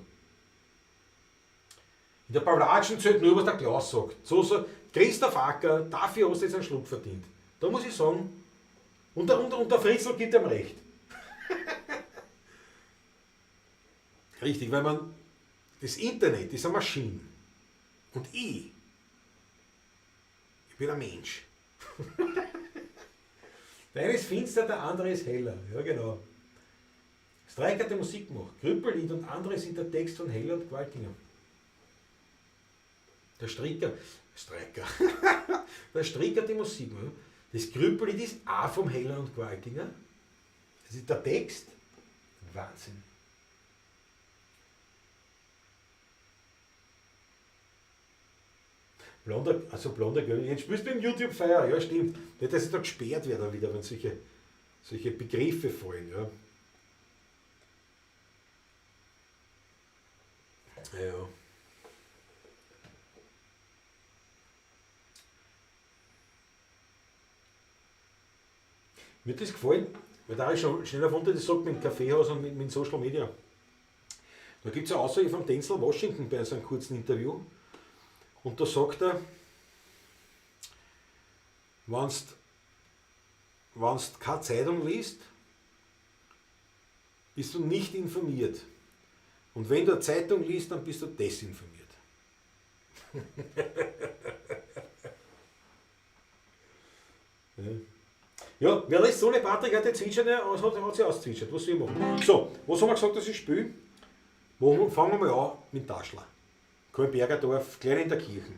In der Pawlatschen zählt nur, was der Klaus sagt. So, Christoph Acker, dafür hast du jetzt einen Schluck verdient. Da muss ich sagen, und der Fritzl gibt ihm recht. Richtig, weil man, das Internet ist eine Maschine. Und ich bin ein Mensch. Der eine ist finster, der andere ist heller. Ja, genau. Streicher hat die Musik gemacht. Krüppellied und andere sind der Text von Heller und Qualtinger. Der Stricker, Streiker, der Stricker hat die Musik gemacht. Das Krüppellied ist auch vom Heller und Qualtinger. Das ist der Text. Wahnsinn. Blonder Göll. Jetzt spielst du beim YouTube-Feier. Ja, stimmt. Nicht, dass ich da gesperrt werde dann wieder, wenn solche Begriffe fallen. Ja. Ja. Mir hat das gefallen, weil da ich schon schnell erfunden, das sagt mit dem Kaffeehaus und mit Social Media. Da gibt es eine Aussage von Denzel Washington bei so einem kurzen Interview. Und da sagt er, wenn du keine Zeitung liest, bist du nicht informiert. Und wenn du eine Zeitung liest, dann bist du desinformiert. Ja, wer lässt so eine Patrick hat jetzt zwitschern, hat sie auszwitschert. Was soll ich machen? So, was haben wir gesagt, dass ich spiele? Fangen wir mal an mit Taschler. Kahlenbergerdorf, klein in der Kirche.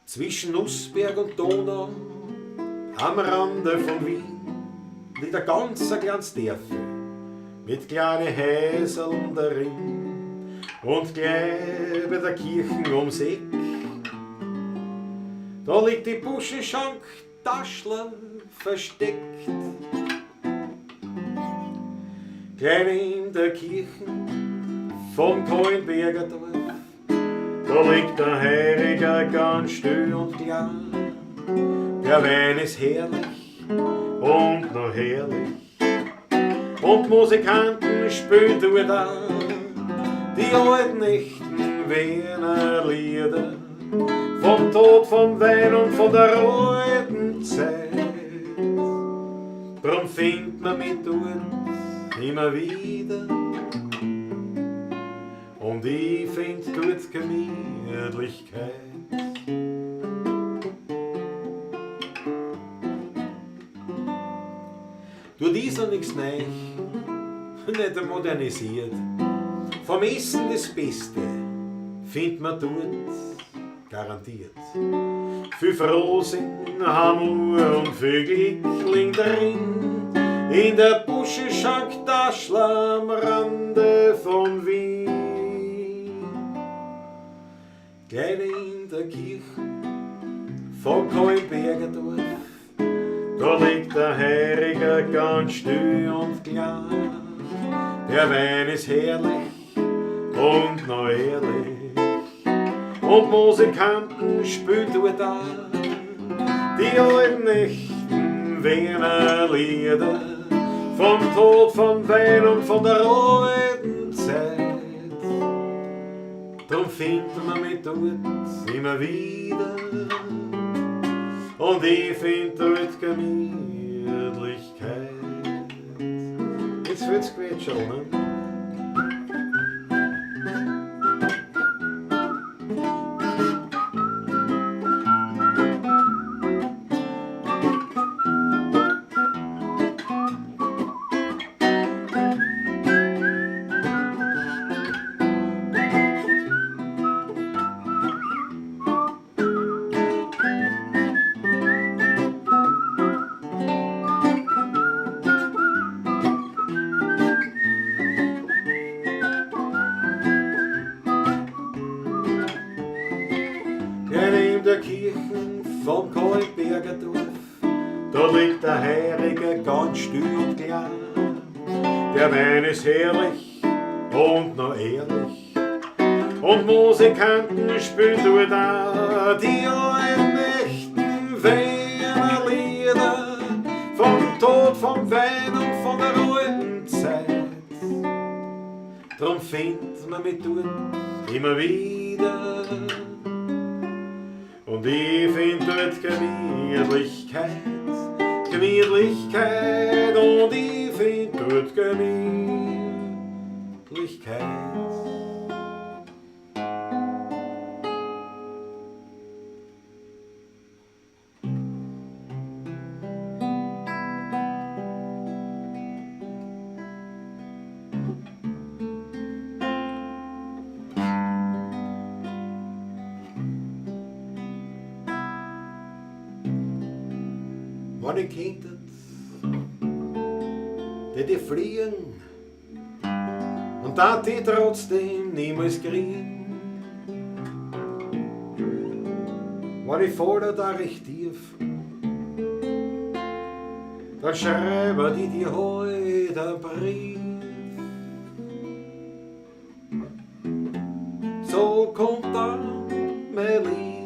Zwischen Nussberg und Donau, am Rande von Wien, liegt ein ganz ein kleines Dörfl mit kleinen Häuseln darin und gleich bei der Kirche ums Eck. Da liegt die Buschenschank Taschler versteckt. Klein in der Kirche vom Kahlenbergerdorf, da liegt der Heiriger ganz still und klar. Der Wein ist herrlich und noch herrlich und Musikanten spielen dort auch die alten echten Wiener Lieder vom Tod, vom Wein und von der alten Zeit. Drum findet man mich dort immer wieder und ich find dort Gemütlichkeit. Dort ist noch nix neu, nicht modernisiert. Vom Essen das Beste findet man dort garantiert. Viel Frohsinn, Hamur und viel Glück liegt drin, in der Buschenschank Taschler am Rande von Wien. Klein in der Kirche von Kahlenbergerdorf, da liegt der Heiriger ganz still und klar. Der Wein ist herrlich und noch ehrlich und Musikanten spielen dort auch die alten echten Wiener Lieder vom Tod, vom Wein und von der alten Zeit. Drum findet man mich dort immer wieder und ich find dort Gemütlichkeit. Jetzt wird's Quetschel, ne? Klein in der Kirche vom Kahlenbergerdorf, da liegt der Heiriger ganz still und klar. Der Wein ist herrlich und noch ehrlich und Musikanten spielen dort auch die alten echten Wiener Lieder vom Tod, vom Wein und von der alten Zeit. Drum findet man mich dort immer wieder und ich find dort Gemütlichkeit, Gemütlichkeit und ich find dort Gemütlichkeit. Wenn ich könnte, tät ich fliegen und da die trotzdem niemals kriegen. Wenn ich falle da recht tief, dann schreibe ich dir heut einen Brief. So kommt dann mein Lieb,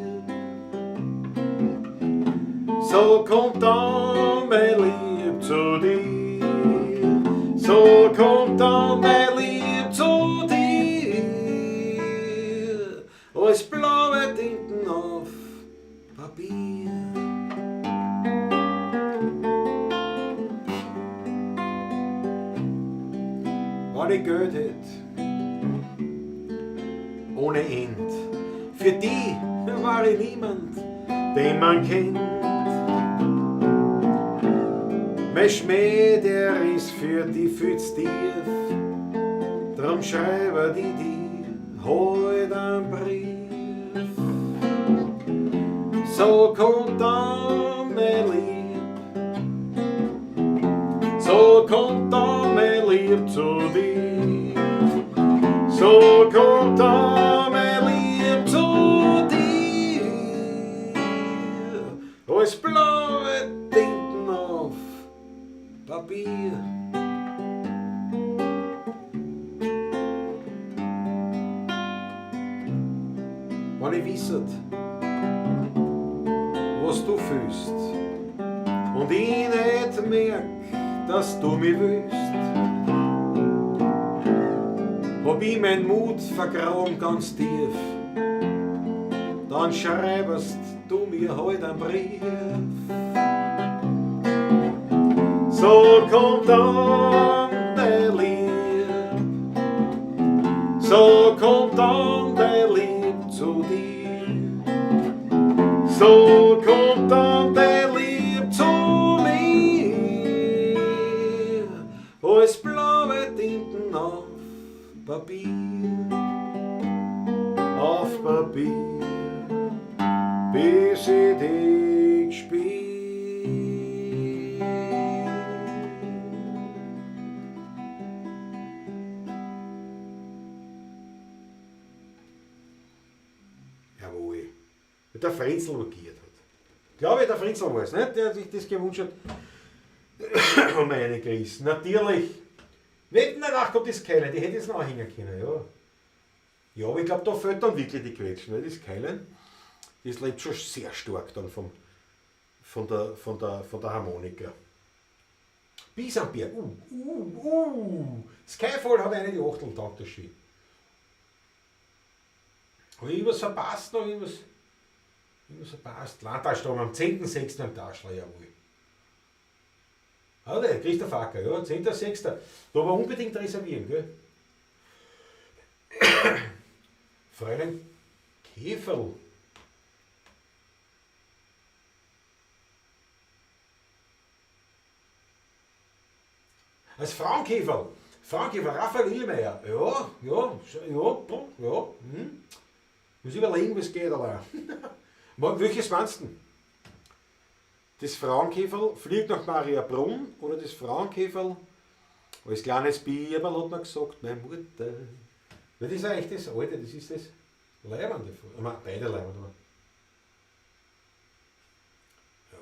so kommt dann mein Lieb zu dir, so kommt dann mein Lieb zu dir, als blaue Tinten auf Papier. Wenn ich Geld hätt, ohne End, für die war ich niemand, den man kennt. Mein Schmäh, der ist für die viel zu tief, drum schreibe ich dir heut einen Brief. So kommt dann mein Lieb, so kommt dann mein Lieb zu dir, so kommt dann mein Lieb zu dir, als blaue Tinten auf Papier. Wenn ich wisset, was du fühlst und ich nicht merk, dass du mich willst, hab ich mein Mut vergraben ganz tief, dann schreibest du mir heut einen Brief. So kommt dann dein Lieb, so kommt dann dein Lieb zu dir, so kommt dann dein Lieb zu mir, als blaue Tinten auf Papier, auf Papier, bis ich dich spür. Jawohl. Der Frenzel regiert hat. Glaube ich, der Frenzel war es, nicht? Der sich das gewünscht hat. Und meine Chris. Natürlich. Nicht danach kommt das Keilen, die hätte jetzt noch hängen können, ja. Ja, aber ich glaube, da fehlt dann wirklich die Quetschen, weil das Keilen, das lebt schon sehr stark dann von der Harmonika. Bisamberg, Skyfall hat eine die Achtel, taugt das schön. Habe ich irgendwas verpasst noch? Irgendwas verpasst? Landtagsstrom am 10.06. am Taschler, jawohl. Ah, der Christoph Acker, ja, 10.06. Da aber unbedingt reservieren, gell? Fräulein Käferl. Als Frauenkäferl. Frauenkäfer, Raphael Illmeier. Ja, ja, ja, ja. Hm. Muss überlegen, was geht, aber. Welches meinst du denn? Das Frauenkäferl fliegt nach Mariabrunn oder das Frauenkäferl als kleines Biberl hat man gesagt, meine Mutter. Weil das ist eigentlich das Alte, das ist das Leibende. Ich meine, beide Leibende. Aber ja.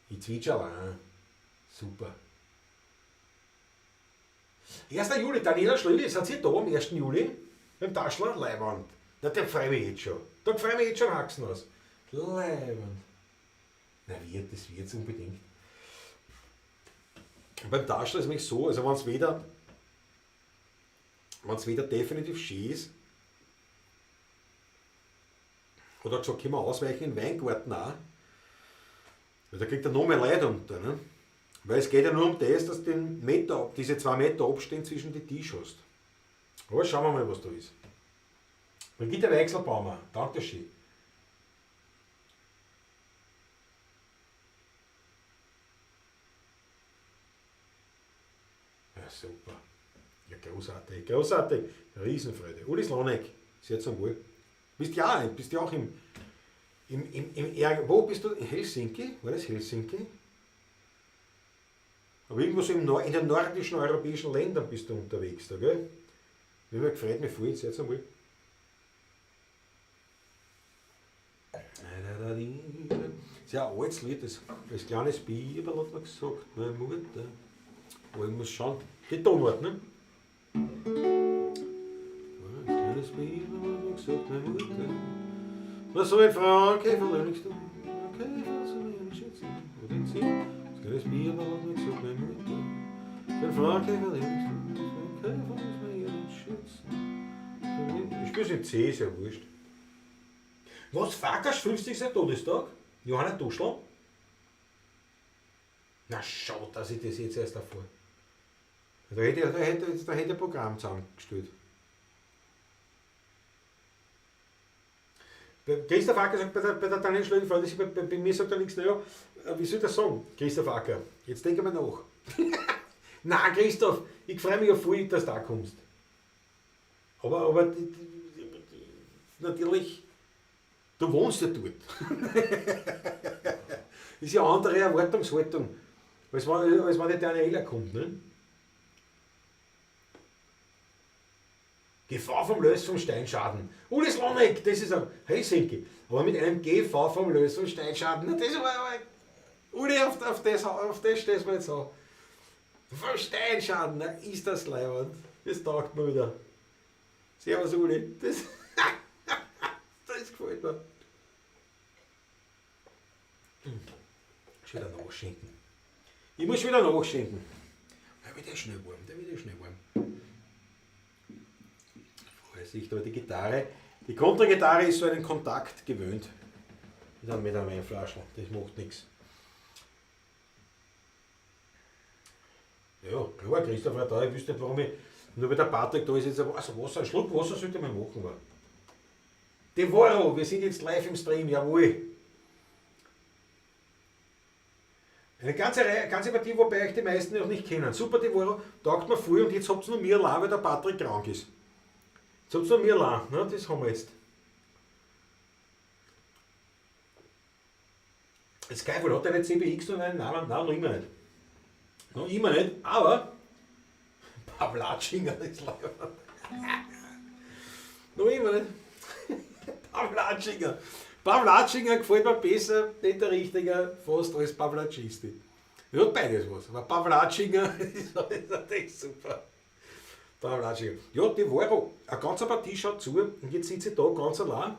Ich zwitscher allein. Super. 1. Juli, Daniela Schlögl, seid ihr da am 1. Juli? Beim Taschler? Leibwand. Na, der freue ich mich jetzt schon. Da freue ich mich jetzt schon Haxen aus. Leibwand. Na, das wird's unbedingt. Und beim Taschler ist es nämlich so, also wenn's weder definitiv schön ist, hat er gesagt, können wir ausweichen in Weingarten auch. Weil da kriegt er noch mehr Leute unter. Ne? Weil es geht ja nur um das, dass du den Meter, diese 2 Meter Abstand zwischen die Tisch hast. Aber schauen wir mal, was da ist. Brigitte Weichselbaumer, danke schön. Ja, super. Ja, großartig, großartig. Riesenfreude. Uli Slonek, sehr zum Wohl. Bist ja auch wo bist du? In Helsinki? War das Helsinki? Aber irgendwo so in den nordischen europäischen Ländern bist du unterwegs, da, gell? Ich habe mich gefreut, mich voll, sehr zum Wohl. Sehr altes Lied, das kleines Biberl hat man gesagt, meine Mutter. Aber ich muss schauen, die Tonart, ne? Das kleines Biberl hat man gesagt, meine Mutter. Was soll ein Frauenkäfer, nichts tun? Käfer soll ich nicht schätzen. Oder in Sie? Das kleines Biberl hat man gesagt, meine Mutter. So ein Frauenkäfer, nichts tun. So ein Käfer muss man ja nicht schätzen. Ich spiele es in C, ist ja wurscht. Was, Farkas 50. Todestag? Johanna Duschl? Na schau, dass ich das jetzt erst erfahre. Da hätte ich ein Programm zusammengestellt. Christoph Acker sagt, bei der Daniel Schlögl, bei mir sagt er nichts, naja, Wie soll ich das sagen, Christoph Acker? Jetzt denk einmal nach. Nein, Christoph, ich freue mich ja voll, dass du da kommst. Aber natürlich, du wohnst ja dort. Ist ja eine andere Erwartungshaltung, als wenn die Daniela kommt. Ne? Gefahr vom Lös vom Steinschaden. Uli Slonek, das ist ein Helsinki. Aber mit einem GV vom Lös vom Steinschaden. Das war, Uli, auf das stellst du mir jetzt an. Vom Steinschaden, na, ist das leibend. Das taugt mir wieder. Servus Uli. Das, das gefällt mir. Schon wieder nachschenken. Ich muss wieder nachschenken. Der wird ja schnell warm, der wird ja schnell warm. Sich da die Gitarre. Die Kontragitarre ist so einen Kontakt gewöhnt. Mit einer Weinflasche, das macht nichts. Ja, klar, Christoph war da, ich wüsste nicht, warum ich. Nur weil der Patrick da ist, jetzt also Wasser, einen Schluck Wasser sollte man machen. War. Devoro, wir sind jetzt live im Stream, jawohl. Eine ganze Partie, wobei euch die meisten noch nicht kennen. Super Devoro, taugt mir voll und jetzt habt ihr nur mir allein, weil der Patrick krank ist. Jetzt habt ihr nur mir allein, ne? Das haben wir jetzt. Skyfall hat eine CBX noch einen Namen? Nein, noch immer nicht. Noch immer nicht, aber Pavlatschinger ist leider. Noch immer nicht. Pavlatschinger. Pavlatschinger gefällt mir besser, nicht der Richtige, fast als Pavlatschisti. Ja, hat beides was. Aber Pavlatschinger ist natürlich super. Pavlatschinger. Ja, die war eine ganze Partie schaut zu und jetzt sitze ich da ganz allein.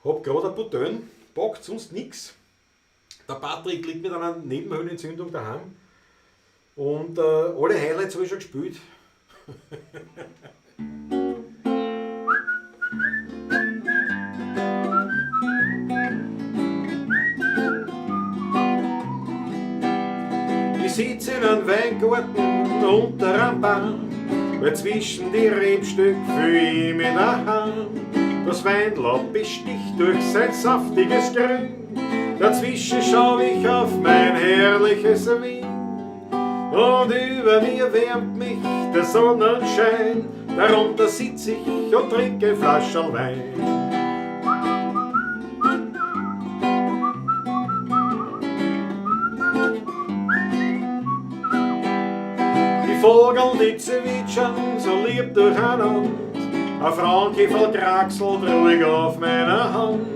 Hab gerade ein Boutin, packt sonst nichts. Der Patrick liegt mit einer Nebenhöhlenentzündung daheim. Und alle Highlights habe ich schon gespielt. Ich sitze in einem Weingarten unter einem Baum, weil zwischen die Rebstück fühl ich mich daheim. Das Weinlaub besticht durch sein saftiges Grün, dazwischen schau ich auf mein herrliches Wien. Und über mir wärmt mich der Sonnenschein, darunter sitz ich und trinke Flascherl Wein. Die Vogel, die zwitschern so lieb durcheinander, ein Frauenkäfer kraxelt ruhig auf meiner Hand.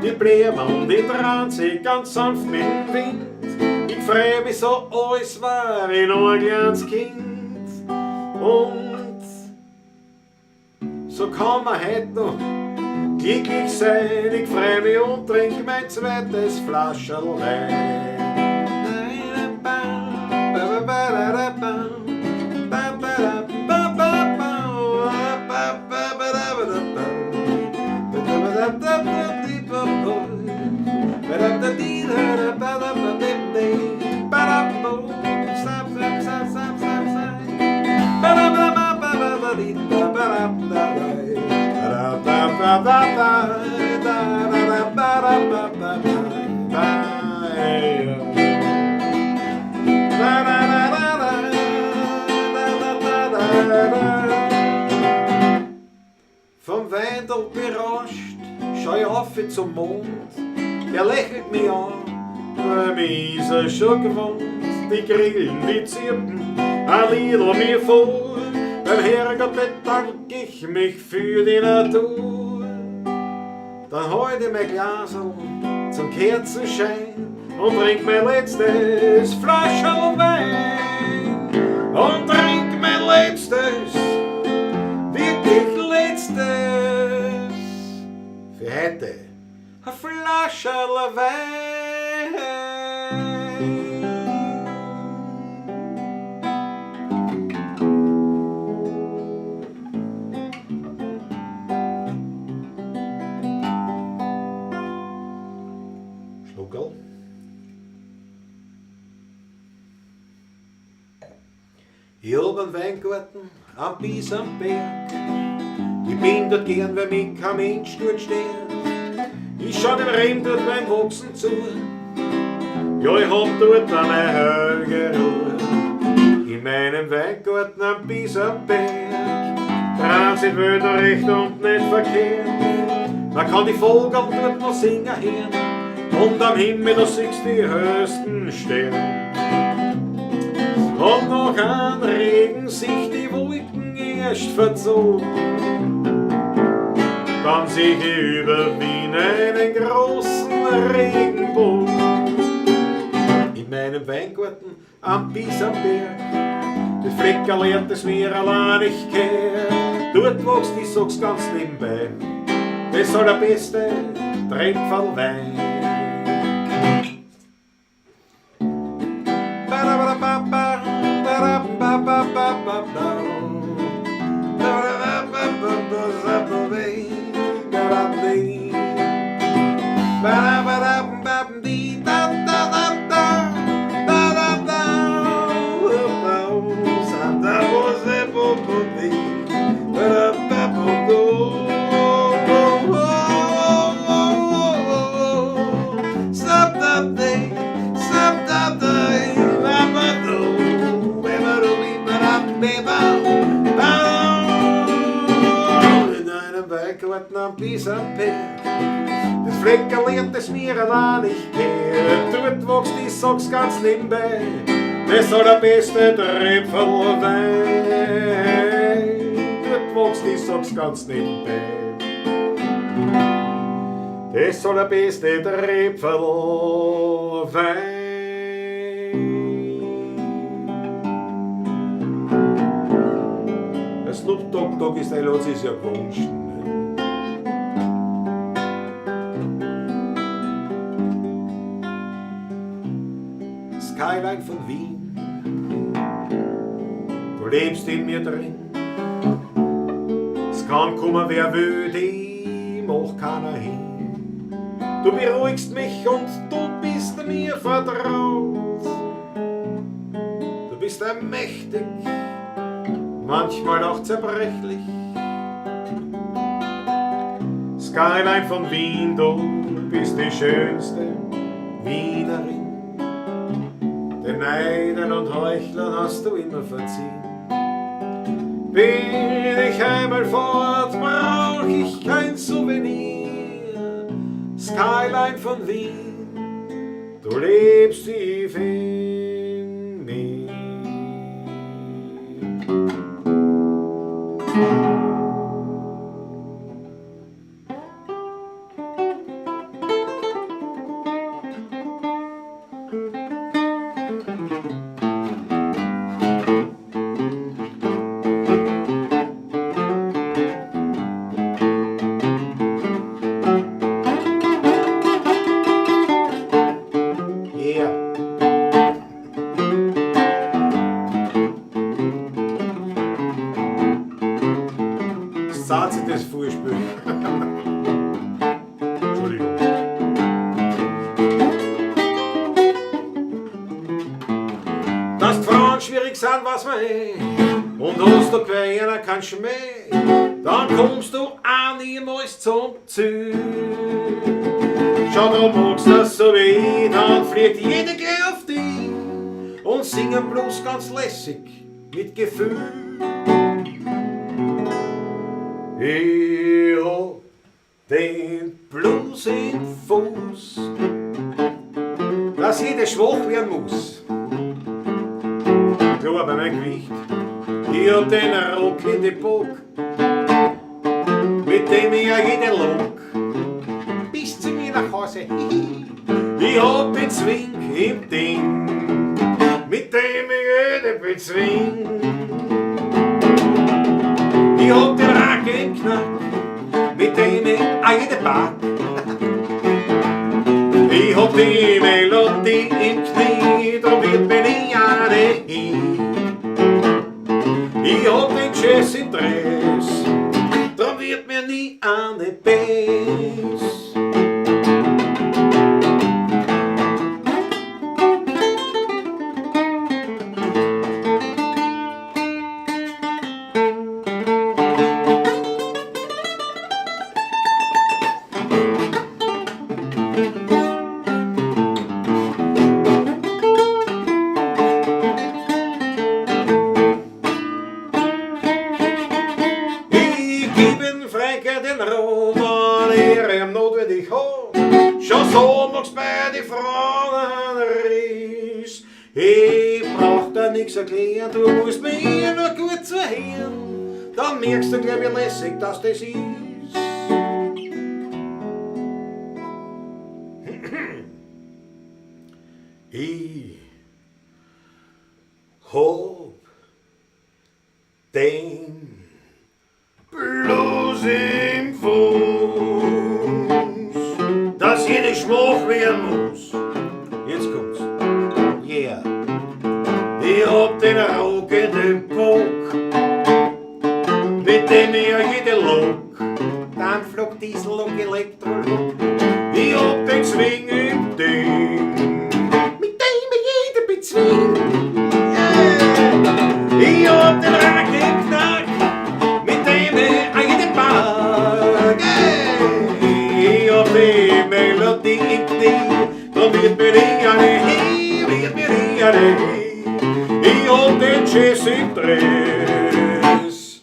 Die Blumen, die drehen sich ganz sanft mit dem Wind. Ich freu mich so, als wär ich noch ein kleines Kind. Und so kann man heute noch glücklich sein. Ich freu mich und trink mein zweites Flascherl Wein. Vom Weindl berauscht schau ich auf zum Mond, der lächelt mich an, weil mich ist er schon gewohnt. Die Grillen, die zirpen, ein Liedl mir vor, beim Herrgott bedank ich mich für die Natur. Dann halt ich mein Glasl zum Kerzenschein und trink mein letztes Flascherl Wein. Und trink mein letztes, wirklich letztes, für heute ein Flascherl Wein. Schluckerl. Ich hab einen Weingarten am Bisamberg. Ich bin dort gern, weil mich kein Mensch dort stört. Ich schau dem Reben dort beim Wachsen zu. Ja, ich hab dort eine heilige Ruhe. In meinem Weingarten am Bisamberg. Dran sind Wälder recht und nicht verkehrt. Man kann die Vogel dort noch singen hören. Und am Himmel, da siehst du die höchsten Sterne. Und noch an Regen sich die Wolken erst verzogen. Dann seh ich über Wien einen großen Regenbogen. In meinem Weingarten am Bisamberg, das Fleckerl, das mir allein nicht kehrt. Dort wächst, ich sag's ganz nebenbei, das allerbeste Tröpferl Wein. In einem Weingarten am Bisamberg, das Fleckerl, das mir allein nicht kehrt. Dort wächst, ich sag's ganz nebenbei, das allerbeste Tröpferl Wein. Dort wächst, ich sag's ganz nebenbei, das allerbeste Tröpferl Wein. Der Snoop Dogg Dogg ist ein hat sich ja gewünscht. Ne? Skyline von Wien, du lebst in mir drin. Es kann kommen, wer will, die macht keiner hin. Du beruhigst mich und du bist mir vertraut. Du bist allmächtig, manchmal auch zerbrechlich. Skyline von Wien, du bist die schönste Wienerin. Den Neidern und Heuchlern hast du immer verziehen. Bin ich einmal fort, brauch ich kein Souvenir. Skyline von Wien, du lebst tief in mir. Yeah. Das zahlt sich das Vorspiel. Entschuldigung. Dass die Frauen schwierig sind, was man eh. Und hast du bei einer keinen Schmäh, dann kommst du auch niemals zum Ziel. Schau, du magst das so weh, dann fliegt jeder gleich auf dich und singen bloß ganz lässig mit Gefühl. Ich hab den Blues im Fuß, dass jeder schwach werden muss. Klar bei meinem Gewicht, ich hab den Rock in den Bock, mit dem ich ja jeden lock, bis zu mir nach Hause. Ich hab den Zwing im Ding, mit dem ich jeden bezwing. Ich hab den Rack im Knack, mit dem ich auch jeden pack. Ich hab die Melodie im Knie, drum wird mir nie eine hin. Ich hab den Jazz im Dress, drum wird mir nie eine Bass. Ich brauch da nix erklären, du musst mir nur gut zuhören. Dann merkst du gleich, wie lässig dass das ist. Ich hab den Blues im Fuß, dass jede Schmach werden muss. Jetzt kommt's. Yeah. Ich hab den rockenden Bock, mit dem ich jede Lok, Dampflok, Diesellok, Elektrolok. Ich hab den Swing im Ding, mit dem ich jede bezwing. Yeah. Ich hab den Rack im Knack, mit dem ich jede Pack. Yeah. Ich hab die Melodie im Knie, drum wird mir die eine hin, wird mir die eine hin. Ich hab den Jazz im Dress,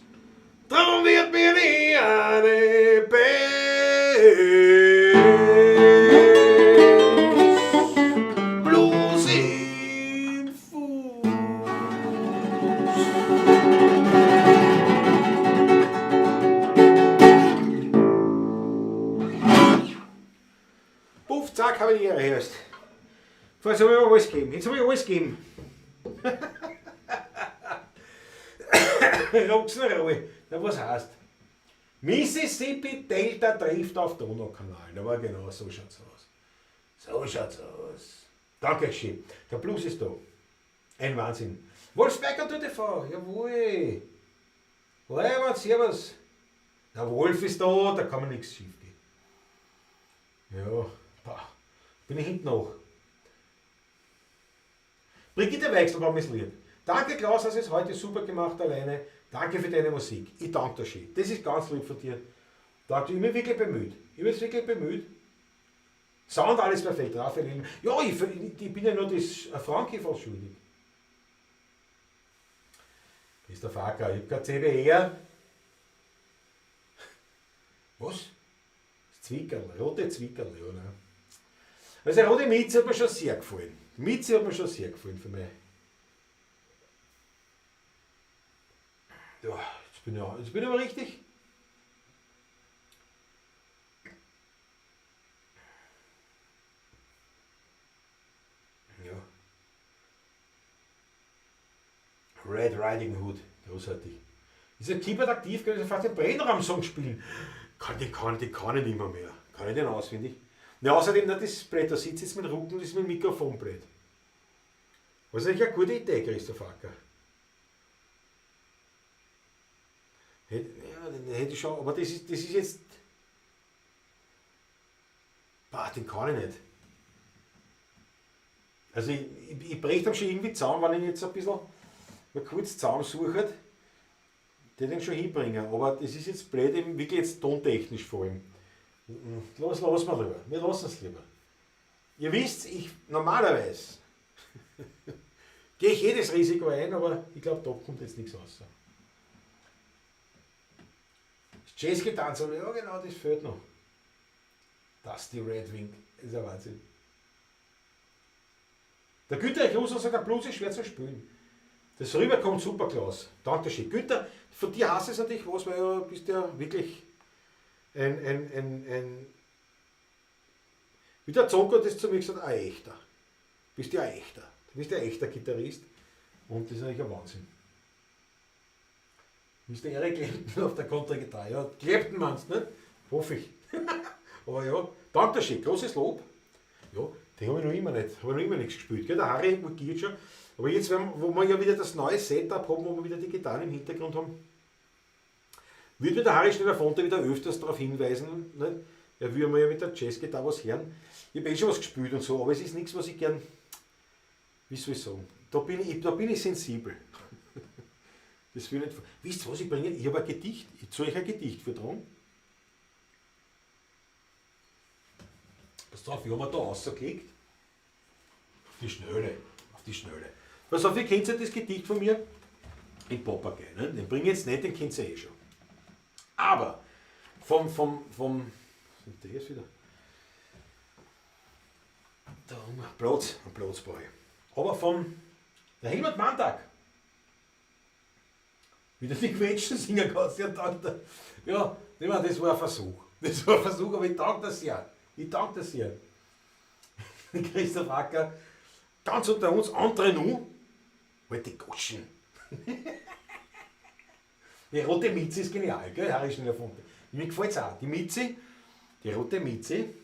drum wird mir die eine Bass. Blues im Fuß. Puff, zack, hab ich die Ehre erst. Jetzt hab ich alles gegeben. Jetzt hab ich alles gegeben. Roxenroll. Na, was heißt? Mississippi Delta trifft auf Donaukanal. Na, aber genau, so schaut's aus. So schaut's aus. Dankeschön. Der Blues ist da. Ein Wahnsinn. Wolfsberger TV, jawohl. Leibert, servus. Der Wolf ist da, da kann man nichts schief gehen. Ja, boah, bin ich hinten noch. Brigitte Weichselbaum ist lieb. Danke Klaus, hast du es heute super gemacht alleine. Danke für deine Musik. Ich danke dir schön. Das ist ganz lieb von dir. Danke, ich bin wirklich bemüht. Ich bin wirklich bemüht. Sound alles perfekt, Raphael. Ja, ich bin ja nur das Frankie fast schuldig. Christoph Acker, ich hab kein CBR. Was? Das Zwickerl, rote Zwickerl, ja. Ne? Also rote Mütze hat mir schon sehr gefallen. Die Mütze hat mir schon sehr gefallen für mich. Ja, jetzt bin ich aber richtig. Ja. Red Riding Hood, großartig. Ist ein Keyboard aktiv, kann ich fast den Brennraum-Song spielen. Die kann ich nicht mehr. Kann ich den auswendig? Ja, außerdem, na, das ist blöd, da sitzt jetzt mit dem Rücken, das ist mit dem Mikrofon blöd. Was ist eigentlich eine gute Idee, Christoph Acker? Hätte ich schon, aber das ist jetzt. Bah, den kann ich nicht. Also ich breche dann schon irgendwie zusammen, wenn ich jetzt ein bisschen mal kurz zusammensuche, den schon hinbringen. Aber das ist jetzt blöd, eben wirklich jetzt tontechnisch vor allem. Los, lassen wir lieber. Wir lassen es lieber. Ihr wisst, ich normalerweise gehe ich jedes Risiko ein, aber ich glaube, da kommt jetzt nichts raus. Das Jazzgetanz, ja genau, das fehlt noch. Das die Red Wing, das ist ein Wahnsinn. Der Günther Russo sagt, der Blues ist schwer zu spielen. Das rüberkommt super, Klaus. Dankeschön. Günther, von dir heißt es natürlich was, weil du bist ja wirklich ein wie der Zonko hat das zu mir gesagt, ein echter. Bist ja ein echter. Du bist ja ein echter Gitarrist. Und das ist natürlich ein Wahnsinn. Bist der Eric Clapton auf der Kontragitarre. Ja, Clapton meinst du, nicht? Hoffe ich. Aber ja, Dankeschön, großes Lob. Ja, den habe ich noch immer nicht, habe ich noch immer nichts gespielt. Gell? Der Harry geht schon. Aber jetzt, wo wir ja wieder das neue Setup haben, wo wir wieder die Gitarren im Hintergrund haben, wird mir der Harry Schneider-Fonte wieder öfters darauf hinweisen. Nicht? Er will mir ja mit der Jazzgitarre was hören. Ich habe eh schon was gespielt und so, aber es ist nichts, was ich gern, wie soll ich sagen, da bin ich sensibel. Das will ich nicht. Wisst ihr, was ich bringe? Ich habe ein Gedicht. Ich soll euch ein Gedicht vertragen. Pass drauf, ich habe mir da rausgelegt. Auf die Schnelle. Auf die Schnelle. Pass auf, ihr kennt ja das Gedicht von mir. In Papagei. Ne? Den bringe ich jetzt nicht, den kennt ihr eh schon. Aber vom was ist denn das wieder? Da um Platz, einen Platz brauche ich. Aber von der Helmut Manntag. Wieder die Quetschen singen kannst, ja, danke. Ja, ich meine, das war ein Versuch. Das war ein Versuch, aber ich danke dir sehr. Ich danke dir sehr. Christoph Acker, ganz unter uns, entre nous, halt die Goschen. Die rote Mitzi ist genial, gell? Habe ich schon erfunden. Mir gefällt es auch. Die Mitzi, die rote Mitzi.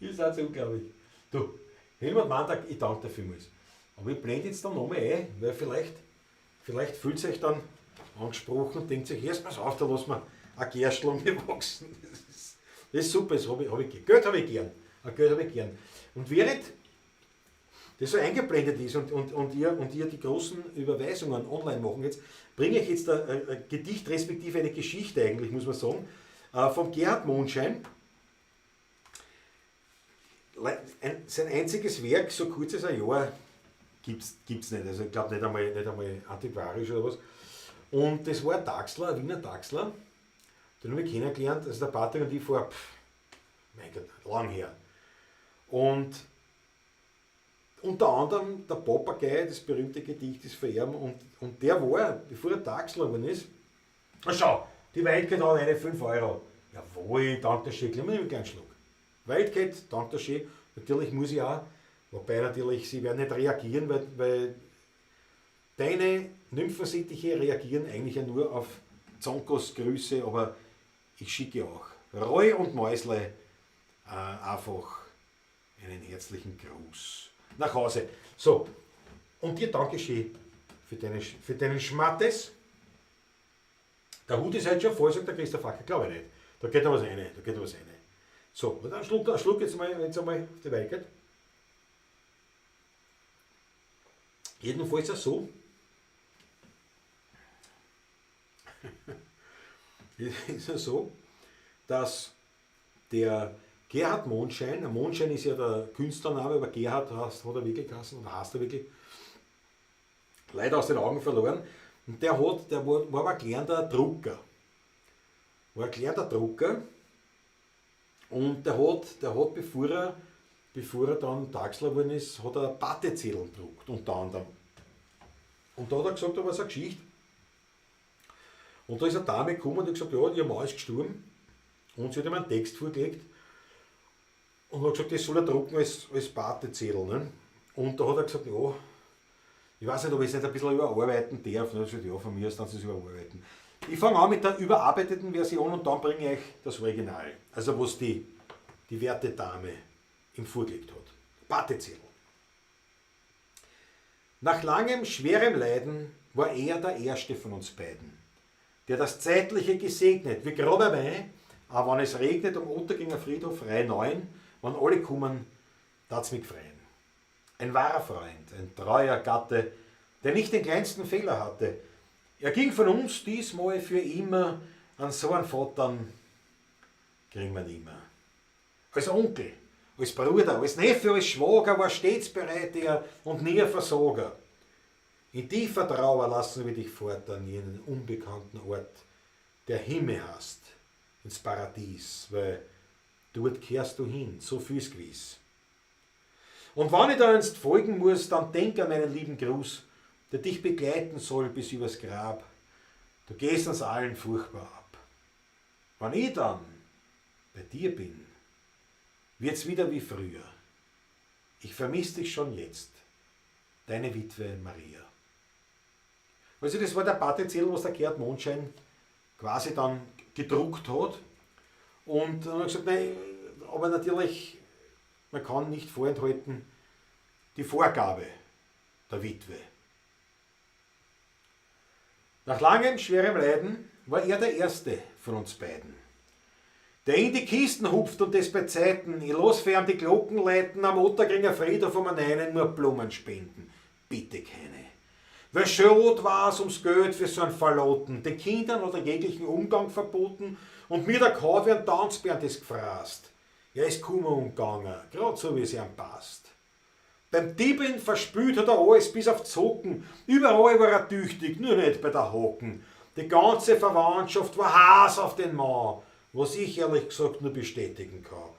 Ist auch so unglaublich. Du, Helmut Manntag, ich danke dir vielmals. Aber ich blende jetzt da nochmal ein, weil vielleicht fühlt sich dann angesprochen und denkt sich, erst pass auf, da lass mal ein Gerstl um mich wachsen. Das ist super, das hab ich, hab ich gern. Geld habe ich gern. Ein Geld habe ich gern. Und während das so eingeblendet ist und ihr die großen Überweisungen online machen jetzt, bringe ich jetzt ein Gedicht, respektive eine Geschichte eigentlich, muss man sagen, vom Gerhard Mondschein. Sein einziges Werk, so kurz als ein Jahr, gibt's nicht. Also ich glaub nicht einmal antiquarisch oder was. Und das war ein Taxler, ein Wiener Taxler, den habe ich kennengelernt, also der Patrick und ich vor, pff, mein Gott, lang her. Und unter anderem der Papagei, das berühmte Gedicht ist von ihm, und der war, bevor er Taxler geworden ist, na schau, die Wildcat hat eine 5 Euro. Jawohl, danke schön, gleich mal einen kleinen Schluck. Wildcat, danke schön. Natürlich muss ich auch, wobei natürlich, sie werden nicht reagieren, weil deine Nymphensittiche reagieren eigentlich ja nur auf Zonkos Grüße, aber ich schicke auch Roy und Mäusle einfach einen herzlichen Gruß nach Hause. So, und dir danke schön für deinen Schmattes. Der Hut ist heute schon voll, sagt der Christoph Acker, glaube ich nicht. Da geht noch was rein, da geht noch was rein. So, und dann Schluck jetzt einmal auf die Weigert. Jedenfalls auch so. Ist ja so, dass der Gerhard Mondschein, der Mondschein ist ja der Künstlername, aber Gerhard hat er wirklich geheißen, oder heißt er wirklich, leider aus den Augen verloren. Und der war ein gelernter Drucker. War ein gelernter Drucker. Und der hat bevor er dann Taxler geworden ist, hat er Partyzettel gedruckt, unter anderem. Und da hat er gesagt, da war so eine Geschichte. Und da ist eine Dame gekommen und hat gesagt, ja, ihr Mann ist gestorben. Und sie hat ihm einen Text vorgelegt und hat gesagt, das soll er drucken als Partyzettel. Ne? Und da hat er gesagt, ja, ich weiß nicht, ob ich es nicht ein bisschen überarbeiten darf. Und er hat gesagt, ja, von mir aus, dann es überarbeiten. Ich fange an mit der überarbeiteten Version und dann bringe ich euch das Original. Also was die werte Dame ihm vorgelegt hat. Partyzettel. Nach langem, schwerem Leiden war er der Erste von uns beiden, der das Zeitliche gesegnet, wie grober Wein, auch wenn es regnet am Ottakringer Friedhof Reihe 9, wenn alle kommen, tat's mich freuen. Ein wahrer Freund, ein treuer Gatte, der nicht den kleinsten Fehler hatte. Er ging von uns diesmal für immer, an so einen Vater kriegen wir nimmer. Als Onkel, als Bruder, als Neffe, als Schwager war stets bereit er und nie ein Versager. In tiefer Trauer lassen wir dich fort an jenen unbekannten Ort, der Himmel heißt, ins Paradies, weil dort kehrst du hin, so viel ist gewiss. Und wenn ich da einst folgen muss, dann denk an meinen lieben Gruß, der dich begleiten soll bis übers Grab. Du gehst uns allen furchtbar ab. Wenn ich dann bei dir bin, wird's wieder wie früher. Ich vermiss dich schon jetzt, deine Witwe Maria. Also das war der Partyzettel, was der Gerhard Mondschein quasi dann gedruckt hat. Und dann hat er gesagt, nein, aber natürlich, man kann nicht vorenthalten, die Vorgabe der Witwe. Nach langem, schwerem Leiden war er der Erste von uns beiden, der in die Kisten hupft und es bei Zeiten, ich lass für ihn die Glocken läuten, am Ottakringer Friedhof um einen nur Blumen spenden, bitte keine. Weil schön war's ums Geld für so einen Verloten, den Kindern hat er jeglichen Umgang verboten und mir der Kauf wie ein Tanzbären das gefraßt. Er ist kummer umgegangen, grad so wie es ihm passt. Beim Dieben verspült hat er alles bis auf Zocken, überall war er tüchtig, nur nicht bei der Hocken. Die ganze Verwandtschaft war heiß auf den Mann, Was ich ehrlich gesagt nur bestätigen kann.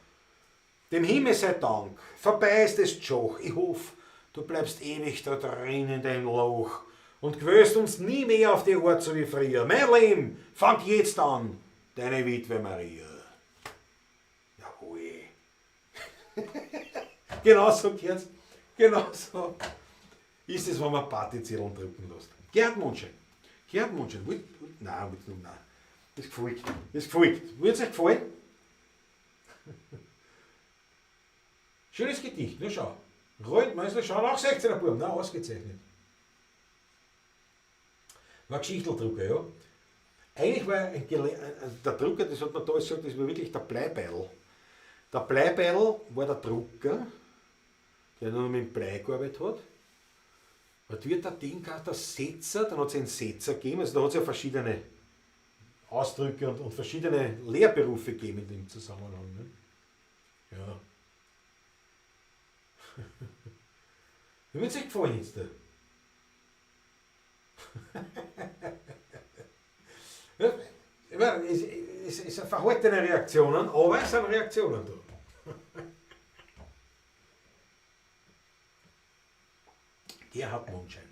Dem Himmel sei Dank, vorbei ist das Joch. Ich hoff, du bleibst ewig da drin in deinem Loch und quälst uns nie mehr auf die Art so wie früher. Mein Leben fängt jetzt an, deine Witwe Maria. Jawohl. Genau so gehört's. Genau so ist es, wenn man Partyzettel drucken lässt. Gerhard Mondschein. Gerhard Mondschein. Nein, nein. Das gefällt. Das gefällt. Würde es euch gefallen? Schönes Gedicht, ne schau. Roland Mösler, schau, auch 16er Buben, na, ausgezeichnet. War Geschichteldrucker, ja. Eigentlich war ein der Drucker, das hat man da gesagt, das war wirklich der Bleibeil. Der Bleibeil war der Drucker, der nur mit dem Blei gearbeitet hat. Und wird der Ding der Setzer, dann hat es einen Setzer gegeben, also da hat es ja verschiedene Ausdrücke und verschiedene Lehrberufe gegeben in dem Zusammenhang. Ne? Ja. Wie wird es euch gefallen jetzt? Ja, ich meine, es sind verhaltene Reaktionen, aber es sind Reaktionen da. Gerhard Mondschein.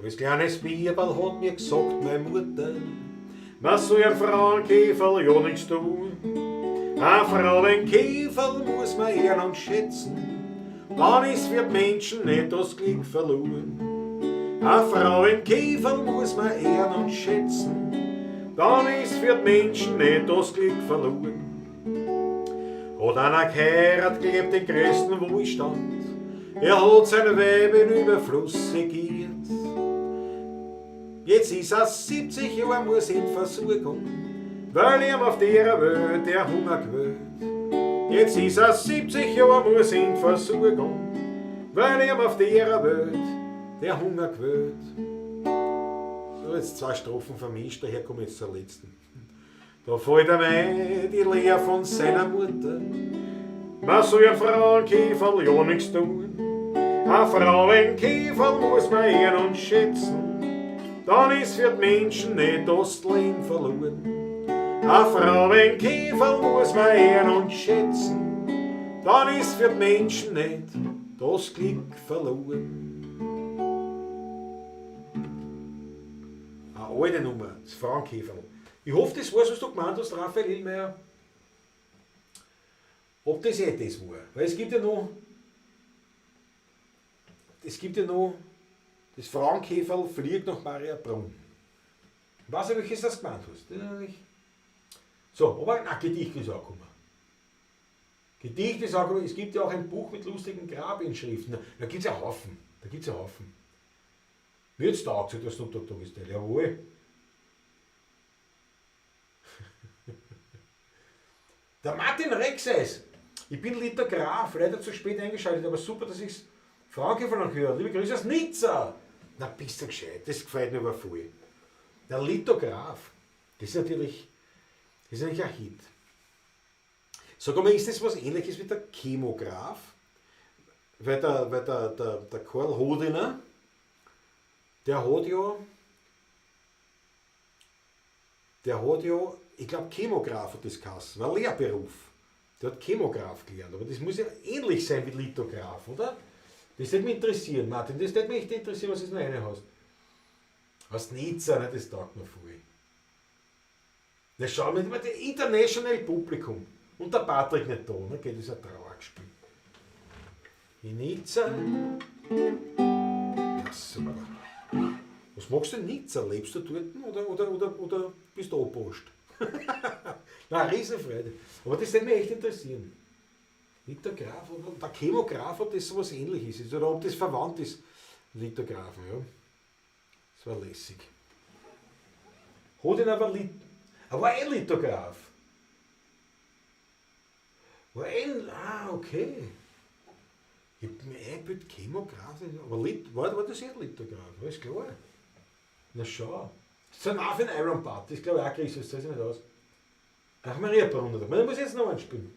Als kleines Bierl hat mir gesagt, meine Mutter, man soll ein Frauenkäferl ja nichts tun. Ein Frauenkäferl muss man ehren und schätzen, dann ist für die Menschen nicht das Glück verloren. Ein Frauenkäferl muss man ehren und schätzen, dann ist für die Menschen nicht das Glück verloren. Hat einer geheiratet, gelebt den größten Wohlstand, er hat sein Weib in Überfluss segiert. Jetzt ist er 70 Jahre, muss in Versorgung, weil ihm auf der Welt der Hunger quält. Jetzt ist er 70 Jahre, muss in Versorgung, weil ihm auf der Welt der Hunger quält. So, jetzt zwei Strophen vermischt, daher komme ich jetzt zur letzten. Da fällt ihm ein, die Lehr von seiner Mutter, man soll ein Frauenkäferl ja nichts tun. Ein Frauenkäferl muss man ehren und schätzen, dann ist für die Menschen nicht das Leben verloren. Ein Frauenkäferl muss man ehren und schätzen, dann ist für die Menschen nicht das Glück verloren. Eine alte Nummer, das Frauenkäferl. Ich hoffe, das war's, was du gemeint hast, Raphael Hillmeier. Ob das eh das war. Weil es gibt ja noch, das Frauenkäferl fliegt nach Mariabrunn. Ich weiß nicht, welches das gemeint hast. So, aber ein Gedicht ist auch gekommen. Gedicht ist auch gekommen. Es gibt ja auch ein Buch mit lustigen Grabinschriften. Da gibt es ja Haufen. Da gibt's ja Haufen. Mir hat's taugt, sagt der Snoop Dogg Doggy Style. Jawohl. Der Martin Rexeis. Ich bin Lithograf, leider zu spät eingeschaltet, aber super, dass ich's Frauenkäferl noch höre. Liebe Grüße aus Nizza. Na, bist du gescheit, das gefällt mir aber voll. Der Lithograf, das ist natürlich ein Hit. Sag mal, ist das was Ähnliches wie der Chemograph? Weil der Karl Hodiner, der hat ja, ich glaube, Chemograph hat das geheißen, war ein Lehrberuf. Der hat Chemograph gelernt, aber das muss ja ähnlich sein wie Lithograph, oder? Das würde mich interessieren, Martin, das würde mich echt interessieren, was du noch eine hast. Aus Nizza, ne, das taugt mir voll. Na schau mal, das International Publikum. Und der Patrick nicht da, ne? Geht, das ist ein Trauerspiel. In Nizza. Ja, super. Was machst du in Nizza? Lebst du dort oder bist du Abpost? Nein, Riesenfreude. Aber das würde mich echt interessieren. Lithograph oder der Chemograph, ob das sowas Ähnliches ist oder ob das verwandt ist. Lithographen, ja. Das war lässig. Hat ihn aber er war ein Lithograph. War ein, okay. Ich hab mir eingebildet, Chemograph, aber war das eh ein Lithograph? Alles klar. Na schau. Das ist ein Affen Iron Butt, das glaube ich auch Christus, das weiß ich nicht aus. Nach Mariabrunn. Man muss jetzt noch einspielen.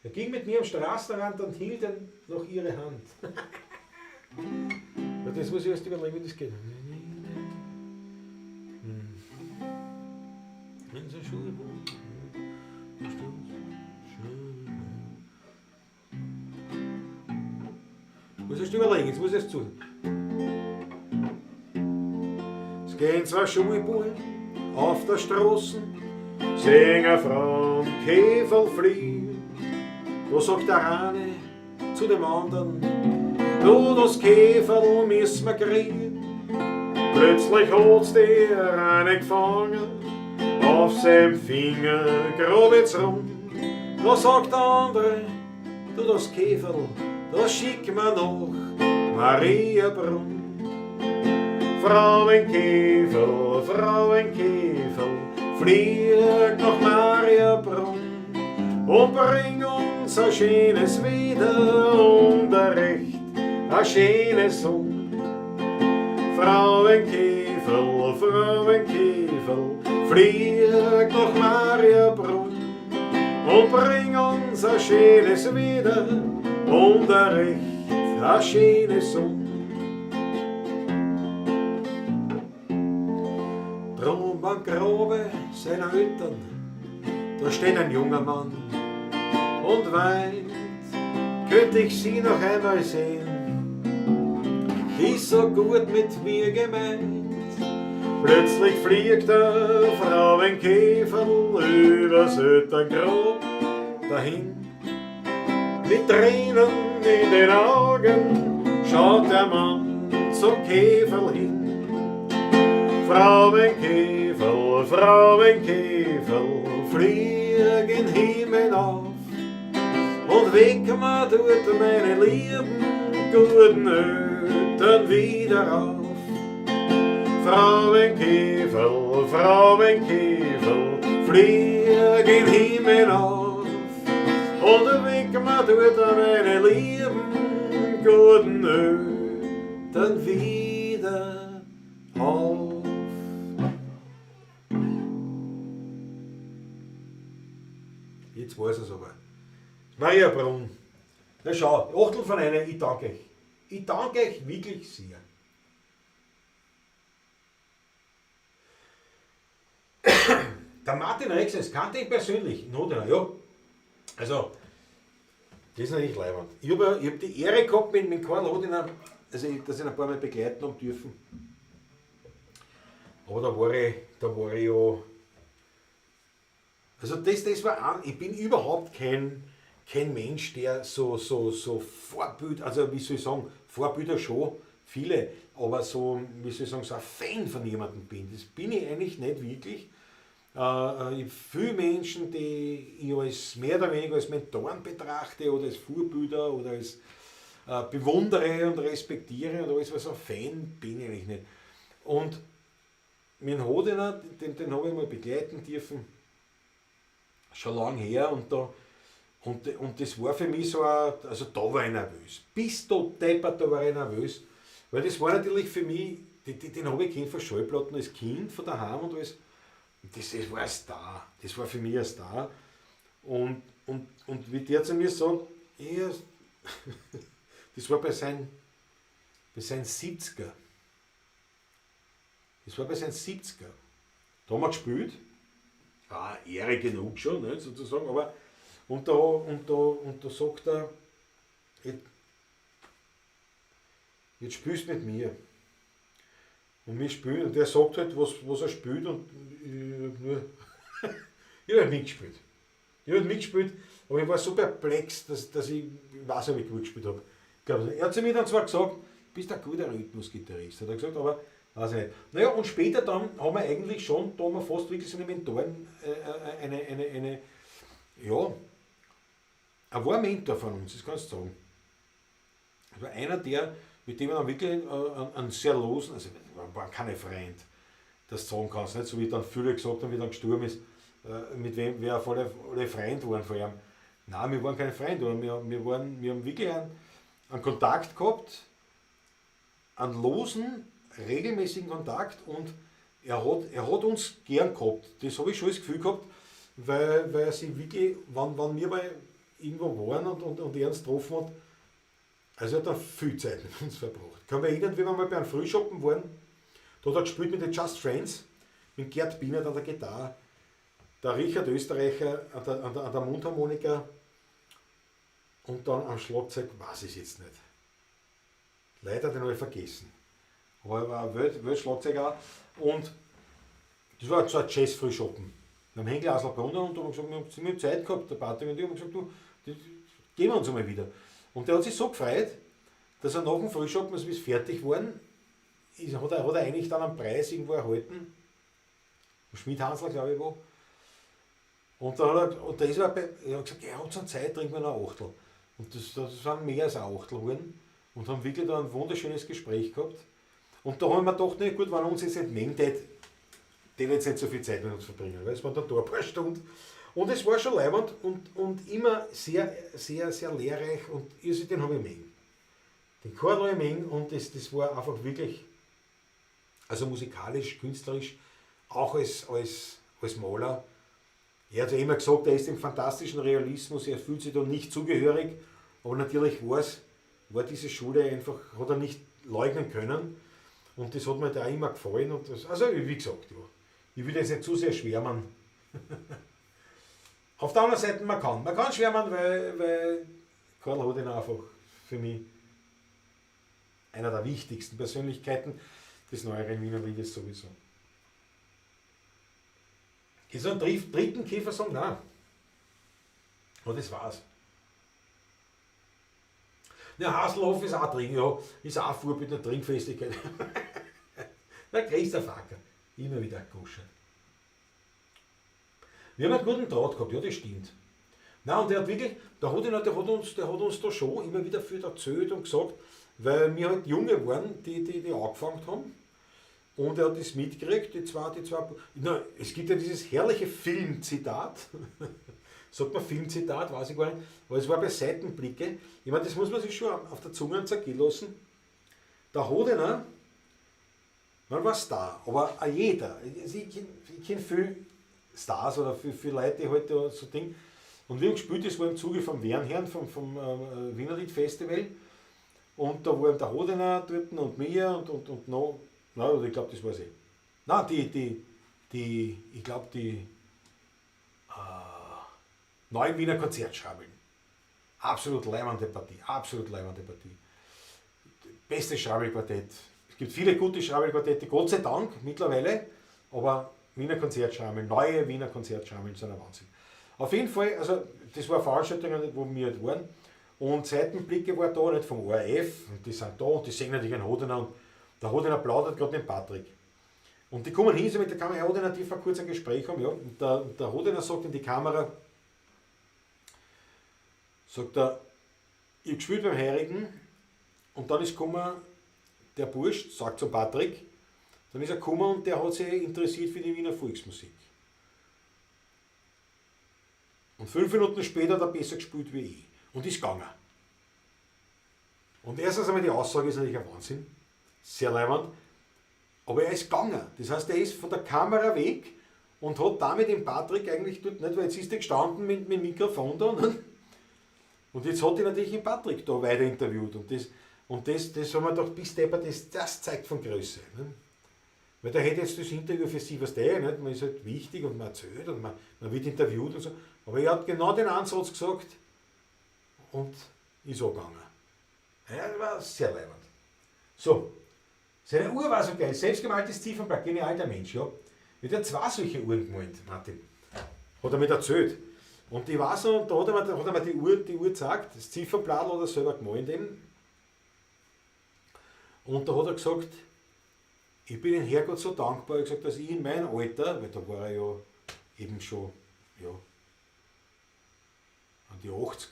Er ging mit mir am Straßenrand und hielt dann noch ihre Hand. Ja, das muss ich erst überlegen, wie das geht. Muss erst überlegen, jetzt muss ich erst zu. Es gehen zwei Schulbuben auf der Straße, singen vom Käferl fliehen. Da sagt der eine zu dem anderen, du, das Käferl müssen wir kriegen. Plötzlich hat's der eine gefangen, auf seinem Finger grabet's rum. Da sagt der andere, du, das Käferl, das schick mir nach Mariabrunn. Frauenkäferl, Frauenkäferl, flieg nach Mariabrunn und bring uns ein schönes Wieder und ein recht ein schönes Hund. Frauenkäferl, Frauenkäferl, flieg nach Mariabrunn und bring uns ein schönes Wieder und ein recht ein schönes Hund. Drum am Grabe seiner Eltern, da steht ein junger Mann und weint, könnte ich sie noch einmal sehen, die so gut mit mir gemeint. Plötzlich fliegt der Frauenkäferl übers Elterngrab dahin. Mit Tränen in den Augen schaut der Mann zum Käferl hin. Frauenkäferl, Frauenkäferl, flieg in Himmel auf und weck mir dort meine lieben guten Eltern wieder auf. Frauenkäferl, Frauenkäferl, flieg in Himmel auf und weck mir dort meine lieben guten Eltern wieder auf. Jetzt weiß es aber. Mariabrunn. Na schau, 8:45, ich danke euch. Ich danke euch wirklich sehr. Der Martin Rex, das kannte ich persönlich. Nodener, ja. Also, das ist natürlich leibend. Ich hab die Ehre gehabt mit Karl Hodener, also dass ich ihn ein paar Mal begleiten haben dürfen. Aber da war ich ja. Also das war ein, ich bin überhaupt kein Mensch, der so Vorbild, also wie soll ich sagen, Vorbilder schon, viele, aber so, wie soll ich sagen, so ein Fan von jemandem bin. Das bin ich eigentlich nicht wirklich. Ich habe viele Menschen, die ich als mehr oder weniger als Mentoren betrachte oder als Vorbilder oder als bewundere und respektiere und alles, was ein Fan bin ich eigentlich nicht. Und mit dem Hodener, den habe ich mal begleiten dürfen, schon lange her, und da und das war für mich so ein, also da war ich nervös. Bis da deppert, da war ich nervös, weil das war natürlich für mich, den habe ich kennt von Schallplatten als Kind, von daheim und alles. Und das war ein Star, das war für mich ein Star. Und wie der zu mir sagt, ja, das war bei seinen 70er. Das war bei seinen 70er. Da haben wir gespielt. Ah, Ehre genug schon, ne, sozusagen, aber und da sagt er, jetzt spielst du mit mir. Und wir spielen, und der sagt halt, was er spielt, und ich hab mitgespielt. Ich hab mitgespielt, aber ich war so perplex, dass ich weiß nicht, ob ich gut gespielt habe. Er hat zu mir dann zwar gesagt, bist ein guter Rhythmusgitarrist, hat er gesagt, aber weiß ich nicht. Naja, und später dann haben wir eigentlich schon, da haben wir fast wirklich so eine Mentoren, ja, er war ein Mentor von uns, das kannst du sagen. Er war einer der, mit dem wir dann wirklich einen sehr losen, also wir waren keine Freund, das du sagen kannst, nicht? So wie dann viele gesagt haben, wie dann gestorben ist, mit wem wir alle Freund waren von ihm. Nein, wir waren keine Freunde, aber wir haben wirklich einen Kontakt gehabt, einen losen, regelmäßigen Kontakt, und er hat uns gern gehabt. Das habe ich schon das Gefühl gehabt, weil sie wirklich, wenn wir mal irgendwo waren und er uns getroffen hat, Also er hat da viel Zeit mit uns verbracht. Ich kann mich erinnern, wie wir mal bei einem Frühschoppen waren, da hat er gespielt mit den Just Friends, mit Gerd Bienert an der Gitarre, der Richard Österreicher an der Mundharmonika und dann am Schlagzeug, weiß ich jetzt nicht. Leider den habe ich vergessen. Aber er war ein Weltschlagzeuger und das war so ein Jazz-Frühschoppen. Wir haben Hänglasl begonnen und haben gesagt, wir haben ziemlich Zeit gehabt, der Patrick und ich haben gesagt, du, die, gehen wir uns einmal wieder. Und der hat sich so gefreut, dass er nach dem Frühschoppen, also wie es fertig geworden ist, hat er eigentlich dann einen Preis irgendwo erhalten. Schmidhansl, glaube ich, wo. Und da hat er, und da ist er, bei, er hat gesagt, ja, hat so Zeit, trinken wir noch ein Achtel. Und das waren mehr als ein Achtel geworden. Und haben wirklich da ein wunderschönes Gespräch gehabt. Und da haben wir gedacht, na gut, wenn er uns jetzt nicht mengt, der wird jetzt nicht so viel Zeit mit uns verbringen, weil es waren dann da ein paar Stunden. Und es war schon leibend und immer sehr, sehr, sehr lehrreich und also den habe ich mengen. Den Karl habe ich mengen und das war einfach wirklich, also musikalisch, künstlerisch, auch als Maler. Er hat ja immer gesagt, er ist im fantastischen Realismus, er fühlt sich da nicht zugehörig, aber natürlich war diese Schule einfach, hat er nicht leugnen können und das hat mir da immer gefallen. Und das, also wie gesagt, ja, ich will jetzt nicht zu sehr schwärmen. Auf der anderen Seite, man kann schwärmen, weil Karl hat ihn einfach für mich einer der wichtigsten Persönlichkeiten des neueren Wiener Liedes sowieso. Ist er einen dritten Käfersong? Nein. Und das war's. Ja, Haselhof ist auch drin, ja, ist auch Vorbild der Trinkfestigkeit. Der Christa Facker, immer wieder gekoschert. Wir haben einen guten Draht gehabt, ja, das stimmt. Nein, und der hat wirklich, der hat uns da schon immer wieder viel erzählt und gesagt, weil wir halt Junge waren, die angefangen haben. Und er hat das mitgekriegt, die zwei, na, es gibt ja dieses herrliche Filmzitat, sagt man Filmzitat, weiß ich gar nicht, aber es war bei Seitenblicke, ich meine, das muss man sich schon auf der Zunge zergehen lassen. Der Hodener, man war Star, aber auch jeder, also ich kenn viel Stars oder viel Leute, die halt da so Ding, und wir haben gespielt, das war im Zuge vom Wernherrn, vom Wienerlied Festival, und da waren der Hodener dort und mir und noch, nein, ich glaube, das war sie. Nein, ich glaube, die neuen Wiener Konzertschraubeln. Absolut leibende Partie, absolut leibende Partie. Beste Schraubenquartett. Es gibt viele gute Schraubenquartette, Gott sei Dank mittlerweile, aber Wiener Konzertschraubeln, neue Wiener Konzertschraubeln sind ein Wahnsinn. Auf jeden Fall, also das war eine Veranstaltung, wo wir halt waren. Und Seitenblicke war da, nicht vom ORF, und die sind da und die sehen natürlich einen Hodener und der Hodener plaudert gerade mit Patrick. Und die kommen hin, so mit der Kamera, Herr Hodener, die kurz ein Gespräch haben, ja. Und der Hodener sagt in die Kamera, sagt er, ich hab gespielt beim Heurigen und dann ist gekommen der Bursch, sagt zum Patrick, dann ist er gekommen und der hat sich interessiert für die Wiener Volksmusik. Und 5 Minuten später hat er besser gespielt wie ich und ist gegangen. Und erstens einmal die Aussage ist natürlich ein Wahnsinn. Sehr leibend, aber er ist gegangen. Das heißt, er ist von der Kamera weg und hat damit den Patrick eigentlich dort nicht, weil jetzt ist er gestanden mit dem Mikrofon da. Ne? Und jetzt hat er natürlich den Patrick da weiter interviewt. Und das haben wir gedacht, bis deppert, das zeigt von Größe. Ne? Weil der hätte jetzt das Interview für sich, was der, nicht? Man ist halt wichtig und man erzählt und man wird interviewt und so. Aber er hat genau den Ansatz gesagt und ist auch gegangen. Ja, das war sehr leibend. So. Seine Uhr war so geil, selbstgemaltes Ziffernblatt, genial der Mensch, ja. Er hat 2 solche Uhren gemalt, Martin. Hat er mir erzählt. Und ich weiß noch, und da hat er mir die Uhr gezeigt, das Ziffernblatt hat er selber gemalt eben. Und da hat er gesagt, ich bin dem Herrgott so dankbar, er hat gesagt, dass ich in meinem Alter, weil da war er ja eben schon, ja, an die 80,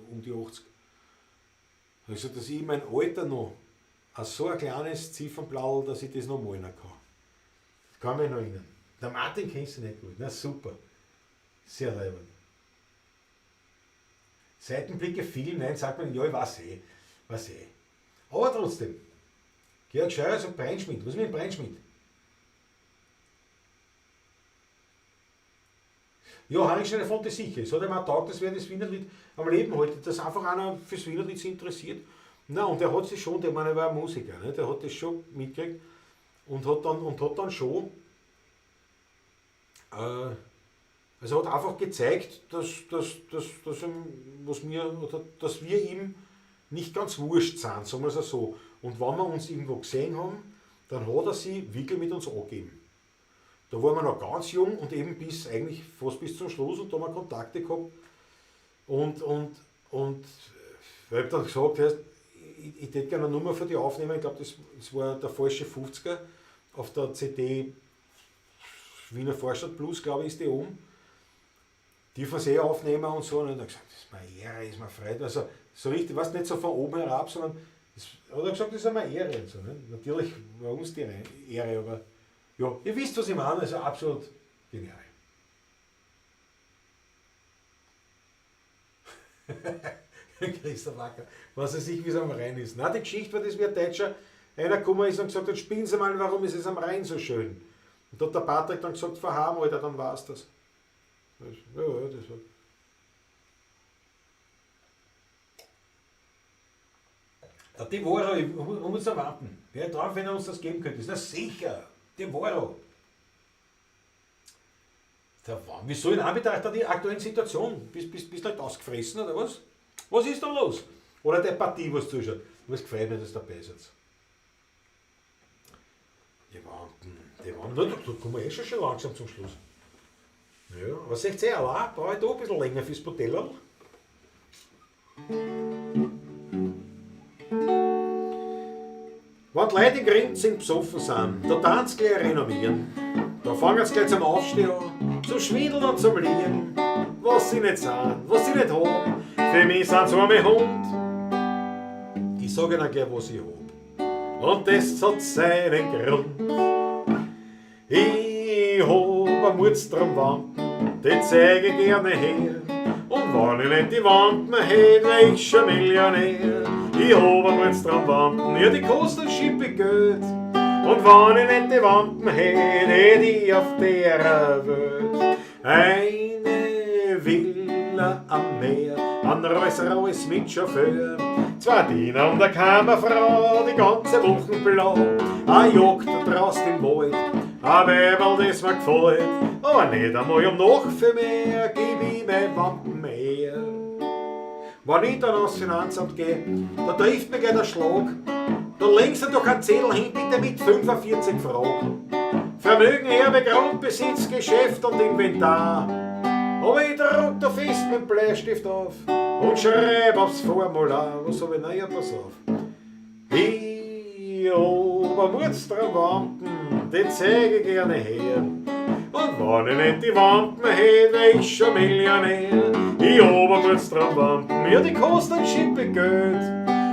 um die 80, hat er gesagt, dass ich in meinem Alter noch so ein kleines Ziffernblatt, dass ich das noch malen kann. Das kann mich noch erinnern. Der Martin kennst du nicht gut. Na super. Sehr leibend. Seitenblicke viel, nein, sagt man, ja, ich weiß eh. Weiß eh. Aber trotzdem. Georg Scheurer sagt Breinschmidt. Was ist mit dem Breinschmidt? Ja, Heinrich Fonte sicher. Es hat ihm auch getaugt, dass wer das Wienerlied am Leben hält, dass einfach einer fürs Wienerlied sich interessiert. Na, und der hat sich schon, der meine, er war ein Musiker, ne? Der hat das schon mitgekriegt und hat dann schon, also hat einfach gezeigt, dass wir ihm nicht ganz wurscht sind, sagen wir es so. Und wenn wir uns irgendwo gesehen haben, dann hat er sich wirklich mit uns angegeben. Da waren wir noch ganz jung und eben bis, eigentlich fast bis zum Schluss und da haben wir Kontakte gehabt. Und ich hab dann gesagt, heißt, ich hätte gerne eine Nummer für die aufnehmen, ich glaub, das war der falsche 50er auf der CD Wiener Vorstadt Blues, glaub ich, ist die oben. Die von See aufnehmen und so. Und dann hat er gesagt, das ist mir Ehre, ist mir Freude. Also so richtig, weißt, nicht so von oben herab, sondern das, hat er gesagt, das ist mir Ehre. Und so, ne? Natürlich war uns die Ehre, aber ja, ihr wisst, was ich meine, also absolut genial. Christoph Wacker, was weiß ich, wie es am Rhein ist. Na, die Geschichte war das, wie ein Deutscher einer gekommen ist und gesagt hat, spielen Sie mal, warum ist es am Rhein so schön? Und da hat der Patrick dann gesagt, verharm, Alter, dann war's das. Das, ja, ja, das war. Ja, die Voro, ich muss uns erwarten. Wer drauf, wenn er uns das geben könnte, ist das sicher. Die Voro. Der Wahnsinn. Wieso in Anbetracht der aktuellen Situation? Bist du nicht ausgefressen oder was? Was ist da los? Oder der Partie, was zuschaut. Was gefällt mir, dass ihr dabei seid. Die Wanden, na, da kommen wir eh schon langsam zum Schluss. Ja, aber seht ihr, allein brauche ich da ein bisschen länger fürs Botellerl. Wenn die Leute in Grinzing besoffen sind, da tanzt gleich renommieren. Da fangen sie gleich zum Aufstehen an, zum Schwindeln und zum Liegen. Was sie nicht sind, was sie nicht haben, für mich sind sie arme Hund. Ich sag ihnen gleich, was ich hab. Und das hat seinen Grund. Ich hab eine Mordstramwampen, die zeig ich gerne her. Und wenn ich nicht die Wampen hätt, wär ich schon Millionär. Ich hab eine Mordstramwampen, ja, die kostet schippig Geld. Und wenn ich nicht die Wampen hätt, hätt ich auf der Welt eine Villa am Meer, ein Rolls Royce mit Chauffeur, zwei Diener und eine Kammerfrau, die ganze Woche blau, eine Jagd draußen im Wald, ein Weiberl, das mir gefällt, aber nicht einmal um noch für mehr geb ich mein Wampen her. Wenn ich dann aufs Finanzamt geh, da trifft mich gleich der Schlag, da legst du doch einen Zettel hin, bitte mit 45 Fragen. Vermögen, Erbe, Grundbesitz, Geschäft und Inventar. Aber ich druck da fest mit dem Bleistift auf und schreib aufs Formular, was hab ich noch? Ja, pass auf. Ich hab eine Mordstramwampen, die zeig ich gerne her. Und wenn ich nicht die Wampen hätt, wär ich schon Millionär. Ich hab eine Mordstramwampen, ja, die kostet schippig Geld.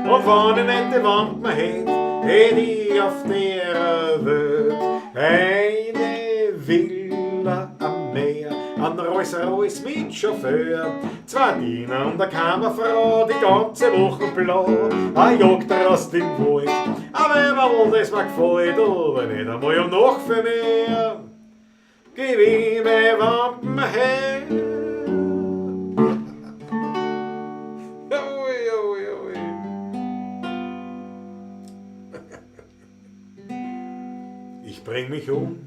Und wenn ich nicht die Wampen hätt, hätt ich auf der Welt eine Villa am Meer, ein Rolls Royce mit Chauffeur, zwei Diener und eine Kammerfrau, die ganze Woche blau, ein Jagd raus im Wald, ein Weiberl, das mir gefällt, aber nicht einmal um noch für mehr, gib ich meine Wampen her. Ui, ui, ui. Ich bring mich um,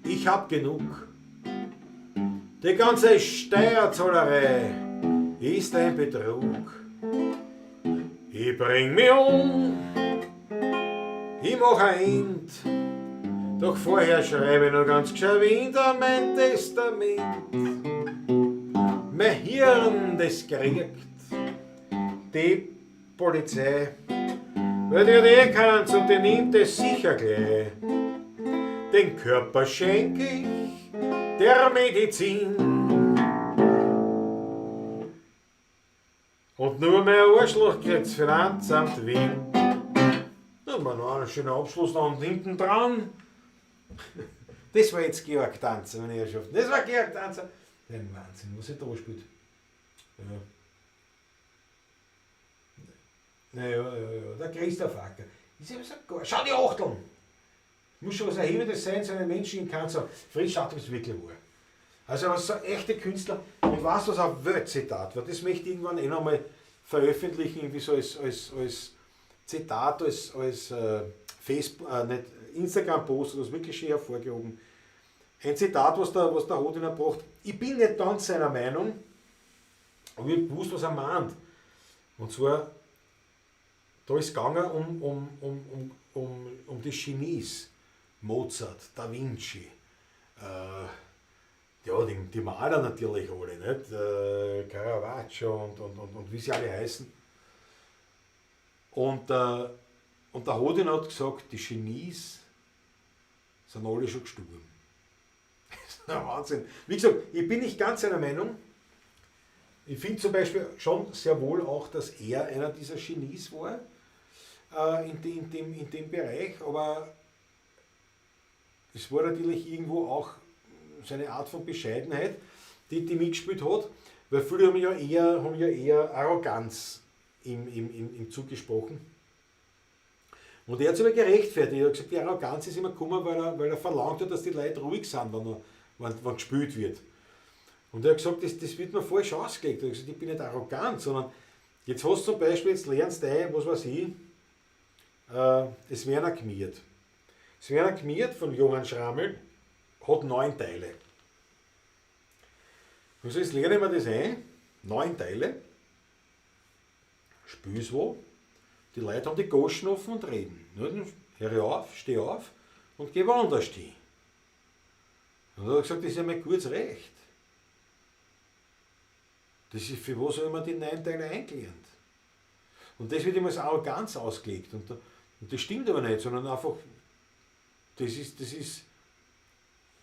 ich hab genug. Die ganze Steuerzahlerei ist ein Betrug. Ich bring mich um, ich mach ein End, doch vorher schreibe ich noch ganz geschwind an mein Testament. Mein Hirn, das kriegt die Polizei, weil die hat eh keins und die nimmt es sicher gleich. Den Körper schenk ich der Medizin. Und nur mein Arschloch kriegt's Finanzamt Wien. Da war noch ein schöner Abschluss da und hinten dran. Das war jetzt Georg Danzer, meine Herrschaften. Das war Georg Danzer. Den Wahnsinn, was sich da spielt. Ja. Ja, ja, ja, der Christoph Acker. Ist ja so gar. Schau die Achteln! Muss schon was Erhebendes sein, so einen Menschen in Kanzler. Fritz Schatter ist wirklich wahr. Also was so echte Künstler und was, was ein Weltzitat war, das möchte ich irgendwann eh nochmal veröffentlichen, irgendwie so als Zitat, als Facebook, nicht Instagram-Post, das wirklich schön hervorgehoben. Ein Zitat, was der Hodina braucht. Ich bin nicht ganz seiner Meinung, aber ich habe gewusst, was er meint. Und zwar, da ist es gegangen um die Genies. Mozart, Da Vinci, ja, die Maler natürlich alle, nicht? Caravaggio und wie sie alle heißen. Und der Hodin hat gesagt, die Genies sind alle schon gestorben. Das ist ein Wahnsinn. Wie gesagt, ich bin nicht ganz seiner Meinung. Ich finde zum Beispiel schon sehr wohl auch, dass er einer dieser Genies war in dem Bereich, aber es war natürlich irgendwo auch seine Art von Bescheidenheit, die mitgespielt hat, weil viele haben ja eher Arroganz im Zug gesprochen. Und er hat sich aber gerechtfertigt. Er hat gesagt, die Arroganz ist immer gekommen, weil er verlangt hat, dass die Leute ruhig sind, wenn gespielt wird. Und er hat gesagt, das wird mir falsch ausgelegt. Er hat gesagt, ich bin nicht arrogant, sondern jetzt hast du zum Beispiel, jetzt lernst du ein, was weiß ich, es Werner Gmiert. Das Werner Gmiert von Johann Schrammel hat 9 Teile. Also jetzt lerne ich mir das ein, 9 Teile, spür's wo, die Leute haben die Goschen offen und reden. Hör ich auf, steh auf und geh woanders hin. Und er hat gesagt, das ist ja mein gutes Recht. Das ist, für was habe ich mir die 9 Teile eingelernt? Und das wird immer als Arroganz ausgelegt. Und das stimmt aber nicht, sondern einfach, das ist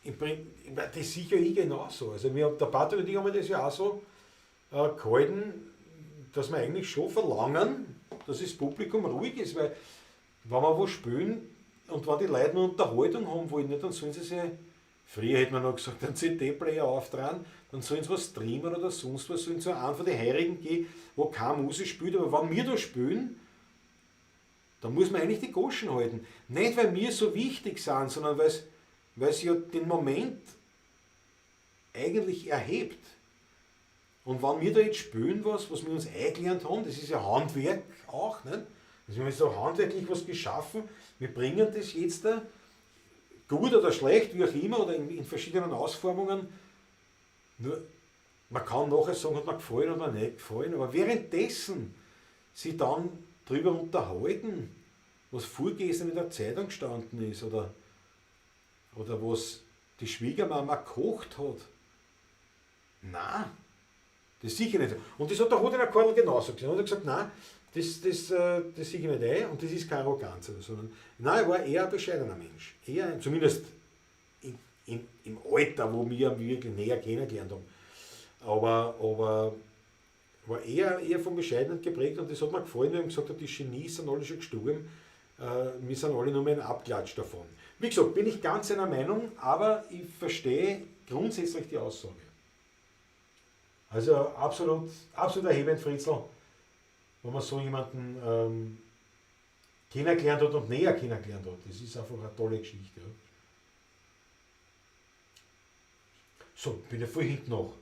im Prinzip, das ist sicher ich genauso. Also wir, der Patrick und ich haben das ja auch so gehalten, dass wir eigentlich schon verlangen, dass das Publikum ruhig ist, weil wenn wir wo spielen und wenn die Leute nur Unterhaltung haben wollen, nicht, dann sollen sie sich, früher hätte man noch gesagt, einen CD-Player auftragen, dann sollen sie was streamen oder sonst was, sollen zu einem von den Heurigen gehen, wo keine Musik spielt, aber wenn wir da spielen, dann muss man eigentlich die Goschen halten. Nicht, weil wir so wichtig sind, sondern weil sie ja den Moment eigentlich erhebt. Und wenn wir da jetzt spielen, was wir uns eingelernt haben, das ist ja Handwerk auch, nicht? Also wir haben jetzt auch handwerklich was geschaffen, wir bringen das jetzt da, gut oder schlecht, wie auch immer, oder in verschiedenen Ausformungen. Nur, man kann nachher sagen, hat mir gefallen oder nicht gefallen, aber währenddessen sie dann darüber unterhalten, was vorgestern in der Zeitung gestanden ist oder was die Schwiegermama gekocht hat. Nein, das sicher nicht. Und das hat der Hodina Karl genauso gesehen. Und er hat gesagt, nein, das sehe ich nicht ein und das ist keine Arroganz. Sondern, nein, er war eher ein bescheidener Mensch. Eher, zumindest im Alter, wo wir ihn wirklich näher kennengelernt haben. Aber war eher von Bescheidenheit geprägt und das hat mir gefallen, weil er gesagt hat, die Genies sind alle schon gestorben, wir sind alle nur mehr ein Abklatsch davon. Wie gesagt, bin ich ganz seiner Meinung, aber ich verstehe grundsätzlich die Aussage. Also absolut, absolut erhebend, Fritzl, wenn man so jemanden kennengelernt hat und näher kennengelernt hat. Das ist einfach eine tolle Geschichte. Ja. So, bin ich voll hinten noch.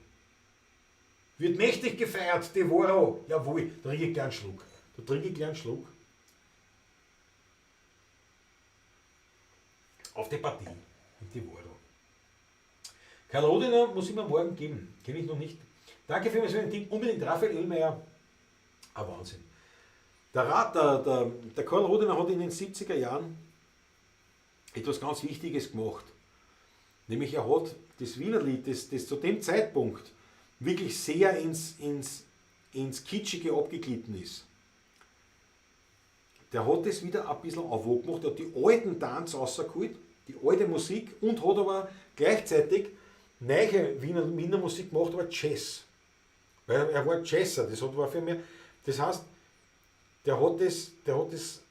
Wird mächtig gefeiert, Devoro. Jawohl, da trinke ich gleich einen Schluck. Da trinke ich gleich einen Schluck. Auf die Partie. Und Devoro. Karl Rodiner muss ich mir morgen geben. Kenne ich noch nicht. Danke für den Tipp. Unbedingt Raphael Illmayer. Ah, Wahnsinn. Der Karl Rodiner hat in den 70er Jahren etwas ganz Wichtiges gemacht. Nämlich er hat das Wienerlied, das zu dem Zeitpunkt wirklich sehr ins Kitschige abgeglitten ist. Der hat das wieder ein bisschen en vogue gemacht, der hat die alten Tanz rausgeholt, die alte Musik und hat aber gleichzeitig neue Wiener Musik gemacht, aber Jazz. Weil er war Jazzer, das war für mich. Das heißt, der hat das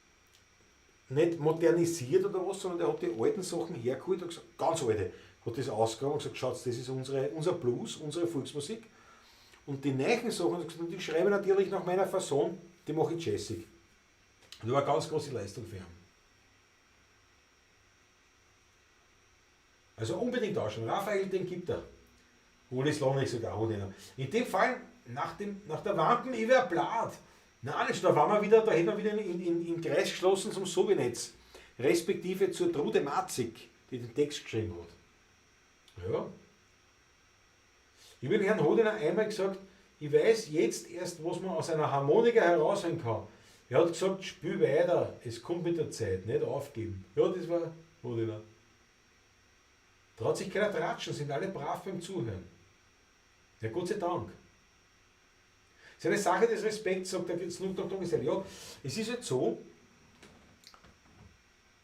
nicht modernisiert oder was, sondern der hat die alten Sachen hergeholt und gesagt, ganz alte, hat das ausgegraben und gesagt, schaut, das ist unser Blues, unsere Volksmusik. Und die neuen Sachen, die schreibe ich natürlich nach meiner Fasson, die mache ich jazzig. Und das war eine ganz große Leistung für ihn. Also unbedingt ausschauen. Raphael, den gibt er. Uli Slonik sogar, hat ihn. In dem Fall nach der Wampen, ich wär blatt. Nein, nicht, da waren wir wieder, da hätten wir wieder in Kreis geschlossen zum Sovinetz, respektive zur Trude Matzig, die den Text geschrieben hat. Ja. Ich habe dem Herrn Hodiner einmal gesagt, ich weiß jetzt erst, was man aus einer Harmonika herausholen kann. Er hat gesagt, spiel weiter, es kommt mit der Zeit, nicht aufgeben. Ja, das war Hodiner. Traut sich keiner tratschen, sind alle brav beim Zuhören. Ja, Gott sei Dank. Das ist eine Sache des Respekts, sagt der Snoop Dogg Dogg. Ja, es ist halt so,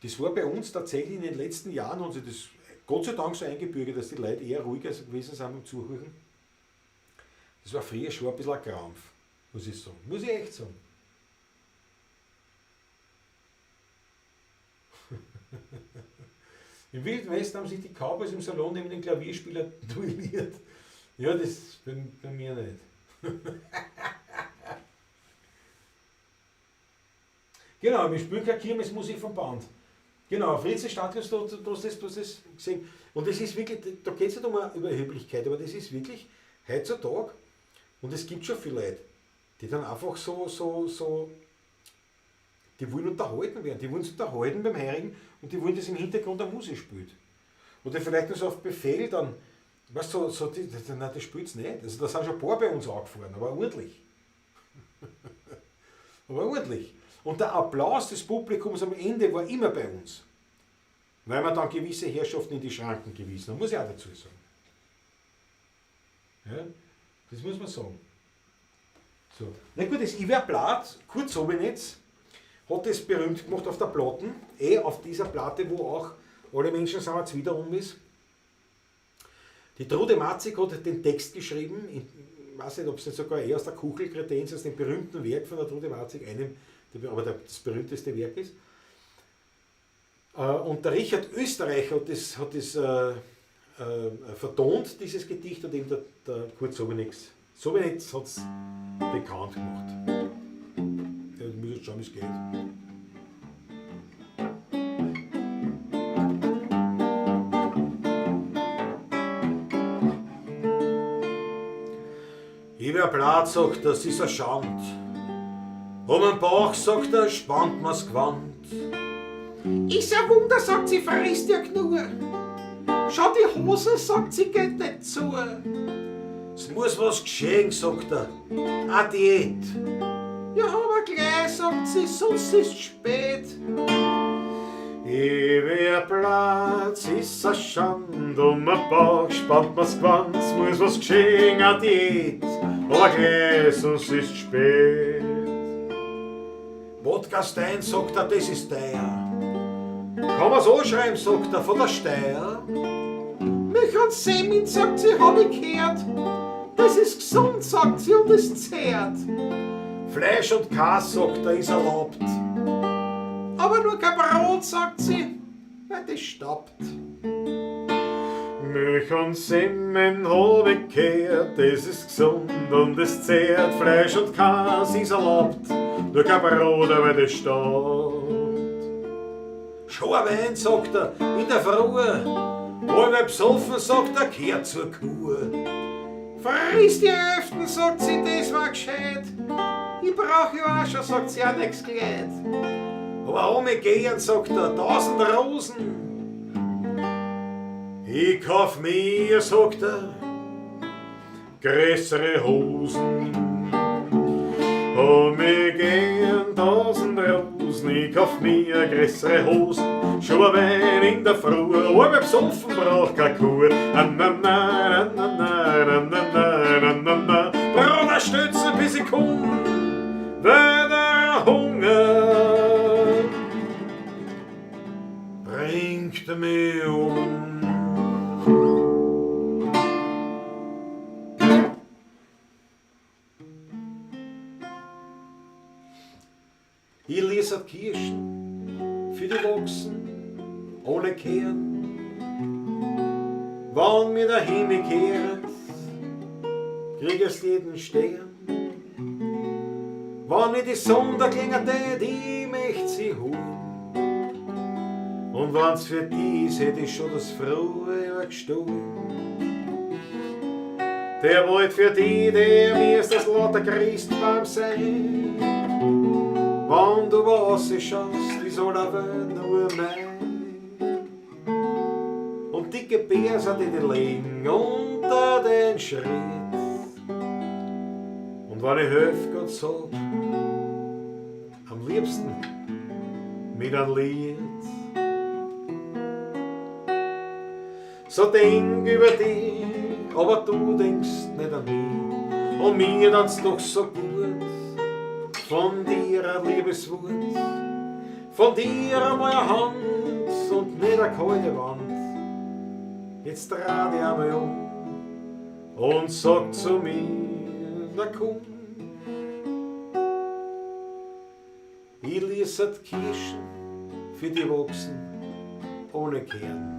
das war bei uns tatsächlich in den letzten Jahren, und sich das Gott sei Dank so eingebürgert, dass die Leute eher ruhiger gewesen sind beim Zuhören. Das war früher schon ein bisschen ein Krampf, muss ich sagen. Muss ich echt sagen. Im Wilden Westen haben sich die Cowboys im Salon neben den Klavierspieler duelliert. Ja, das bei mir nicht. Genau, wir spielen keine Kirmesmusik vom Band. Genau, Fritz Stadthaus, du hast das gesehen. Und das ist wirklich, da geht es nicht um eine Überheblichkeit, aber das ist wirklich heutzutage, und es gibt schon viele Leute, die dann einfach so, die wollen unterhalten werden, die wollen sich unterhalten beim Heirigen und die wollen, dass im Hintergrund eine Musik spielt. Oder vielleicht nur so auf Befehl dann, weißt du, nein, das spielt's nicht. Also da sind schon ein paar bei uns angefahren, aber ordentlich. Aber ordentlich. Und der Applaus des Publikums am Ende war immer bei uns. Weil wir dann gewisse Herrschaften in die Schranken gewiesen haben, muss ich auch dazu sagen. Ja, das muss man sagen. So. Na gut, das Iwer Blatt, Kurt Sovinetz, hat das berühmt gemacht auf der Platte, auf dieser Platte, wo auch alle Menschen sind jetzt wieder um ist. Die Trude Matzig hat den Text geschrieben, ich weiß nicht, ob es nicht sogar aus der Kuchelkredenz, aus dem berühmten Werk von der Trude Matzig, einem, aber das berühmteste Werk ist. Und der Richard Österreicher hat das vertont, dieses Gedicht, und eben der Kurt Sovinetz hat es bekannt gemacht. Ja, ich muss jetzt schauen, wie es geht. Ich wär blatt, sagt er, das ist a Schand. Um den Bauch, sagt er, spannt man's Gewand. Ist ein Wunder, sagt sie, frisst ja genug. Schau, die Hose, sagt sie, geht nicht zu. Es muss was geschehen, sagt er, a Diät. Ja, aber gleich, sagt sie, sonst ist's spät. Ich wär Platz, ist a Schand, um den Bauch spannt man's Gewand, es muss was geschehen, a Diät, aber gleich, sonst ist's spät. Wodka Stein, sagt er, das ist teuer. Kann man's anschreiben, sagt er, von der Steyr. Milch und Semmeln, sagt sie, hab ich gehört. Das ist gesund, sagt sie, und es zehrt. Fleisch und Käse, sagt er, ist erlaubt. Aber nur kein Brot, sagt sie, weil das staubt. Milch und Semmeln hab ich gehört, das ist gesund und es zehrt. Fleisch und Käse ist erlaubt, nur kein Brot, aber das staubt. Schon ein Wein, sagt er, in der Früh. Allweil besoffen, sagt er, kehrt zur Kuh. Friss die Öften, sagt sie, das war gescheit. Ich brauch ja auch schon, sagt sie, auch nix Kleid. Aber ohne gehen, sagt er, 1000 Rosen. Ich kauf mir, sagt er, größere Hosen. Um mir gehen 1000 Rosen, ich kauf mir größere Hosen. Schon ein Wein in der Früh, allweil besoffen brauch keine Kuh. Na, na, na, na, na, na, na, na, na, na. Bruder, stützen, bis ich komm, weil der Hunger bringt mich um. Ich lese Kirschen für die Wachsen, ohne Kehren. Wann mir der Himmel kehrt, krieg ich's jeden Stern. Wann mir die Sonne klingert, die möcht sie holen. Und wenn's für die ist, hätt ich schon das frohe Jahr gestohlen. Der Wald für die, der mir ist das lauter Christbaum sein. Wenn du was schaust, ist aller Welt nur mein. Und dicke Bärser, die die legen unter den Schritt. Und wenn ich helf Gott sag, am liebsten mit einem Lied. So denk über dich, aber du denkst nicht an mich. Und mir tat's doch so gut, von dir ein liebes Wort, von dir einmal eine Hand und nicht eine kalte Wand. Jetzt dreh dich einmal um und sag zu mir, na komm. Ich ließ die Kirschen für die wachsen ohne Kern.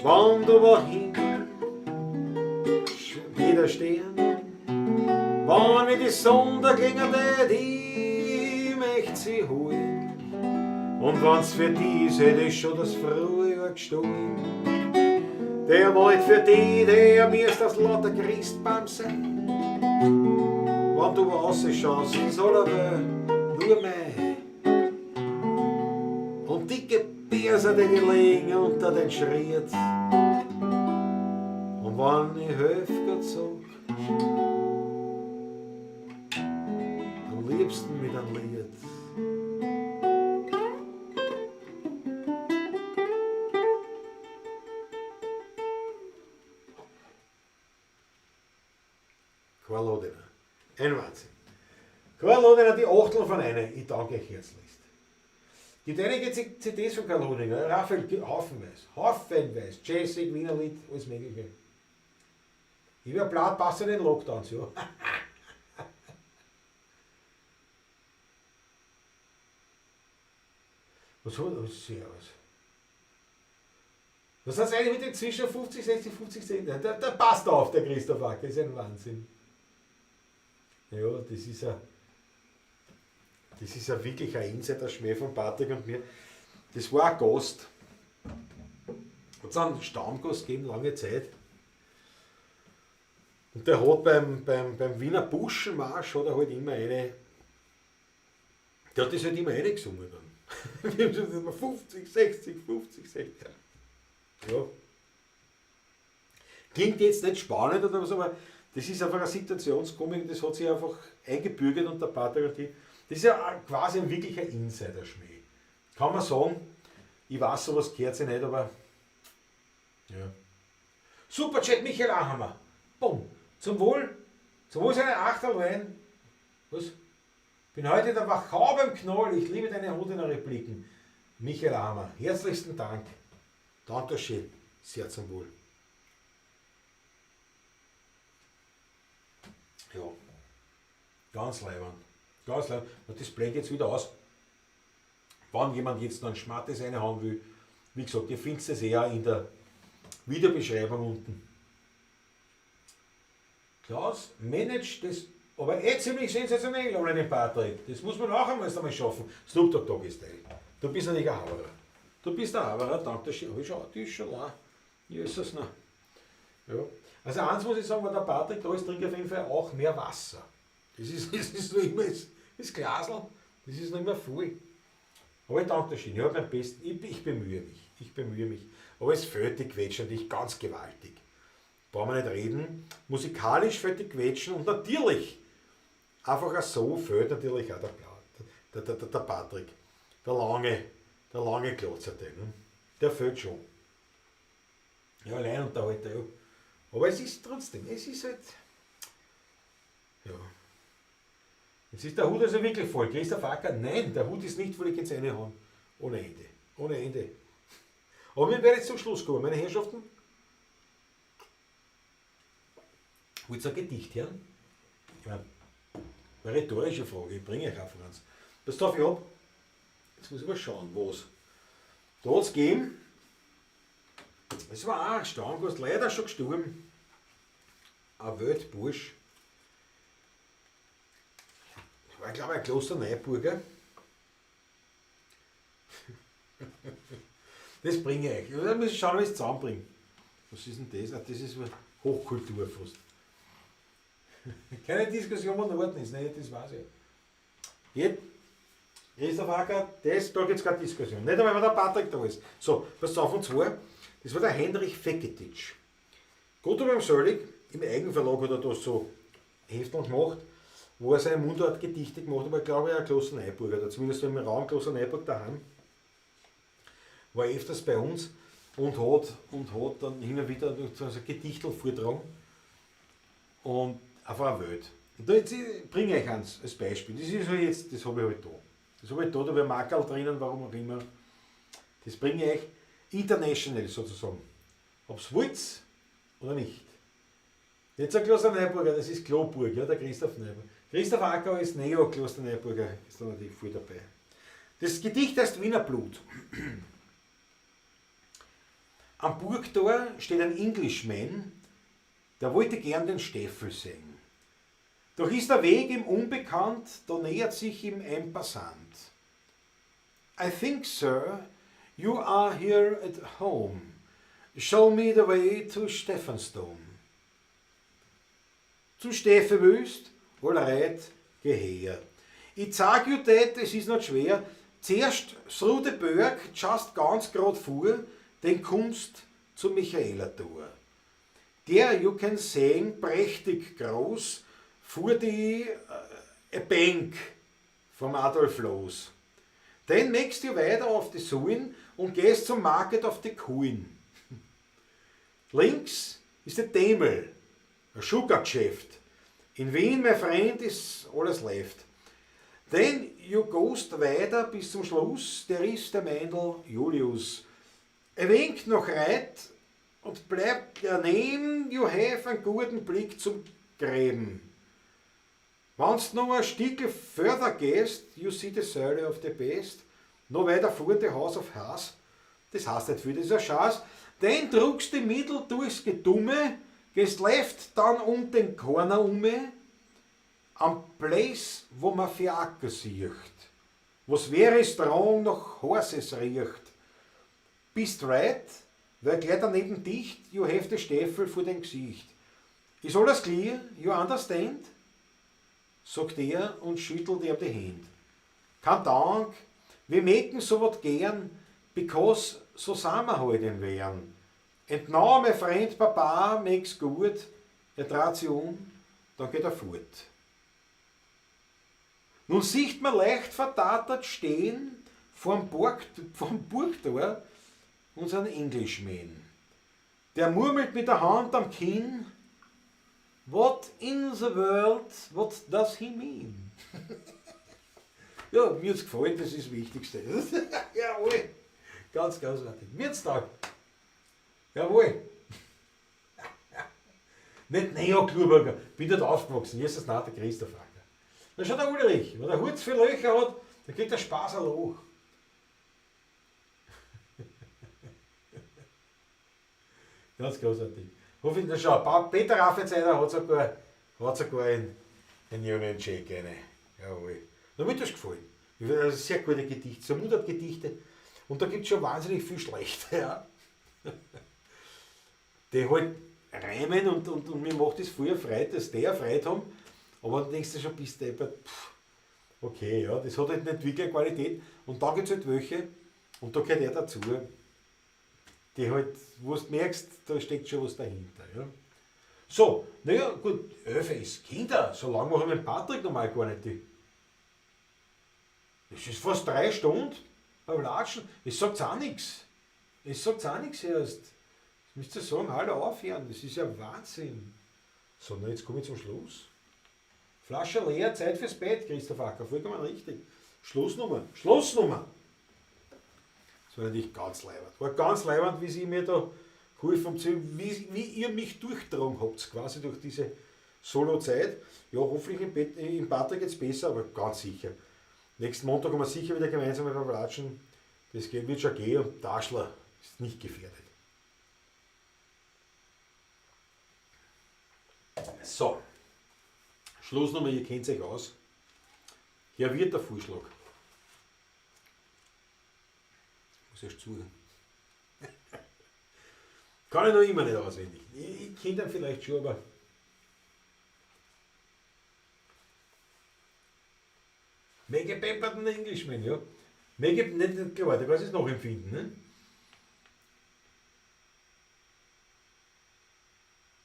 Wenn du wohin wieder stehen, wenn mir die Sonne klingelt, die möcht sie holen. Und wenn's für die ist, hätte ich schon das Frühjahr gestohlen. Der Wald für die, der mir ist das lauter Christbaum sein. Wenn du rausschaust, ist aller Welt nur mein. Und dicke Bärser, die liegen unter den Schritt. Und wenn ich helf Gott sag, am liebsten mit einem Lied. Karl Lodiner. Ein Wahnsinn. Karl Lodiner, die Achtel von einer. Ich danke euch herzlichst. Gibt einige CDs von Karl Lodiner, Raphael, haufenweise, haufenweise, Jazzig, Wienerlied, alles mögliche. Ich wär blatt, passt in den Lockdowns, ja. Was hat das? Servus. Was hat's eigentlich mit den zwischen 50, 60, 50, 60? Der passt auf, der Christoph Acker, das ist ein Wahnsinn. Ja, das ist ja wirklich ein Insider-Schmäh von Patrick und mir. Das war ein Gast. Hat es einen Stammgast gegeben, lange Zeit. Und der hat beim Wiener Buschenmarsch hat er halt immer eine. Der hat das halt immer reingesungen dann. Wir haben schon immer 50, 60, 50, 60. Ja. Klingt jetzt nicht spannend oder was, aber das ist einfach eine Situationskomik, das hat sich einfach eingebürgert und der Patrick und die. Das ist ja quasi ein wirklicher Insider-Schmäh. Kann man sagen, ich weiß, sowas gehört sich nicht, aber ja. Superchat Michael Ahammer. Bumm. Zum Wohl. Zum Wohl seine Achterl Wein. Was? Bin heute in der Wachau beim Knoll. Ich liebe deine Hodiner Repliken. Michael Ahammer, herzlichsten Dank. Dankeschön. Sehr zum Wohl. Ja. Ganz leibend. Ganz leibend. Und das blendet jetzt wieder aus. Wenn jemand jetzt noch einen Schmattes reinhauen will, wie gesagt, ihr findet es eher in der Videobeschreibung unten. Klaus managt das, aber eh ziemlich sensationell ohne den Patrick. Das muss man auch einmal schaffen. Snoop Dogg Doggy Style. Du bist natürlich ein Haberer. Du bist ein Haberer, danke schön. Aber schau, die ist schon lang. Jesus, na. Ja. Also eins muss ich sagen, wenn der Patrick da ist, trinkt auf jeden Fall auch mehr Wasser. Das ist noch immer das Glasl, das ist noch immer voll. Aber ich danke dir schön, ich habe mein Bestes, ich bemühe mich, ich bemühe mich. Aber es fehlt die Quetschen natürlich ganz gewaltig. Brauchen wir nicht reden. Musikalisch fehlt die Quetschen und natürlich, einfach auch so fehlt natürlich auch der Patrick. Der lange Glotzerte, ne? Der fehlt schon. Ja, allein und der Alte, ja. Aber es ist trotzdem, es ist halt, ja. Jetzt ist der Hut also wirklich voll. Christoph Acker, nein, der Hut ist nicht voll, ich kann es reinhauen. Ohne Ende. Ohne Ende. Aber wir werden jetzt zum Schluss kommen, meine Herrschaften. Wollt ihr ein Gedicht hören? Ja. Eine rhetorische Frage, ich bringe euch einfach eins. Passt auf, ich hab. Jetzt muss ich mal schauen, was. Da hat's gegeben. Es war auch ein Stammgast, leider schon gestorben. Ein Weltbursch. War, glaube ich, ein Klosterneuburger. Das bringe ich euch. Da muss ich schauen, ob ich es zusammenbringe. Was ist denn das? Ah, das ist. Hochkultur fast. Keine Diskussion, wo Norden ist, ne, das weiß ich. Jetzt, Christoph Acker, das, da gibt es keine Diskussion. Nicht einmal, wenn der Patrick da ist. So, pass auf, und zwar, das war der Heinrich Feketitsch. Gott ob ihm selig, im Eigenverlag hat er da so Hefteln gemacht, wo er seine Mundartgedichte gemacht hat, aber ich glaube, er ein Klosterneuburger, oder zumindest im Raum Klosterneuburg daheim, war er öfters bei uns und hat dann hin und wieder so ein Gedichtel vorgetragen und auf einer Welt. Und da jetzt bringe ich euch eins als Beispiel. Das ist halt jetzt, das habe ich halt da. Das habe ich da, da habe ich ein Markerl drinnen, warum auch immer. Das bringe ich euch international sozusagen. Ob's wollt oder nicht. Jetzt ein Klosterneuburger, das ist Kloburg, ja, der Christoph Neuburger. Christoph Acker ist Neo-Klosterneuburger, ist da natürlich voll dabei. Das Gedicht heißt Wiener Blut. Am Burgtor steht ein Englishman, der wollte gern den Steffel sehen. Doch ist der Weg ihm unbekannt, da nähert sich ihm ein Passant. I think, sir, you are here at home. Show me the way to Stephansdom. Zum Steffe willst? All right, geh her. Ich sag you that, es ist nicht schwer. Zuerst through the Berg, just ganz grad vor, dann kommst zum Michaelertor. There you can sehen, prächtig groß, vor die a Bank vom Adolf Loos. Dann möchtest du weiter auf die Suin und gehst zum Market of the Queen. Links ist der Demel, ein Sugargeschäft. In Wien, mein Freund, ist alles left. Then you goest weiter bis zum Schluss, der ist der Meindl Julius. Ein wenig noch right und bleibt daneben, you have einen guten Blick zum Gräben. Wenn's noch ein Stückchen further gehst, you see the Säule of the Best, noch weiter vor the House of Haas, das heißt nicht viel, das ist ein Schatz. Dann druckst die Mittel durchs Gedumme, gehst left dann um den Corner umme, am Place, wo man Fiaker sieht, was very strong nach Horses riecht. Bist right, weil gleich daneben dicht, you have the Steffel vor dem Gesicht. Ist alles clear? You understand? Sagt er und schüttelt ihm die Hände. Kein Dank, wir mögen so wat gern, because so sind wir halt in Wern. And now, my friend Papa, makes gut, er dreht sich um, dann geht er fort. Nun sieht man leicht vertatert stehen vorm Burgtor unseren Englishman. Der murmelt mit der Hand am Kinn, what in the world, what does he mean? Ja, mir hat's gefallen, das ist das Wichtigste. Jawohl, ganz großartig. Mir hat's taugt. Jawohl. Nicht Neo-Kloburger, bin dort aufgewachsen, Jesus, nein, der Christoph Acker. Da schaut der Ulrich, wenn der Hut zu viele Löcher hat, dann kriegt der Spaß ein Loch. Ganz großartig. Hoffe ich, na schau, Peter Raffetseider hat sogar in Union Jack eine. Jawohl. Na, mir hat das gefallen. Ich finde, das ist sehr gute Gedichte, so Mundartgedichte. Und da gibt es schon wahnsinnig viel schlechte. Ja. Die halt reimen und mir macht das voll Freude, dass die Freude haben. Aber dann denkst du schon, bist du deppert, pff, okay, ja, das hat halt nicht wirklich Qualität. Und da gibt es halt welche, und da gehört er dazu, die halt, wo du merkst, da steckt schon was dahinter. Ja. So, naja, gut, 11 ist Kinder, so lange machen wir mit Patrick normal gar nicht. Die. Das ist fast 3 Stunden beim Latschen. Es sagt auch nichts. Es sagt auch nichts erst. Das müsst ihr sagen, hallo aufhören, das ist ja Wahnsinn. So, na, jetzt komme ich zum Schluss. Flasche leer, Zeit fürs Bett, Christoph Acker, vollkommen richtig. Schlussnummer, Schlussnummer. Das war natürlich ganz leibend. War ganz leibend, wie sie mir da geholfen haben, wie ihr mich durchgetragen habt, quasi durch diese Solo-Zeit. Ja, hoffentlich im Patrick geht's besser, aber ganz sicher. Nächsten Montag haben wir sicher wieder gemeinsam beim Latschen. Das wird schon gehen und Daschler ist nicht gefährdet. So, Schlussnummer, ihr kennt euch aus. Hier wird der Vorschlag. Ich muss erst zuhören. Kann ich noch immer nicht auswendig. Ich kenne den vielleicht schon, aber. Maggie Pemberton Englishman, ja. Maggie, nicht klar, da kannst du es nachempfinden. Ne?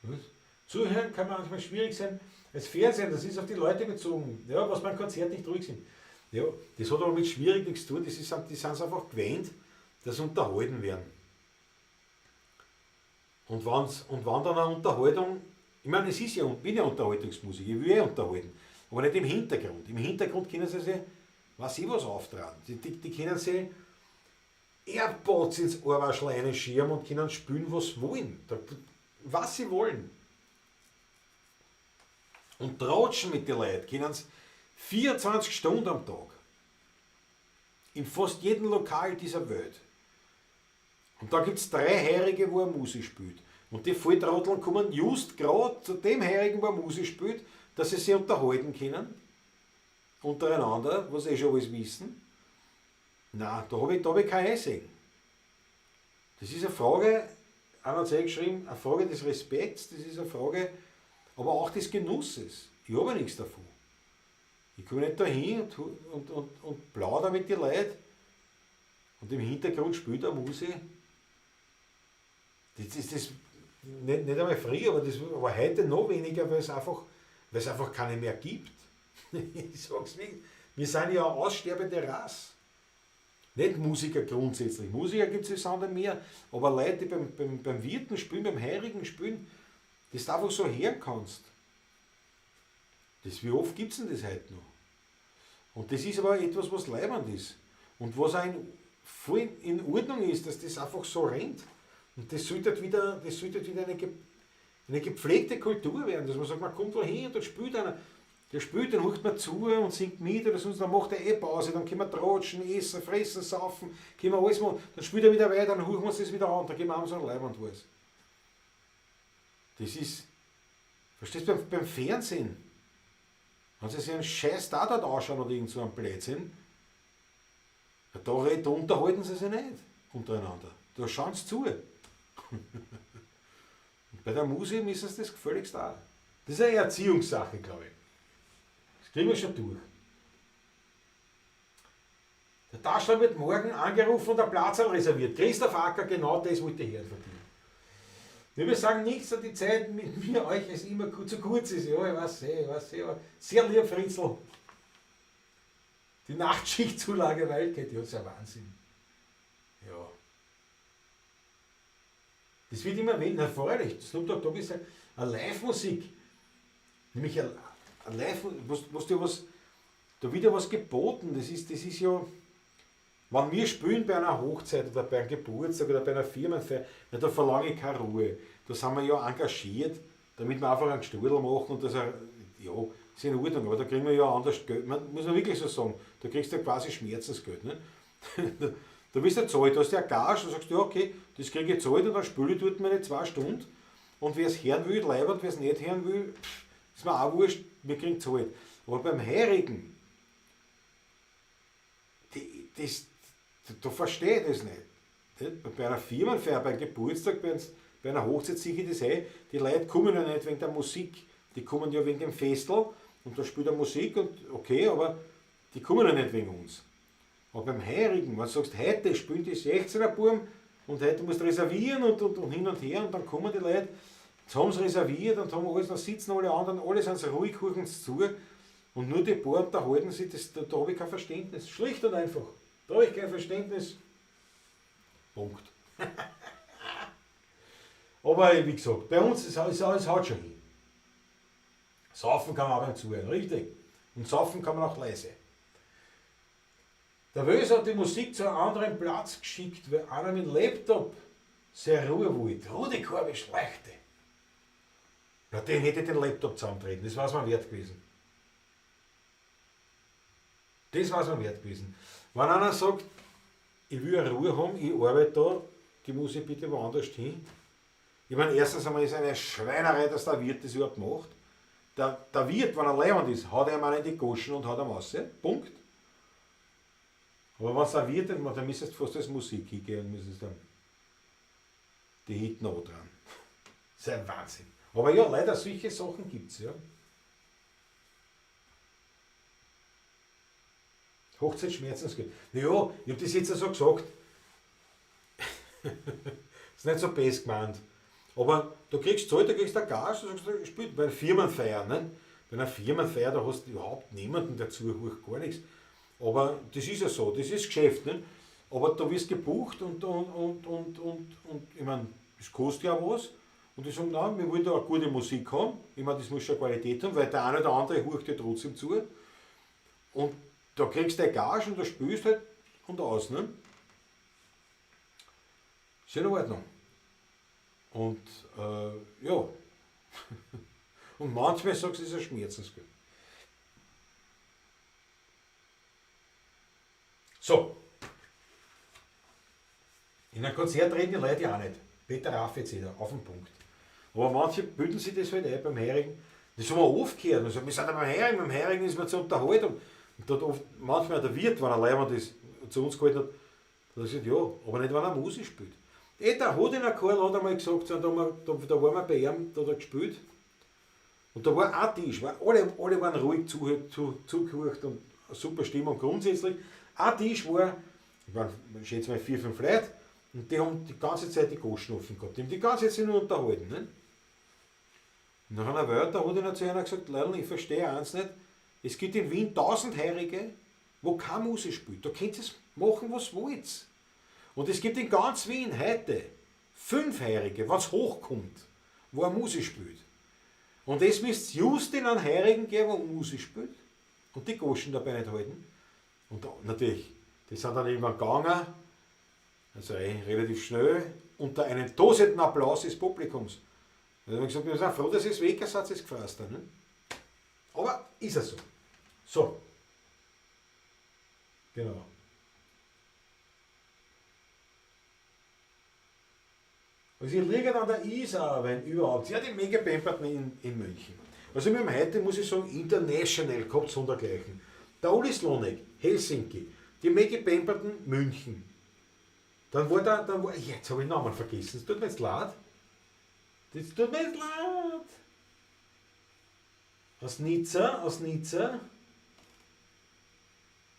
Was? Zuhören kann manchmal schwierig sein. Das Fernsehen, das ist auf die Leute bezogen, ja, was beim Konzert nicht ruhig sind. Ja, das hat aber mit schwierig nichts zu tun, das ist, die sind es einfach gewöhnt, dass sie unterhalten werden. Und wenn dann eine Unterhaltung, ich meine, es ist ja, bin ja Unterhaltungsmusik, ich will ja unterhalten, aber nicht im Hintergrund. Im Hintergrund können sie sich, weiß ich was, auftragen. Die können sich AirPods ins Ohrwaschel reinschieben und können spielen, was sie wollen. Was sie wollen. Und tratschen mit den Leuten können sie 24 Stunden am Tag. In fast jedem Lokal dieser Welt. Und da gibt's 3 Heurige, wo er Musik spielt. Und die Volltrotteln kommen just grad zu dem Heurigen, wo er Musik spielt, dass sie sich unterhalten können. Untereinander, was sie eh schon alles wissen. Nein, da hab ich kein Einsehen. Das ist eine Frage, einer hat's eh geschrieben, eine Frage des Respekts, das ist eine Frage, aber auch des Genusses. Ich habe ja nichts davon. Ich komme nicht dahin und plaudere mit den Leuten und im Hintergrund spielt eine Musik. Das ist das nicht einmal früher, aber das war heute noch weniger, weil es einfach keine mehr gibt. Ich sag's nicht. Wir sind ja eine aussterbende Rasse. Nicht Musiker grundsätzlich. Musiker gibt's ja Sand und Meer, aber Leute, die beim Wirten spielen, beim Heurigen spielen, das du einfach so hören kannst. Wie oft gibt's denn das heute noch? Und das ist aber etwas, was leibend ist. Und was auch voll in Ordnung ist, dass das einfach so rennt. Und das sollte halt wieder, das sollte halt wieder eine gepflegte Kultur werden, dass man sagt, man kommt da hin und da spielt einer. Der spielt, dann hört man zu und singt mit oder sonst, dann macht er eh Pause, dann können wir tratschen, essen, fressen, saufen, können wir alles machen. Dann spielt er wieder weiter, dann hören wir uns das wieder an, dann gehen wir abends an Leib und alles. Das ist, verstehst du, beim Fernsehen, wenn sie sich einen scheiß Tatort anschauen oder irgend so einen Blödsinn, ja, da unterhalten sie sich nicht untereinander. Da schauen sie zu. Und bei der Musik müssen sie das gefälligst auch. Das ist eine Erziehungssache, glaub ich. Das kriegen wir schon durch. Der Taschler wird morgen angerufen und der Platz reserviert. Christoph Acker, genau das wollte ich hören von dir. Wir sagen nichts an die Zeit mit mir, euch es immer zu kurz ist. Ja, ich weiß eh, ich weiß eh, aber sehr lieb, Fritzl. Die Nachtschichtzulage Wildcat, ja, das ist ja Wahnsinn. Ja. Das wird immer weniger, na, freilich, Snoop Dogg Dogg ist ja eine Live-Musik. Nämlich eine Live, was, was dir was, da wird ja was geboten, das ist ja, wenn wir spielen bei einer Hochzeit oder bei einem Geburtstag oder bei einer Firmenfeier, na, da verlange ich keine Ruhe. Da sind wir ja engagiert, damit wir einfach einen Gestudel machen und das, ja, ist in Ordnung, aber da kriegen wir ja anders Geld. Man, muss man wirklich so sagen, da kriegst du ja quasi Schmerzensgeld. Ne? Da bist du ja zahlt, da hast du ja Gage, da sagst du, ja, okay, das kriege ich gezahlt und dann spiele ich dort meine 2 Stunden. Und wer es hören will, leibend, wer es nicht hören will, pff, ist mir auch wurscht, wir kriegen gezahlt. Aber beim Heurigen, da verstehe ich das nicht. Nicht? Bei einer Firmenfeier, beim Geburtstag, bei einer Hochzeit sehe ich das eh, die Leute kommen ja nicht wegen der Musik, die kommen ja wegen dem Festel und da spielt er Musik und okay, aber die kommen ja nicht wegen uns. Aber beim Heurigen, wenn du sagst, heute spielen die 16er Buben und heute musst du reservieren und hin und her und dann kommen die Leute, jetzt haben sie reserviert und haben alles, dann sitzen alle anderen, alle sind so ruhig, hören sie zu und nur die paar unterhalten sich, da habe ich kein Verständnis. Schlicht und einfach. Da habe ich kein Verständnis. Punkt. Aber wie gesagt, bei uns ist alles, alles haut schon hin. Saufen kann man auch beim Zuhören, richtig. Und saufen kann man auch leise. Der Wös hat die Musik zu einem anderen Platz geschickt, weil einer mit dem Laptop sehr Ruhe wollte. Rudi Korbisch leichte. Na, den hätte ich den Laptop zusammentreten, das war's mir wert gewesen. Das war's mir wert gewesen. Wenn einer sagt, ich will eine Ruhe haben, ich arbeite da, die muss ich bitte woanders hin. Ich meine, erstens einmal ist eine Schweinerei, dass der Wirt das überhaupt macht. Der Wirt, wenn er leibend ist, haut er ihm auch in die Goschen und haut ihm raus. Punkt. Aber wenn es der Wirt nicht macht, dann müsstest du fast als Musik hingehen und müsstest dann. Die hinten auch dran. Das ist ein Wahnsinn. Aber ja, leider solche Sachen gibt es. Ja. Hochzeitsschmerzensgeld. Ja, ich habe das jetzt so gesagt. Ist nicht so best gemeint. Aber du kriegst Zeit, du kriegst ein Gas, du sagst, du spielst bei einer Firmenfeier. Ne? Bei einer Firmenfeier, da hast du überhaupt niemanden dazu, gar nichts. Aber das ist ja so, das ist Geschäft. Ne? Aber da wirst gebucht und ich meine, das kostet ja was. Und die sagen, nein, wir wollen da eine gute Musik haben. Ich meine, das muss schon Qualität haben, weil der eine oder andere hurcht ja trotzdem zu. Und da kriegst du eine Gage und da spielst halt und aus. Ne? Ist in Ordnung. Und ja. Und manchmal sagst du, es ist ein Schmerzensgeld. So. In einem Konzert reden die Leute ja auch nicht. Peter Raff jetzt wieder, auf den Punkt. Aber manche bilden sich das halt ein beim Heurigen. Das haben wir oft gehört. Also, wir sind ja beim Heurigen ist man zur Unterhaltung. Und da hat oft, manchmal der Wirt, wenn er Leibwand ist, zu uns gehalten hat, hat er gesagt, ja, aber nicht, wenn er Musik spielt. Der Hodiner Karl hat einmal gesagt, da waren wir bei ihm, da hat er gespielt. Und da war ein Tisch, weil alle waren ruhig zugehört und super Stimmung grundsätzlich. Ein Tisch war, ich meine, ich schätze mal 4, 5 Leute, und die haben die ganze Zeit die Goschen offen gehabt. Die haben die ganze Zeit sich nur unterhalten. Ne? Und nach einer Weile, da hat einer zu einer gesagt, Leute, ich verstehe eins nicht, es gibt in Wien 1000 Heurige, wo keine Musik spielt. Da könnt ihr machen, was wollt. Und es gibt in ganz Wien heute 5 Heurige, wenn's hochkommt, wo eine Musik spielt. Und das müsst ihr just in einen Heurigen gehen, wo Musik spielt und die Goschen dabei nicht halten. Und da, natürlich, die sind dann irgendwann gegangen, also relativ schnell, unter einem tosenden Applaus des Publikums. Da haben wir gesagt, wir sind froh, dass es weg ist, hat es gefressen. Ne? Aber ist es so. So. Genau. Also ich liege an der Isar, wenn überhaupt. Sie hat die mega Pemperten in München. Also wir haben heute, muss ich sagen, international gehabt, sondergleichen. Der Uli Slonek, Helsinki, die Maggie Pemberton, München. Dann war da, jetzt habe ich den Namen vergessen, es tut mir jetzt leid. Das tut mir jetzt leid. Aus Nizza.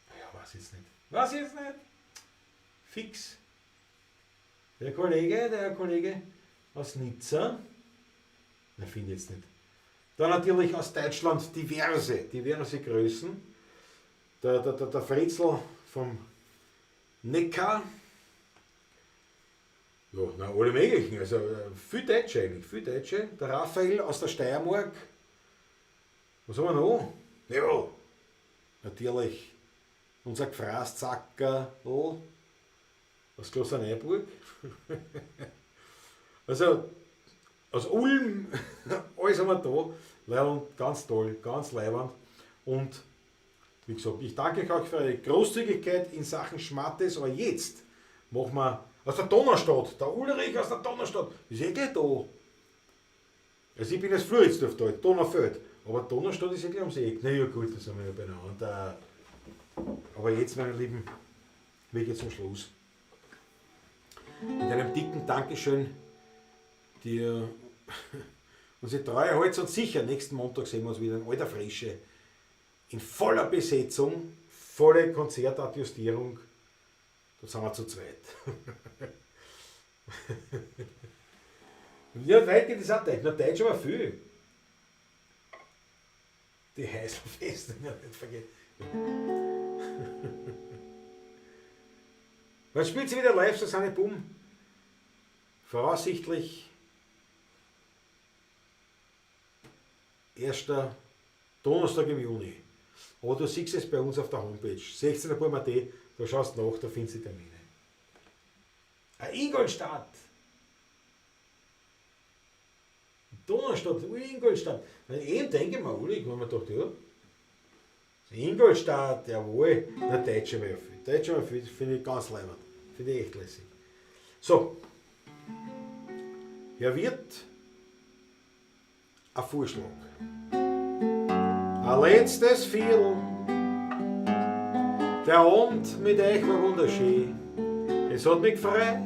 Ja, weiß jetzt nicht. Weiß jetzt nicht. Fix. Der Kollege aus Nizza, na, finde ich jetzt nicht. Dann natürlich aus Deutschland diverse Größen. Der Fritzl vom Neckar. Ja, na, alle möglichen, also viel Deutsche eigentlich, viel Deutsche. Der Raphael aus der Steiermark. Was haben wir noch? Ja, natürlich unser Gfraßzacker aus Klosterneuburg. Also aus Ulm, alles haben wir da. Leider ganz toll, ganz leibend. Und wie gesagt, ich danke euch für eure Großzügigkeit in Sachen Schmattes, aber jetzt machen wir aus der Donaustadt, der Ulrich aus der Donaustadt, ist eh gleich da. Also ich bin jetzt Floridsdorf da, Donaufeld, aber Donaustadt ist eh gleich ums Eck. Na ja gut, das sind wir ja beieinander. Aber jetzt, meine Lieben, wir gehen zum Schluss. Mit einem dicken Dankeschön, die unsere Treue hält uns sicher. Nächsten Montag sehen wir uns wieder in alter Frische, in voller Besetzung, volle Konzertadjustierung. Da sind wir zu zweit. Ja, weit geht das auch Deutsch. Na, Deutsch aber viel. Die Heißelfeste, ja, nicht vergessen. Wann spielt sie wieder live, Susanne Bumm? Voraussichtlich 1. Donnerstag im Juni. Aber du siehst es bei uns auf der Homepage. 16.at, da schaust du nach, da findest du Termine. Ingolstadt! Donaustadt, Ingolstadt. Eben denke ich mir, Uli, ich habe mir gedacht, ja. Ingolstadt, jawohl. Na, Deutsche war ja viel. Deutsche war viel, finde ich ganz leibend. Finde ich echt lässig. So. Herr Wirt, ein Vorschlag. Ein letztes Viertel. Der Abend mit euch war wunderschön. Es hat mich gefreut.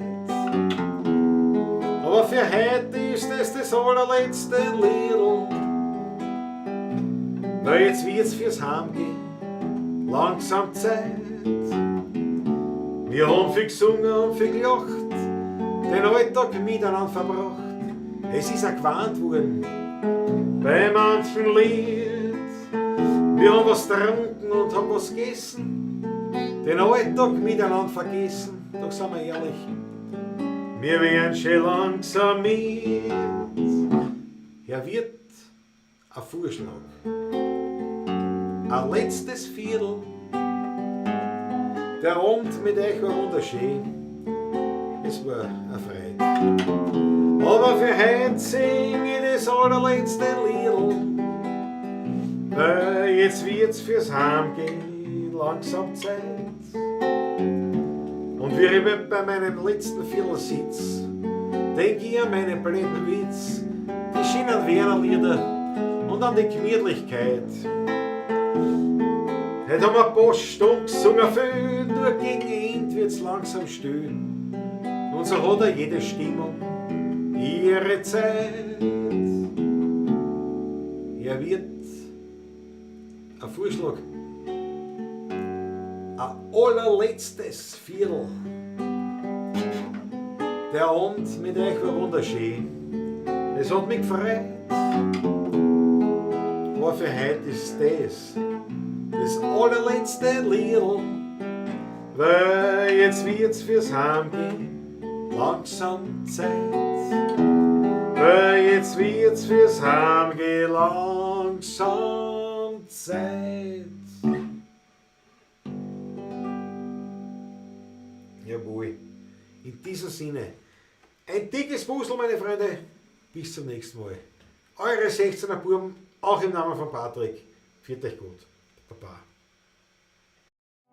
Aber für heute ist es das allerletzte Liedl. Weil jetzt wird's fürs Heimgehen langsam Zeit. Wir haben viel gesungen und viel gelacht, den Alltag miteinander verbracht. Es ist auch gewarnt worden bei manchen Lied. Wir haben was getrunken und haben was gegessen, den Alltag miteinander vergessen. Doch sind wir ehrlich, wir werden schon langsam mit. Herr wird ein Vorschlag, ein letztes Viertel. Der Abend mit euch war wunderschön, es war eine Freude. Aber für heute sing ich das allerletzte Liedl, weil jetzt wird's fürs Heimgehen langsam Zeit. Und wie ich bei meinem letzten Viertel sitz, denk ich an meine blöden Witz, die schönen Werner-Lieder und an die Gemütlichkeit. Heute haben wir ein paar Stunden gesungen, viel, nur gegen Ende wird's langsam still. Und so hat auch jede Stimmung ihre Zeit. Er wird ein Vorschlag, ein allerletztes Viertel. Der Abend mit euch war wunderschön. Es hat mich gefreut. Aber für heute ist das das allerletzte Liedl, weil jetzt wird's fürs Heimgehen langsam Zeit. Weil jetzt wird's fürs Heimgehen langsam Zeit. Jawohl. In diesem Sinne, ein dickes Busel, meine Freunde. Bis zum nächsten Mal. Eure 16er Buben, auch im Namen von Patrick. Führt euch gut. Baba.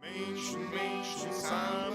Menschen, Menschen sind